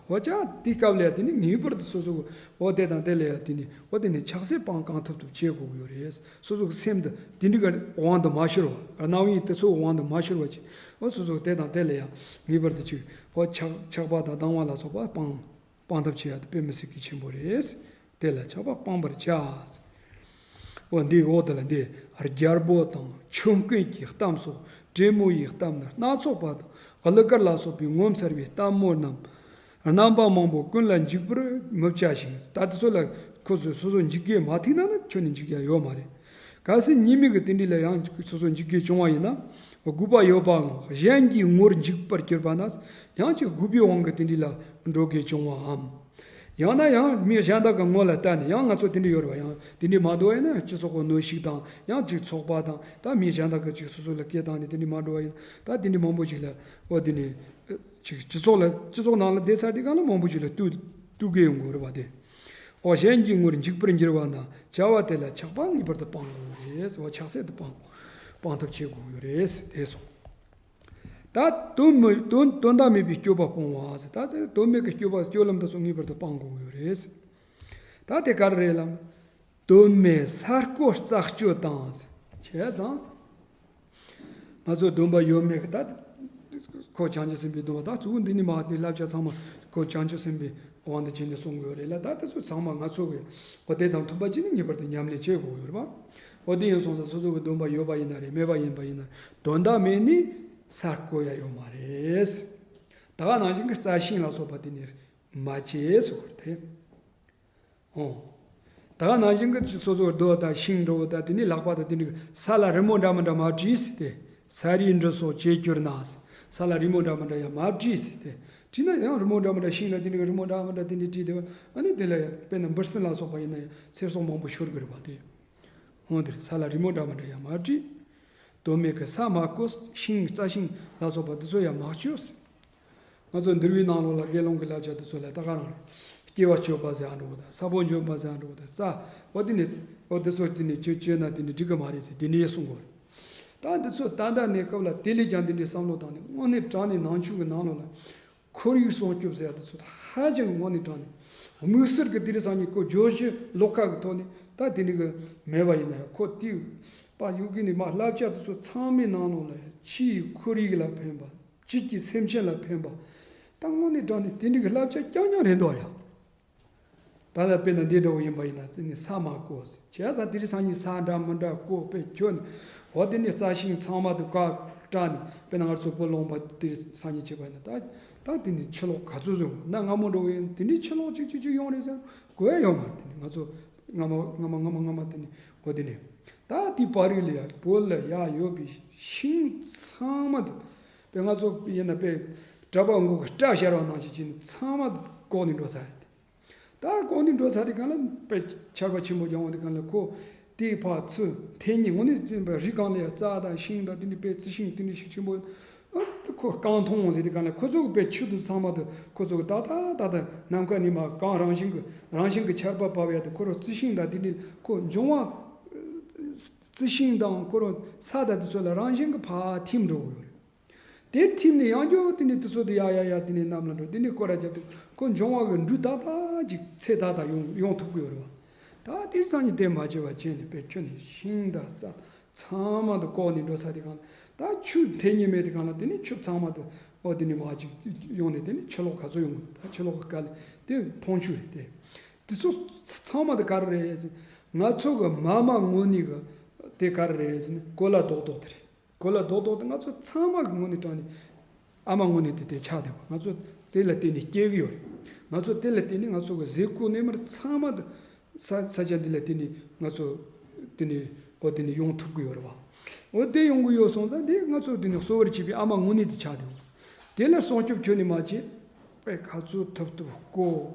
འོ་ཅག་དེའི་སྐབས་ལ་ཡང་དེ་ནི་ངེས་པར་དུ་སོ་སོ་གི་འོ་དེ་དང་དེ་ལ་ཡང་དེ་ནི་འོ་དེ་ནི་ཆགས་སྲེད་སྤང་གང་ཐུབ་ཐུབ་བྱེད་དགོས་ཀྱི་ཡོད་རེད། སོ་སོ་གི་སེམས་དེ་དེ་འདྲ་གི་དབང་དུ་མ་ཤོར་བ། རྣམ་གཡེང་དེ་ཚོའི་དབང་དུ་མ་ཤོར་བ་ཅིག་འོ་སོ་སོ་གི་དེ་དང་དེ་ལ་ཡང་ངེས་པར་དུ་ཅིག་འོ་ཆགས་ཆགས་པ་དང་སྡང་བ་ལ་སོགས་པ་སྤང་། སྤང་ཐབས་བྱེད་ཡ་དེ་དཔེ་མི་སྲིད་གལ་ཆེན་པོ་རེད། དེ་ལ་ཆགས་པ་སྤང་བར་བྱ། འོ་འདིའི་འོག་དེ་ལ་འདི་རྒྱལ་པོ་དང་ཆོམ་རྐུན་གྱི་གཏམ་སོགས་བྲན་མོ་ཡི་གཏམ་ནི་སྣ་ཚོགས་པ་དང་གླུ་གར་ལ་སོགས་པའི་ངོ་མཚར་བའི་གཏམ་མོ་རྣམས་རྣམ་པ་མང་པོ་ཀུན་ལ་འཇིགས་པར་མི་བྱ་ཞིང་། ད་དེ་ཚོ་ལ་ཁོ་ཚོས་སོ་སོ་འཇིགས་སྐད་མ་ཐེག་ན་ནི་ཁྱོན་ནས་འཇིགས་ཡ་ཡོད་མ་རེད། གལ་སྲིད་ཉེས་མེད་ཀྱི་དེ་འདྲ་ལ་ཡང་སོ་སོ་འཇིགས་སྐད་བྱུང་བ་ཡིན་ན། དགོས་པ་ཡོད་པའམ་གཞན་གྱི་ངོར་འཇིགས་པར་གྱུར་པ་ན་ཡང་ཅིག་དགོས་པའི་དབང་གིས་དེ་འདྲ་ལ་འགྲོ་སྐད་བྱུང་བའམ། ཡང་ན་ཡང་མི་གཞན་དག་གི་ངོ་ལ་བལྟས་ནས་ཡང་ང་ཚོ་དེ་འདྲ་ཡོད་རེད་བ། ཡང་དེ་འདྲ་མ་འདུག་བ་ཡིན་ན་སྤྱི་ཚོགས་ཀྱི་གནོན་ཤུགས་དང་ཡང་ཅིག་ཚོགས་པ་དང་ད་མི་གཞན་དག་གིས་ཅིག་སོ་སོ་ལ་སྐད་བཏང་ནས་དེ་འདྲ་མ་འགྲོ་བ་ཡིན་ན་ད་དེ་འདྲ་མང་པོ་ཞིག་ལ་འོ་དེ་ནས་ཅིག་སྤྱི་ཚོགས་ལ་སྤྱི་ཚོགས་ནང་ལ་བསྡད་ཚར་དུས་སྒང་ལ་མང་པོ་ཞིག་ལ་གཏུག་གཏུག་གི་ཡོང་གི་རེད་བ་དེ། འོ་གཞན་གྱི་ངོར་འཇིགས་པར་འགྱུར་བ་ན་བྱ་བ་དེ་ལ་ཆགས་པ་ངེས་པར་དུ་སྤང་དགོས་རེད། འོ་ཆགས་སྲེད་དེ་སྤང་སྤང་ཐབས་བྱེད་དགོས་ཡོད་རེད་དེ་སོང་། ད་དོན་མི་དོན་དོན་དག་མེད་པའི་སྤྱོད་པ་སྤོང་བ་ཟེར། ད་དེ་དོན་མེད་ཀྱི་སྤྱོད་པ་སྤྱོད་ལམ་དེ་ཚོ་ངེས་པར་དུ་སྤང་དགོས་ཡོད་རེད། ད་དེ་ག་རེ་རེད་ལབ་ན། དོན་མེད་ས་རྐོ་རྩད་གཅོད་དང་ཟེར། བྱས་ཙང་། ང་ཚོ་སྡོམ་པ་ཡོད་མེད་ཀྱི་ད། ཁོ་བྱང་ཆུབ་སེམས་དཔའི་སྡོམ་པ་ད་གཙོ་བོ་འདི་ནི་མ་དེ་བསླབ་བྱ་ཚང་མ་ཁོ་བྱང་ཆུབ་སེམས་དཔའི་དབང་དུ་བྱས་ནས་གསུང་དགོས་རེད་ལ། ད་དེ་ཚོ་ཚང་མ་ང་ཚོ་གི་འོ་དེ་དང་མཐུན་པ་ཅིག་ནི་ངེས་པར་དུ་ཉམས་ལེན་བྱེད་དགོས་ཡོད་རེད་པ། འོ་དེ་ཡིན་སོང་ཙང་སོ་སོ་གི་སྡོམ་པ་ཡོད་པ་ཡིན་ན་རེད་མེད་པ་ཡིན་པ་ཡིན་ན་དོན་དག་མེད་ནི་ས་རྐོ་ཡ་ཡོད་མ་རེད། ད་ག་ནང་བཞིན་གྱི་རྩྭ་ཤིང་ལ་སོགས་པ་དེ་ནི་མ་བྱེད་ཟེར་བ་རེད། ཨོ། ད་ག་ནང་བཞིན་གྱི་སོ་སོའི་རྡོ་དང་ཤིང་འདྲ་བོ་དང་དེ་ནི་ལག་པ་དང་དེ་ནི་ས་ལ་རི་མོ་འདྲ་མི་འདྲ་མ་བྲིས་ཟེར་ཏེ། ས་རིས་འབྲི་སོགས་བྱེད་གྱུར་ན། ས་ལ་རི་མོ་འདྲ་མི་འདྲ་ཡང་མ་བྲིས་ཟེར་ཏེ། བྲིས་ན་ཡང་རི་མོ་འདྲ་མི་འདྲ་ཤིང་ལ་དེ་ནི་རི་མོ་འདྲ་མི་འདྲ་དེ་འདྲ་བྲིས་ཏེ། ཨ་ནི་དེ་ལ་ཡང་དཔེར་ན་འབུ་སྲིན་ལ་སོགས་པ་ཡིན་ན་ཡང་ཚེར་སོགས་མང་པོ་ཤོར་གྱི་རེད་པ་དེ། འོ་དེར་ས་ལ་རི་མོ་འདྲ་མི་འདྲ་ཡང་མ་བྲིས། དོན་མེད་ཀྱི་ས་མ་རྐོ། ཤིང་རྩྭ་ཤིང་ལ་སོགས་པ་འདི་ཚོ་ཡང་མ་གཅོད། ང་ཚོ་འདུལ་བའི་ནང་ལོགས་ལ་དགེ་སློང་གི་བསླབ་བྱ་འདི་ཚོ་ལ་ད་ག་རང་རེད། སྐྱེ་བ་གཅོད་པ་ཟེར་ཡ་འདྲ་བོ་དང་ས་བོན་འཇོམས་པ་ཟེར་ཡ་འདྲ་བོ་དང་རྩྭ། འོ་དེ་ནི་འོ་དེ་ཚོ་དེ་ནི་གཅོད་གཅོད་ན་དེ་ནི་འགྲིག་གི་མ་རེད་ཟེར་དེ་ནི་གསུང་གོ་རེད། ད་འདི་ཚོ་ད་ལྟ་གནས་སྐབས་ལ་དེ་ལས་ཀྱང་འདི་འདྲའི་བསམ་བློ་བཏང་ནས་དངོས་གནས་དྲང་གནས་ནང་ཆོས་ཀྱི་ནང་ལོགས་ལ། ཁོར་ཡུག་སྲུང་སྐྱོབ་ཟེར་ཡ་དེ་ཚོ་ཧ་ཅང་གི་དངོས་གནས་དྲང་གནས། དམིགས་བསལ་གྱི་དེ་རིང་སང་ཉིན་ཁོ་བརྗོད་གཞི་ལོགས་ཀ་གི་ཐོག་ནས་ད་དེ་འདྲ་གི་མེད་པ་ཡིན་ན་ཡང་ཁོ་དེ་པ་ཡོད་གི་ནས་མ་བསླབ་བྱ་དེ་ཚོ་ཚང་མའི་ནང་ལོགས་ལ་ཕྱིའི་ཁོར་ཡུག་ལ་ཕན་པ། དཀྱིལ་གྱི་སེམས་ཅན་ལ་ཕན་པ། ད་དངོས་གནས་དྲང་གནས་དེ་འདྲ་གི་བསླབ་བྱ་རྐྱང་རྐྱང་རེད་འདུག་ཡ། ད་ལྟ་དཔེར་ན་འདི་འདྲ་བོ་ཡིན་པ་ཡིན་ན་ཙི་ནི་ས་མ་རྐོ་ཟེར། བྱས་ཙང་དེ་རིང་སང་ཉིན་ས་འདྲ་མི་འདྲ་རྐོ་དཔེ་ཁྱོད་ནི་འོ་དེ་ནི་རྩྭ་ཤིང་ཚང་མ་དུ་བཀག་བཀྲ་ནི་དཔེར་ན་ང་ཚོ་བུ་ལོང་པ་དེ་རིང་སང་ཉིན་བྱས་པ་ཡིན་ན་ད་ད་དེ་ནི་ཕྱི་ལོགས་ག་ཚོད་བཟོས་འོང་ན་སྔ་མོ་འགྲོ་གི་ཡིན། དེ་ནི་ཕྱི་ལོགས་གཅིག་གཅིག་གཅིག་ཡོང་རེད་ཟེར་དགོས་ཡ་ཡོད་མ་རེད། དེ་ནི་ང་ཚོ་སྔ་མ་སྔ་མ་སྔ་མ་སྔ་མ་དེ་ནི་འོ་དེ་ནི་ད་དེ་བར་རིགས་ལ་ཡ་བོད་ལ་ཡ་ཡོད་པའི་ཤིང་ཚང་མ་དུ་དཔེ་ང་ཚོ་ཡིན་ན་དཔེ་གྲྭ་པ་མགོ་གི་སྐྲ་བཞར་བ་ནང་བཞིན་བྱས་ནས་ཚང་མ་དུ་བཀོག་ནས་འགྲོ་ཚར་རེད། ད་ལྐོག་ནས་འགྲོ་ཚར་དེ་གང་ལ་དཔེ་ཆར་པ་ཆེན་པོ་རྒྱག་འོང་དེ་གང་ལ་ཁོ་དེའི་ཕར་ཚུར་འཐེན་ཉེ་ངོ་ནས་བཙུན་པའི་རི་སྒང་ལ་ཡ་རྩྭ་དང་ཤིང་དང་དེ་འདྲ་དཔེ་རྩི་ཤིང་དེ་འདྲ་ཞིག་ཆེན་པོ་ཨ་ཁོ་རྐང་འཐུང་འོང་ཟེར་དེ་གང་ལ་ཁོ་ཚོ་གི་དཔེ་ཆུ་དུ་ཚང་མ་དུ་ཁོ་ཚོ་གི་ཏག་ཏག་ཏག་ཏག་ནམ་མཁའ་ནས་མར་གང་རང་བཞིན་གི་རང་བཞིན་གི་ཆར་པ་བབས་ཡ་དུ་ཁོ་རང་རྩི་ཤིང་དང་དེ་འདྲ་ཁོ་འབྱུང་བ་རྩི་ཤིང་དང་ཁོ་རང་ས་དང་དེ་ཚོ་ལ་རང་བཞིན་གི་ཕར་ཐིམ་འགྲོ་གི་ཡོད་རེད། དེ་ཐིམ་ནས་ཡང་བསྐྱར་དེ་ནས་དེ་ཚོ་དེ་ཡ་ཡ་ཡ་དེ་ནས་གནམ་ལ་འགྲོ། དེ་ནས་སྐོར་ར་རྒྱབ་དུས་ཁོ་འབྱུང་བ་གི་འབྲུ་ཏག་ཏག་ཅིག་ཚད་ཏག་ཏག་ཡོང་ཡོང་ཐུབ་ཀྱི་ཡོད་རེད་བ། ད་དེ་སང་ཉིན་དེ་མ་བྱས་པ་བྱས་ནས་དཔེ་ཁྱོད་ནས་ཤིང་དང་རྩྭ་ཚང་མ་དུ་བཀོག་ནས་འགྲོ་ས་དེ་གང་ལ་ད་ཆུ་འཐེན་ཉེ་མེད་དེ་གང་ལ་དེ་ནས་ཆུ་ཚང་མ་དུ་ཨོ་དེ་ནས་མ་ཅིག་ཡོང་ནས་དེ་ནས་ཆུ་ལོག་ག་ཚོད་ཡོང་གི་འདུག་ད་ཆུ་ལོག་གི་དཀའ་ལས་དེ་འཐུང་ཆུ་རེད་དེ། དེ་ཚོ་ཚང་མ་དུ་ག་རེ་རེད་ཟེར་ན་ང་ཚོ་གི་མ་མ་དངོས་གནས་གི་དེ་ག་རེ་རེད་ཟེར་ན་གོ་ལ་རྡོག་རྡོག་དེ་རེད། གོ་ལ་རྡོག་རྡོག་དེ་ང་ཚོ་ཚང་མ་གི་ངོས་ནས་དྲངས་ནས་ཨ་མ་དངོས་གནས་དེ་དེ་ཆགས་བསྡད་པ། ང་ཚོ་དེ་ལ་བརྟེན་ནས་སྐྱེ་གི་ཡོད་རེད། ང་ཚོ་དེ་ལ་བརྟེན་ནས་ང་ཚོ་གི་གཟུགས་པོ་ནས་མར་ཚང་མ་དུ་ས་ས་ཆ་འདི་ལ་བརྟེན་ནས་ང་ཚོ་དེ་ནས་འོ་དེ་ནས་ཡོང་ཐུབ་གི་ཡོད་རེད་བ། འོ་དེ་ཡོང་གི་ཡོད་སོང་ཙང་དེ་ང་ཚོ་དེ་ནས་གསོ་བར་བྱེད་པའི་ཨ་མ་དངོས་གནས་དེ་ཆགས་བསྡད་པ། དེ་ལ་སྲུང་སྐྱོབ་ཁྱོན་ནས་མ་བྱས་པས་ག་ཚོད་ཐུབ་ཐུབ་བརྐོ།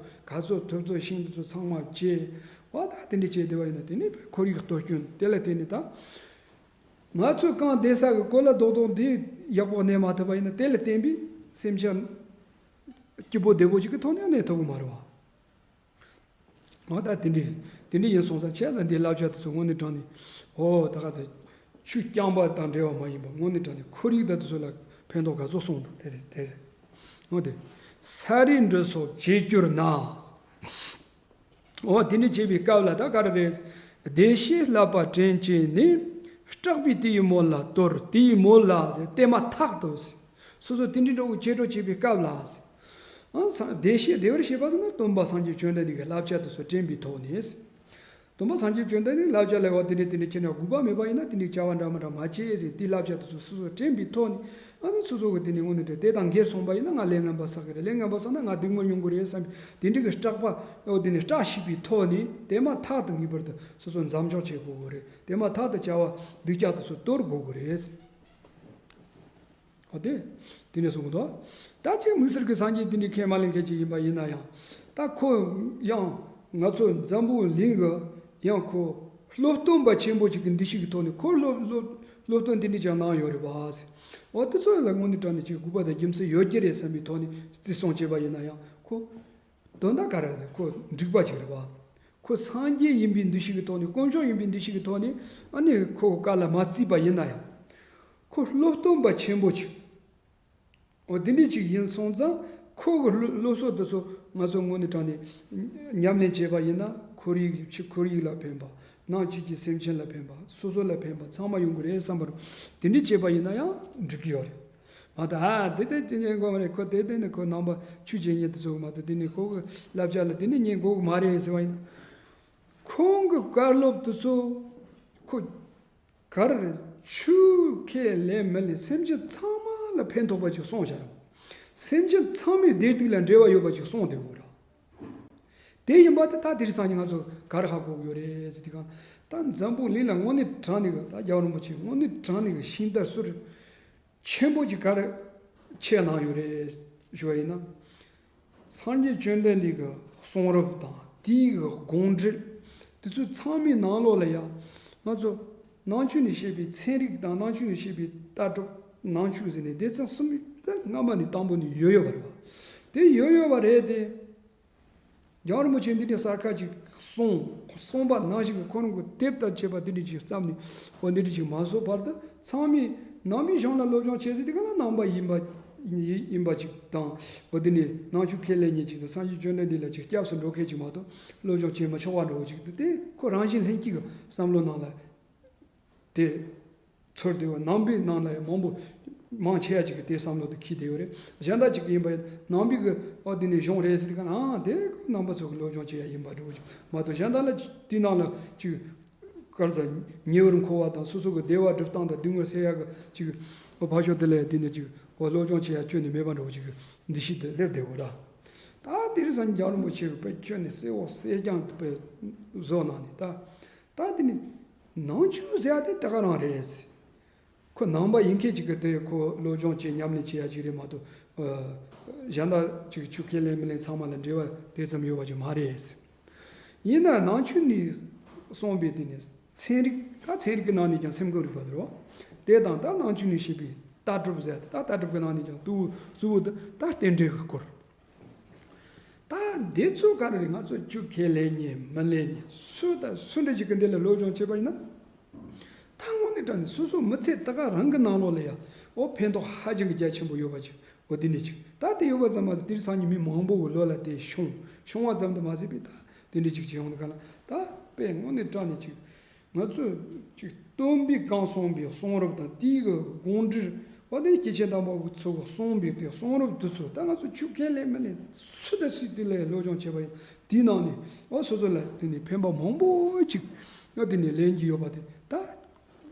ག་ཚོད་ཐུབ་ཐུབ་ཤིང་དེ་ཚོ་ཚང་མ་བཅད། འོ་ད་དེ་འདྲ་བྱས་བསྡད་པ་ཡིན་ན་དེ་ནས་ཁོར་ཡུག་གཏོར་སྐྱོན་དེ་ལ་བརྟེན་ནས་ད། ང་ཚོས་གང་བསྡད་ས་གི་གོ་ལ་རྡོག་རྡོག་འདི་ཡག་པོ་གནས་མ་ཐུབ་པ་ཡིན་ན་དེ་ལ་བརྟེན་པའི་སེམས་ཅན་སྐྱིད་པོ་བདེ་པོ་ཞིག་གི་ཐོག་ནས་གནས་ཐུབ་ཀྱི་མ་རེད་བ། འོ་ད་དེ་འདྲ་དེ་འདྲ་ཡིན་སོང་ཙང་བྱས་ཙང་འདིའི་བསླབ་བྱ་དེ་ཚོ་དངོས་གནས་དྲང་ནས་འོ་ད་ག་ཚོད་ཆུ་རྐྱང་པ་དང་འབྲེལ་བ་མ་ཡིན་པ་དངོས་གནས་དྲང་ནས་ཁོར་ཡུག་དང་དེ་ཚོ་ལ་ཕན་ཐོགས་ག་ཚོད་སོང་དང་དེ་རེད་དེ་རེད། འོ་དེ། ས་རིས་འབྲི་སོགས་བྱེད་གྱུར་ན། འོ་དེ་འདྲ་བྱེད་པའི་སྐབས་ལ་ད་ག་རེ་རེད། བདེ་གཤེགས་བསླབ་པ་དྲན་བྱས་ནས། སྐྲག་པའི་དེ་ཡི་མོད་ལ་དོར། དེ་ཡི་མོད་ལ་ཟེར། དེ་མ་ཐག་ཏུ་ཟེར། སོ་སོ་དེ་འདྲའི་འགྲོ་གི་ཆེ་འགྲོ་བྱེད་པའི་སྐབས་ལ་ཟེར། ཨང་སང་བདེ་གཤེགས་བདེ་བར་གཤེགས་པ་ཟེར་ན་སྟོན་པ་སངས་རྒྱས་བཅོམ་ལྡན་འདས་ཀྱི་བསླབ་བྱ་དེ་ཚོ་དྲན་པའི་ཐོག་ནས། སྟོན་པ་སངས་རྒྱས་བཅོམ་ལྡན་འདས་བསླབ་བྱ་ལ་བ་དེ་འདྲ་དེ་འདྲ་ཁྱེད་ནས་དགོས་པ་མེད་པ་ཡིན་ན་དེ་འདྲའི་བྱ་བ་འདྲ་མི་འདྲ་མ་བྱེད་ཟེར། དེའི་བསླབ་བྱ་དེ་ཚོ་སོ་སོ་དྲན་པའི་ཐོག་ནས། ཨ་ནི་སོ་སོ་གི་དེ་ནས་དངོས་གནས་དྲན་དེ་དང་འགལ་སོང་པ་ཡིན་ན་ང་ལས་ངན་པ་བསགས་ཀྱི་རེད། ལས་ངན་པ་བསགས་ན་ང་སྡིགས་དམོད་མྱོང་གི་རེད་བསམ་པའི་དེ་འདྲ་གི་སྐྲག་པ་འོ་དེ་ནས་སྐྲག་ཤེས་པའི་ཐོག་ནས་དེ་མ་ཐག་ཏུ་ངེས་པར་དུ་སོ་སོ་འཛམ་འཇོག་བྱེད་དགོས་ཀྱི་རེད། དེ་མ་ཐག་ཏུ་བྱ་བ་སྡིག་ཅག་དེ་ཚོ་དོར་དགོས་ཀྱི་རེད། འོ་དེ། དེ་ནས་གསུངས་འདུག་ད་ཅིག་དམིགས་བསལ་གྱི་སངས་རྒྱས་དེ་འདྲའི་ཁས་མ་ལེན་མཁན་ཅིག་ཡིན་པ་ཡིན་ན་ཡང་། ད་ཁོ་ཡང་ང་ཚོ་འཛམ་བུ་གླིང་གི་ཡང་ཁོ་སློབ་སྟོན་པ་ཆེན་པོ་ཅིག་གི་འདུ་ཤེས་ཀྱི་ཐོག་ནས་ཁོ་སློབ་སློབ་སློབ་སྟོན་དེ་འདྲ་ཅིག་གནང་ཡོད་རེད་པ། འོ་དེ་ཚོ་ལ་དངོས་གནས་དྲང་གནས་ཅིག་དགོས་པ་དང་རྒྱུ་མཚན་ཡོད་ཀྱི་རེད་བསམ་པའི་ཐོག་ནས་བརྩི་སྲུང་བྱས་པ་ཡིན་ན་ཡང་ཁོ། དོན་དག་ག་རེ་རེད། ཁོ་འགྲིག་པ་ཅིག་རེད་པ། ཁོ་སངས་རྒྱས་ཡིན་པའི་འདུ་ཤེས་ཀྱི་ཐོག་ནས་དཀོན་མཆོག་ཡིན་པའི་འདུ་ཤེས་ཀྱི་ཐོག་ནས་ཨ་ནི་ཁོ་བཀའ་ལ་མ་བརྩིས་པ་ཡིན་ན་ཡང་། ཁོ་སློབ་སྟོན་པ་ཆེན་པོ་ཅིག་འོ་དེ་འདྲ་ཅིག་ཡིན་སོང་ཙང་ཁོ་གི་སློབ་སློབ་གསོ་དེ་ཚོ་ང་ཚོ་དངོས་གནས་དྲང་གནས་ཉམས་ལེན་བྱས་པ་ཡིན་ན་ཁོར་ཡུག་ཕྱི་ཁོར་ཡུག་ལ་ཕན་པ། ནང་བཅུད་ཀྱི་སེམས་ཅན་ལ་ཕན་པ། སོ་སོ་ལ་ཕན་པ་ཚང་མ་ཡོང་གི་རེད་བསམ་པར་དེ་འདྲ་བྱས་པ་ཡིན་ན་ཡང་འགྲིག་གི་ཡོད་རེད། མ་གཏོགས་ཨ་དེ་དེ་དེ་ཉན་དགོས་མ་རེད། ཁོ་དེ་དེ་ནི་ཁོ་ནང་པ་ཆོས་བྱེད་མཁན་དེ་ཚོ་མ་གཏོགས་དེ་ནི་ཁོ་གི་བསླབ་བྱ་ལ་དེ་ནི་ཉན་དགོས་གི་མ་རེད་ཟེར་བ་ཡིན་ན། ཁོང་གི་བཀའ་སློབ་དེ་ཚོ་ཁོ་ག་རེ་རེད། ཆོས་ཁས་ལེན་མི་ལེན་སེམས་ཅན་ཚང་མ་ལ་ཕན་ཐོགས་པ་ཅིག་གསུངས་བཞག་རེད། སེམས་ཅན་ཚང་མའི་བདེ་སྡུག་ལ་འབྲེལ་བ་ཡོད་པ་ཅིག་གསུངས་བསྡད་ཡོད་རེད། དེ་ཡིན་པ་དེ་ད་དེ་རིང་སང་ཉིན་ང་ཚོ་ག་རེ་ཧ་གོ་གི་ཡོད་རེད་ཟེར་དུས་གང་། ད་འཛམ་བུ་གླིང་ལ་དངོས་གནས་དྲང་གནས་ཀྱི་ད་རྒྱལ་བ་རིན་པོ་ཆེ་དངོས་གནས་དྲང་གནས་ཀྱི་ཤིང་རྟ་གསུར་ཆེན་པོ་ཅིག་ག་རེ་ཆེ་གནང་ཡོད་རེད་ཞུ་བ་ཡིན་ན། སངས་རྒྱས་བཅོམ་ལྡན་འདས་ཀྱི་གསུང་རབ་དང་དེའི་གི་དགོངས་འགྲེལ་དེ་ཚོའི་ཚང་མའི་ནང་ལོགས་ལ་ཡང་ང་ཚོ་ནང་ཆོས་ནས་བཤད་པའི་ཚན་རིག་དང་ནང་ཆོས་ནས་བཤད་པའི་ལྟ་གྲུབ་ནང་ཆོས་ཟེར་ནས་སྡེ་ཚན་གསུམ་དེ་སྔ་མ་ནས་དང་པོ་ནས་ཡོད་ཡོད་པ་རེད་བ། དེ་ཡོད་ཡོད་པ་རེད་དེ། རྒྱལ་བ་རིན་པོ་ཆེ་འདི་འདྲའི་གསར་ཁ་ཅིག་གསུངས། གསུངས་པ་ནང་བཞིན་གྱི་ཁོ་རང་གི་དེབ་ལྟར་བྱས་པ་འདི་འདྲ་ཅིག་བརྩམས་ནས་འོ་འདི་འདྲ་ཅིག་མ་བཟོ་བར་དུ་ཚང་མས་ནང་པའི་གཞུང་ལ་སློབ་སྦྱོང་བྱེད་ཟེར་དེ་ག་ལ་ནང་པ་ཡིན་པ་ཡིན་པ་ཅིག་དང་། འོ་འདི་ནས་ནང་ཆོས་ཁས་ལེན་མཁན་ཅིག་དང་སངས་རྒྱས་བཅོམ་ལྡན་འདས་ལ་ཅིག་སྐྱབས་སུ་འགྲོ་མཁན་ཅིག་མ་གཏོགས་སློབ་སྦྱོང་བྱེད་མི་ཆོག་པ་འདྲ་བོ་ཅིག་འདུག་དེ་ཁོ་རང་བཞིན་ལྷན་སྐྱེས་ཀྱི་བསམ་བློ་ནང་ལ། དེ་ཚུར་དེ་བ་ནང་པའི་ནང་ལ་ཡང་མང་པོ་མང་ཆེ་བ་ཅིག་གིས་དེ་བསམ་བློ་དེ་འཁྱེར་བསྡད་ཡོད་རེད། གཞན་དག་ཅིག་གིས་ཡིན་པ་ཡིན་ནང་པའི་གི་ཨོ་དེ་ནས་གཞུང་རེད་ཟེར་དེ་ག་ཨ་དེ་ནང་པ་ཚོ་གི་སློབ་སྦྱོང་བྱེད་ཡ་ཡིན་པ་འདྲ་བོ་ཅིག་མ་གཏོགས་གཞན་དག་ལ་དེ་ནང་ལ་ཅིག་ག་རེ་ཟེར་ཉེ་བར་མཁོ་བ་དང་སོ་སོ་གི་བདེ་བ་སྒྲུབ་སྟངས་དང་སྡུག་བསྔལ་སེལ་ཡ་གི་ཅིག་ཨོ་ཕར་ཕྱོགས་དེ་ལ་དེ་ནས་ཅིག་ཨོ་སློབ་སྦྱོང་བྱེད་ཡ་ཁྱོན་ནས་མེད་པ་འདྲ་བོ་ཅིག་གི་འདུ་ཤེས་དེ་སླེབས་བསྡད་ཡོད་ར། ད་དེ་རིང་སང་རྒྱལ་བ་རིན་པོ་ཆེ་གི་དཔེ་ཁྱོན་ནས་གསལ་བོ་གསལ་རྐྱང་དུ་དཔེ་བཟོ་གནང་ནས་ད། ད་དེ་ནི་ནང་ཆོས་ཟེར་ཡ་དེ་དེ་ག་རང་རེད། ཁོ་ནང་པ་ཡིན་མཁན་ཅིག་གི་དེ་ཁོ་སློབ་སྦྱོང་བྱེད་ཉམས་ལེན་བྱེད་ཡ་ཅིག་རེད་མ་གཏོགས། གཞན་དག་ཅིག་ཆོས་ཁས་ལེན་མི་ལེན་ཚང་མ་ལ་འབྲེལ་བ་དེ་ཙམ་ཡོད་པ་ཅིག་མ་རེད། ཡིན་ན་ནང་ཆོས་ནས་གསུངས་པའི་དེ་ནི་ཚན་རིག་ད་ཚན་རིག་གི་ནང་ནས་ཀྱང་སེམས་ཁམས་རིག་པ་དེ་རེད་བ། དེ་དང་ད་ནང་ཆོས་ནས་བཤད་པའི་ལྟ་གྲུབ་ཟེར་ད་ལྟ་གྲུབ་ཀྱི་ནང་ནས་ཀྱང་གཙོ་བོ་གཙོ་བོ་དེ་ད་རྟེན་འབྲེལ་གྱི་སྐོར། ད་འདི་ཚོ་ག་རེ་རེད། ང་ཚོ་ཆོས་ཁས་ལེན་མཁན་མི་ལེན་མཁན་སུ་དང་སུ་འདྲ་ཞིག་གི་འདི་ལ་སློབ་སྦྱོང་བྱས་པ་ཡིན་ན། ད་དངོས་གནས་དྲང་གནས་སོ་སོ་མི་ཚེ་ད་ག་རང་གི་ནང་ལོགས་ལ་ཡ་འོ་ཕན་ཐོགས་ཧ་ཅང་གི་རྒྱ་ཆེན་པོ་ཡོད་པ་ཅིག་འོ་དེ་འདྲ་ཅིག་ད་དེ་ཡོད་པ་ཙམ་མ་གཏོགས་དེ་རིང་སང་ཉིན་མི་མང་པོ་གི་ལོ་ལ་དེ་ཤོང་ཤོང་བ་ཙམ་དུ་མ་ཟད་པའི་ད་དེ་འདྲ་ཅིག་བྱེད་ཡོང་དུས་ག་ལ་ད་དཔེ་དངོས་གནས་དྲང་གནས་ཅིག་ང་ཚོས་ཅིག་སྟོན་པས་གང་གསུངས་པའི་གསུང་རབ་དང་དེའི་གི་དགོངས་འགྲེལ་བ་དེ་སྐྱེས་ཆེན་དམ་པ་ཚོ་གི་གསུངས་པའི་དེ་གསུང་རབ་དེ་ཚོ་ད་ང་ཚོ་ཆོས་ཁས་ལེན་མི་ལེན་སུ་དང་སུས་དེ་ལ་སློབ་སྦྱོང་བྱས་པ་ཡིན་དེའི་ནང་ནས་ཨོ་སོ་སོ་ལ་དེ་ནས་ཕན་པ་མང་པོ་ཅིག་ང་དེ་ནས་ལེན་གྱི་ཡོད་པ་དེ་ད་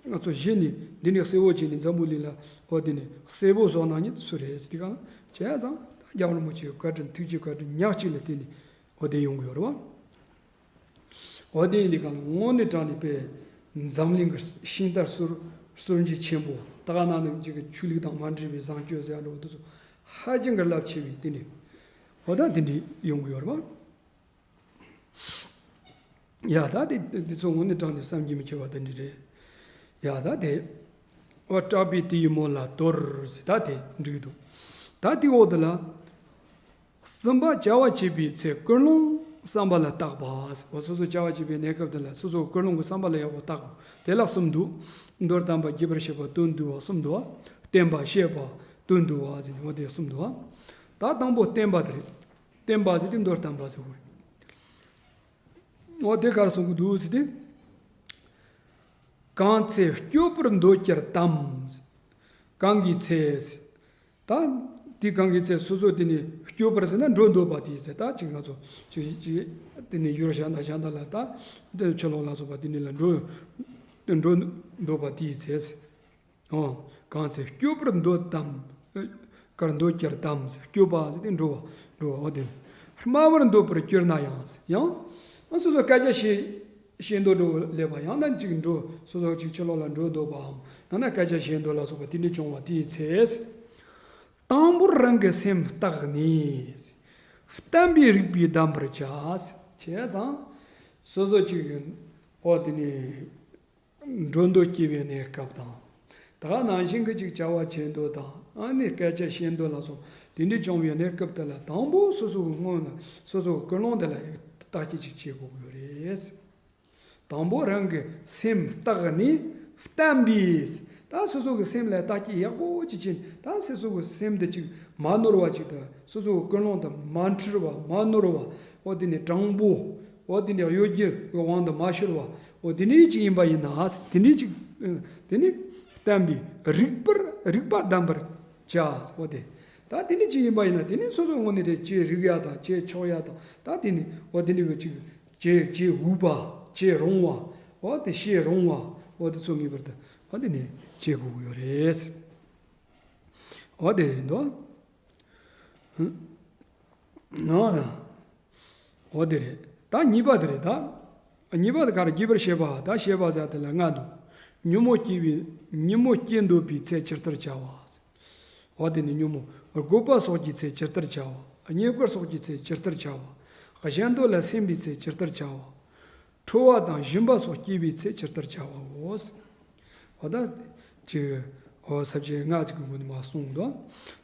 ང་ཚོ་གཞི་ནས་འདི་ནས་གསལ་བོ་བྱས་ནས་འཛམ་བུ་གླིང་ལ་ཨོ་དེ་ནས་གསལ་བོ་བཟོ་གནང་མཁན་དེ་ཚོ་རེད་ཟེར་དེ་གང་བྱས་ཙང་ད་རྒྱལ་བ་རིན་པོ་ཆེའི་བཀའ་དྲིན་ཐུགས་རྗེ་བཀའ་དྲིན་ཉག་གཅིག་ལ་བརྟེན་ནས་ཨོ་དེ་ཡོང་གི་ཡོད་རེད་བ། འོ་དེ་ཡིན་དུས་གང་ལ་དངོས་གནས་དྲང་གནས་པའི་འཛམ་གླིང་གི་ཤིང་རྟ་གསུར་གསུར་འབྱེད་ཆེན་པོ་ད་ག་ནང་ནས་ཅིག་གི་ཆོས་ལུགས་དང་མ་འབྲེལ་བའི་བཟང་སྤྱོད་ཟེར་ཡ་འདྲ་བོ་དེ་ཚོ་ཧ་ཅང་གི་རླབས་ཆེ་བའི་དེ་འདྲ་འོ་ད་དེ་འདྲ་ཡོང་གི་ཡོད་རེད་བ། ཡ་ད་དེ་དེ་ཚོ་དངོས་གནས་དྲང་གནས་བསམ་གྱིས་མི་ཁྱབ་པ་དེ་འདྲ་རེད། ཡ་ད་དེ་འོ་སྐྲག་པའི་དེ་ཡི་མོད་ལ་དོར་ཟེར་ད་དེ་འགྲིག་འདུག་ད་དེ་འོག་དེ་ལ། གསུམ་པ་བྱ་བ་བྱེད་པའི་ཚེ་ཀུན་སློང་བསམ་པ་ལ་བརྟག་པ། འོ་སོ་སོ་བྱ་བ་བྱེད་པའི་གནས་སྐབས་དེ་ལ་སོ་སོ་ཀུན་སློང་གི་བསམ་པ་ལ་ཡག་པོ་བརྟག་པ་དེ་ལ་གསུམ་འདུག་མདོར་དམ་པ་རྒྱས་པར་བཤད་པ་དོན་བསྡུ་བ་གསུམ་འདུག་བ། བསྟན་པ་བཤད་པ་དོན་བསྡུ་བ་ཟེར་ནས་འོ་དེ་གསུམ་འདུག་བ། ད་དང་པོ་བསྟན་པ་དེ་རེད། བསྟན་པ་ཟེར་དེ་མདོར་བསྟན་པ་ཟེར་བ་རེད། འོ་དེ་ག་རེ་གསུང་གི་འདུག་ཟེར་དེ། གང་ཚེ་སྐྱོབ་པར་འདོད་ཀྱང་དམ། གང་གི་ཚེ། ད་དེ་གང་གི་ཚེ་སོ་སོ་དེ་ནི་སྐྱོབ་པར་ཟེར་ན་འགྲོ་འདོད་པ་དེའི་ཚེ། ད་ཅིག་ང་ཚོ་ཅིག་ཅིག་དེ་ནི་ཡུལ་གཞན་དང་གཞན་དག་ལ། ད་དེ་ཕྱི་ལོགས་ལ་སོགས་པ་དེ་ནི་ལ་འགྲོ་འགྲོ་འདོད་པ་དེའི་ཚེ། འོ། གང་ཚེ་སྐྱོབ་པར་འདོད་དམ། ཀར་འདོད་ཀྱང་དམ། སྐྱོབ་པ་ཟེར་དེ་འགྲོ་བ། འགྲོ་བ། འོ་དེ་ནི། སྨྲ་བར་འདོད་པར་གྱུར་ན་ཡང་། ཡང་། སོ་སོ་སྐད་ཆ་བཤད་བཤད་འདོད་འགྲོ་ལས་པ། ཡང་ན་ཅིག་འགྲོ་སོ་སོ་ཅིག་ཕྱི་ལོགས་ལ་འགྲོ་འདོད་པའམ། ཡང་ན་སྐད་ཆ་བཤད་འདོད་ལ་སོགས་པ་དེ་འདྲ་བྱུང་བ་དེའི་ཚེ། དང་པོར་རང་གི་སེམས་བརྟགས་ནས། བསྟན་པའི་རིགས་པས་བསྡམ་པར་བྱ། བྱས་ཙང་། སོ་སོ་ཅིག་ཡིན། འོ་དེ་ནི། འགྲོ་འདོད་སྐྱེ་བའི་གནས་སྐབས་དང་། ད་ག་ནང་བཞིན་གྱི་ཅིག་བྱ་བ་བྱེད་འདོད་དང་། ཨ་ནི་སྐད་ཆ་བཤད་འདོད་ལ་སོགས་དེ་འདྲ་བྱུང་བའི་གནས་སྐབས་དེ་ལ། དང་པོ་སོ་སོ་གི་སྔོན་ལ་སོ་སོ་གི་ཀུན་སློང་དེ་ལ་བརྟག་དཔྱད་ཅིག་བྱེད་དགོས་ཀྱི་ཡོད་རེད། དང་པོ་རང་གི་སེམས་བརྟགས་ནས་བསྟན་པས། ད་སོ་སོ་གི་སེམས་ལ་བརྟག་དཔྱད་ཡག་པོ་ཅིག་བྱས། ད་སོ་སོ་གི་སེམས་དེ་ཅིག་མ་ནོར་བ་ཅིག་དང་། སོ་སོ་གི་ཀུན་སློང་དེ་མ་འཁྲུལ་བ། མ་ནོར་བ། འོ་དེ་ནི་དྲང་པོ། འོ་དེ་ནི་གཡོ་སྒྱུ་གི་དབང་དུ་མ་ཤོར་བ། འོ་དེ་ནི་ཅིག་ཡིན་པ་ཡིན་ན། དེ་ནི་ཅིག་དེ་ནི་བསྟན་པའི་རིགས་པར། རིགས་པ་བསྡམ་པར་བྱ། འོ་དེ། ད་དེ་ནི་ཅིག་ཡིན་པ་ཡིན་ན། དེ་ནི་སོ་སོའི་ངོས་ནས་དེ་བྱེད་རིགས་ཡ་དང་བྱེད་ཆོག་ཡ་དང་། ད་དེ་ནི་འོ་དེ་ནི་གི་ཅིག་བྱེད་བྱེད་འོས་པ། བྱེད་རུང་བ། འོ་དེ་བྱེད་རུང་བ། འོ་དེ་ཚོ་ངེས་པར་དུ་འོ་དེ་ནི་བྱེད་དགོས་ཀྱི་ཡོད་རེད། འོ་དེ་རེད་འདུག་ཨང་། འོ་དེ་རེད། ད་གཉིས་པ་དེ་རེད་ད། གཉིས་པ་དེ་ག་རེ། རྒྱས་པར་བཤད་པ། ད་བཤད་པ་ཟེར་དེ་ལ་ལྔ་འདུག་ཉོན་མོངས་སྐྱེ་བའི། ཉོན་མོངས་སྐྱེ་འདོད་པའི་ཚེ་ཇི་ལྟར་བྱ་བ། འོ་དེ་ནི་ཉོན་མོངས་རྒོད་པ་སོགས་ཀྱི་ཚེ་ཇི་ལྟར་བྱ་བ། རྙེད་བཀུར་སོགས་ཀྱི་ཚེ་ཇི་ལྟར་བྱ་བ། གཞན་འདོད་ལ་སེམས་པའི་ཚེ་ཇི་ལྟར་བྱ་བ། ཁྲོ་བ་དང་ཞུམ་པ་སོགས་སྐྱེ་བའི་ཚེ་ཇི་ལྟར་བྱ་བའོ། འོ་ད་ཅིག་འོ་ས་བཅད་ལྔ་ཅིག་གི་སྒོ་ནས་མར་གསུངས་འདུག་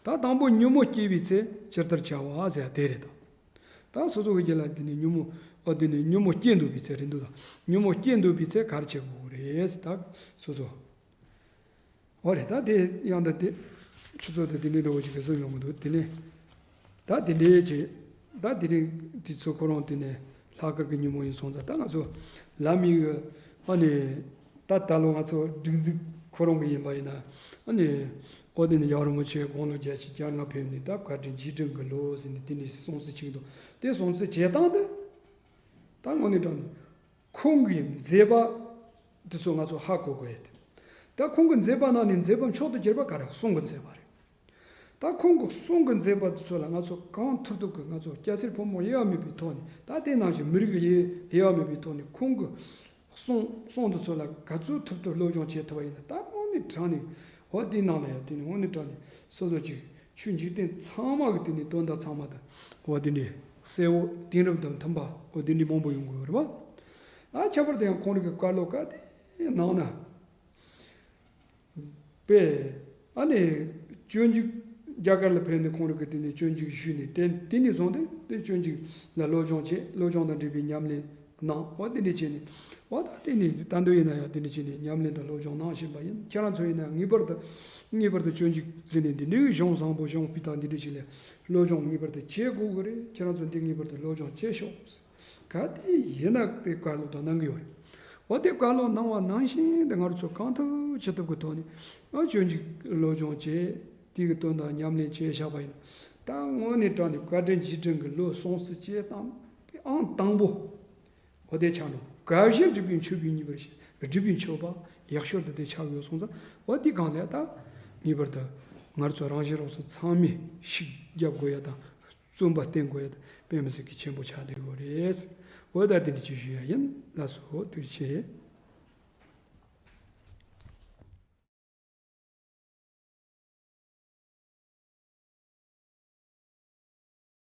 ད་དང་པོ་ཉོན་མོངས་སྐྱེ་བའི་ཚེ་ཇི་ལྟར་བྱ་བ་ཟེར་དེ་རེད་ད། ད་སོ་སོ་གི་རྒྱུད་ལ་དེ་ནི་ཉོན་མོངས། འོ་དེ་ནི་ཉོན་མོངས་སྐྱེ་འདོད་པའི་ཚེ་རེད་འདུག་ད་ཉོན་མོངས་སྐྱེ་འདོད་པའི་ཚེ་ག་རེ་བྱེད་དགོས་རེད་ད། སོ་སོ། འོ་རེད། ད་དེ་ཡང་ད་དེ་ཆུ་ཚོད་དེ་དེ་ནས་འགྲོ་བ་ཅིག་གི་གསུང་ཡོང་གི་འདུག་དེ་ནས་ད་དེ་འདྲའི་ཅིག་ད་དེ་རིང་དེ་ཚོ་ཁོ་རང་དེ་ནས་ལྷག་དཀར་གྱི་ཉིན་མོ་ཡིན་སོང་ཙང་། ད་ང་ཚོ་ལམ་ཡིག་ཨ་ནི་ད་ད་ལོ་ང་ཚོ་སྒྲིག་འཛུགས་ཁོ་རང་གི་ཡིན་པ་ཡིན་ན། ཨ་ནི་འོ་དེ་ནས་རྒྱལ་བ་རིན་པོ་ཆེ་དགུང་ལོ་བརྒྱད་ཅུ་གྱ་ལྔ་ཕེབས་ནས། ད་བཀའ་དྲིན་རྗེས་དྲན་གྱི་ལོ་ཟེར་ནས་དེ་ནས་སྲུང་བརྩི་བྱེད་ཀྱི་འདུག་དེ་སྲུང་བརྩི་བྱེད་སྟངས་དེ་ད་དངོས་གནས་དྲང་གནས། ཁོང་གི་མཛད་པ་འདི་ཚོ་ང་ཚོ་ཧ་གོ་དགོས་ཡོད། ད་ཁོང་གི་མཛད་པ་ནང་ནས་མཛད་པ་མཆོག་ཏུ་གྱུར་པ་ག་རེ། གསུང་གི་མཛད་པ་རེད། ད་ཁོང་གི་གསུང་གི་མཛད་པ་འདི་ཚོ་ལ་ང་ཚོ་གང་ཐུབ་ཐུབ་ཀྱིས། ང་ཚོ་སྐྱ་སེར་ཕོ་མོ་དབྱེ་བ་མེད་པའི་ཐོག་ནས། ད་དེ་ནང་བཞིན་མི་རིགས་དབྱེ་དབྱེ་བ་མེད་པའི་ཐོག་ནས་ཁོང་གི་གསུང་གསུང་འདི་ཚོ་ལ་ག་ཚོད་ཐུབ་ཐུབ་སློབ་སྦྱོང་བྱེད་ཐུབ་པ་ཡིན་ན། ད་དངོས་གནས་དྲང་གནས། འོ་དེའི་ནང་ལ་ཡང་དེ་ནི་དངོས་གནས་དྲང་གནས་སོ་སོ་ཅིག་ཆོས་འཇིག་རྟེན་ཚང་མ་གི་དེ་ནི་དོན་དག་ཚང་མ་དང་། འོ་དེ་འདྲའི་གསལ་བོ་དེང་རབས་དང་མཐུན་པ། འོ་དེ་འདྲའི་མང་པོ་ཡོང་གི་ཡོད་རེད་པ། ཨ་ཁྱད་པར་དུ་ཡང་ཁོང་རང་གི་བཀའ་སློབ་ག་དེ་ནང་ན་པས། ཨ་ནི་སྤྱོད་འཇུག་རྒྱ་གར་ལ་ཕེབས་ནས་ཁོང་རང་གི་དེ་ནས་སྤྱོད་འཇུག་ཞུས་ནས། དེ་དེ་ནས་བཟུང་སྟེ་དེ་སྤྱོད་འཇུག་ལ་སློབ་སྦྱོང་བྱས། སློབ་སྦྱོང་དང་འབྲེལ་བའི་ཉམས་ལེན་གནང་། འོ་དེ་འདྲ་བྱས་ནས། འོ་ད་དེ་ནས་ད་དུང་ཡིན་ན་ཡང་དེ་འདྲ་བྱས་ནས་ཉམས་ལེན་དང་སློབ་སྦྱོང་གནང་བཞིན་པ་ཡིན། ཁྱེད་རང་ཚོ་ཡིན་ན་ངེས་པར་དུ་ངེས་པར་དུ་སྤྱོད་འཇུག་ཟེར་ནས་འདི་འདྲའི་གཞུང་བཟང་པོ། གཞུང་སྤུས་དག་འདི་འདྲ་ཞིག་ལ་སློབ་སྦྱོང་ངེས་པར་དུ་བྱེད་དགོས་ཀྱི་རེད། ཁྱེད་རང་ཚོ་འདི་ངེས་པར་དུ་སློབ་སྦྱོང་བྱེད་ཤོག་ག་དེ་ཡིན་ན་དེ་བཀའ་སློབ་དང་གནང་གི་ཡོད་རེད། འོ་དེ་བཀའ་སློབ་གནང་བ་ནང་བཞིན་དེ་ང་རང་ཚོ་གང་ཐུབ་ཅི་ཐུབ་ཀྱི་ཐོག་ནས། ཨ་སྤྱོད་འཇུག་སློབ་སྦྱོང་བྱས། དེ་གི་དོན་དག་ཉམས་ལེན་བྱས་བཞག་པ་ཡིན་ན། ད་དངོས་གནས་དྲང་གནས་བཀའ་དྲིན་རྗེས་དྲན་གྱི་ལོ་སྲུང་བརྩི་བྱེད་སྟངས་ཨང་དང་པོ། འོ་དེ་ཆགས་འགྲོ། དགའ་བཞིན་སྒྲིབ་པའི་མཆོད་པས་མཉེས་པར་བྱེད། སྒྲིབ་པའི་མཆོད་པ་ཡག་ཤོས་དེ་དེ་ཆགས་ཡོད་སོང་ཙང་། འོ་དེ་སྒང་ལ་ད་ངེས་པར་དུ་ང་ཚོ་རང་བཞིན་རང་སོ་ཚང་མས་ཤུགས་རྒྱབ་དགོས་ཡ་དང་། བརྩོན་པ་བསྟེན་དགོས་ཡ་དེ་དཔེ་མི་སྲིད་ཀྱི་ཆེན་པོ་ཆགས་བསྡད་ཡོད་རེད། འོ་ད་དེ་འདྲ་ཅིག་ཞུ་ཡ་ཡིན། ལགས་སོ། ཐུགས་རྗེ་ཆེ།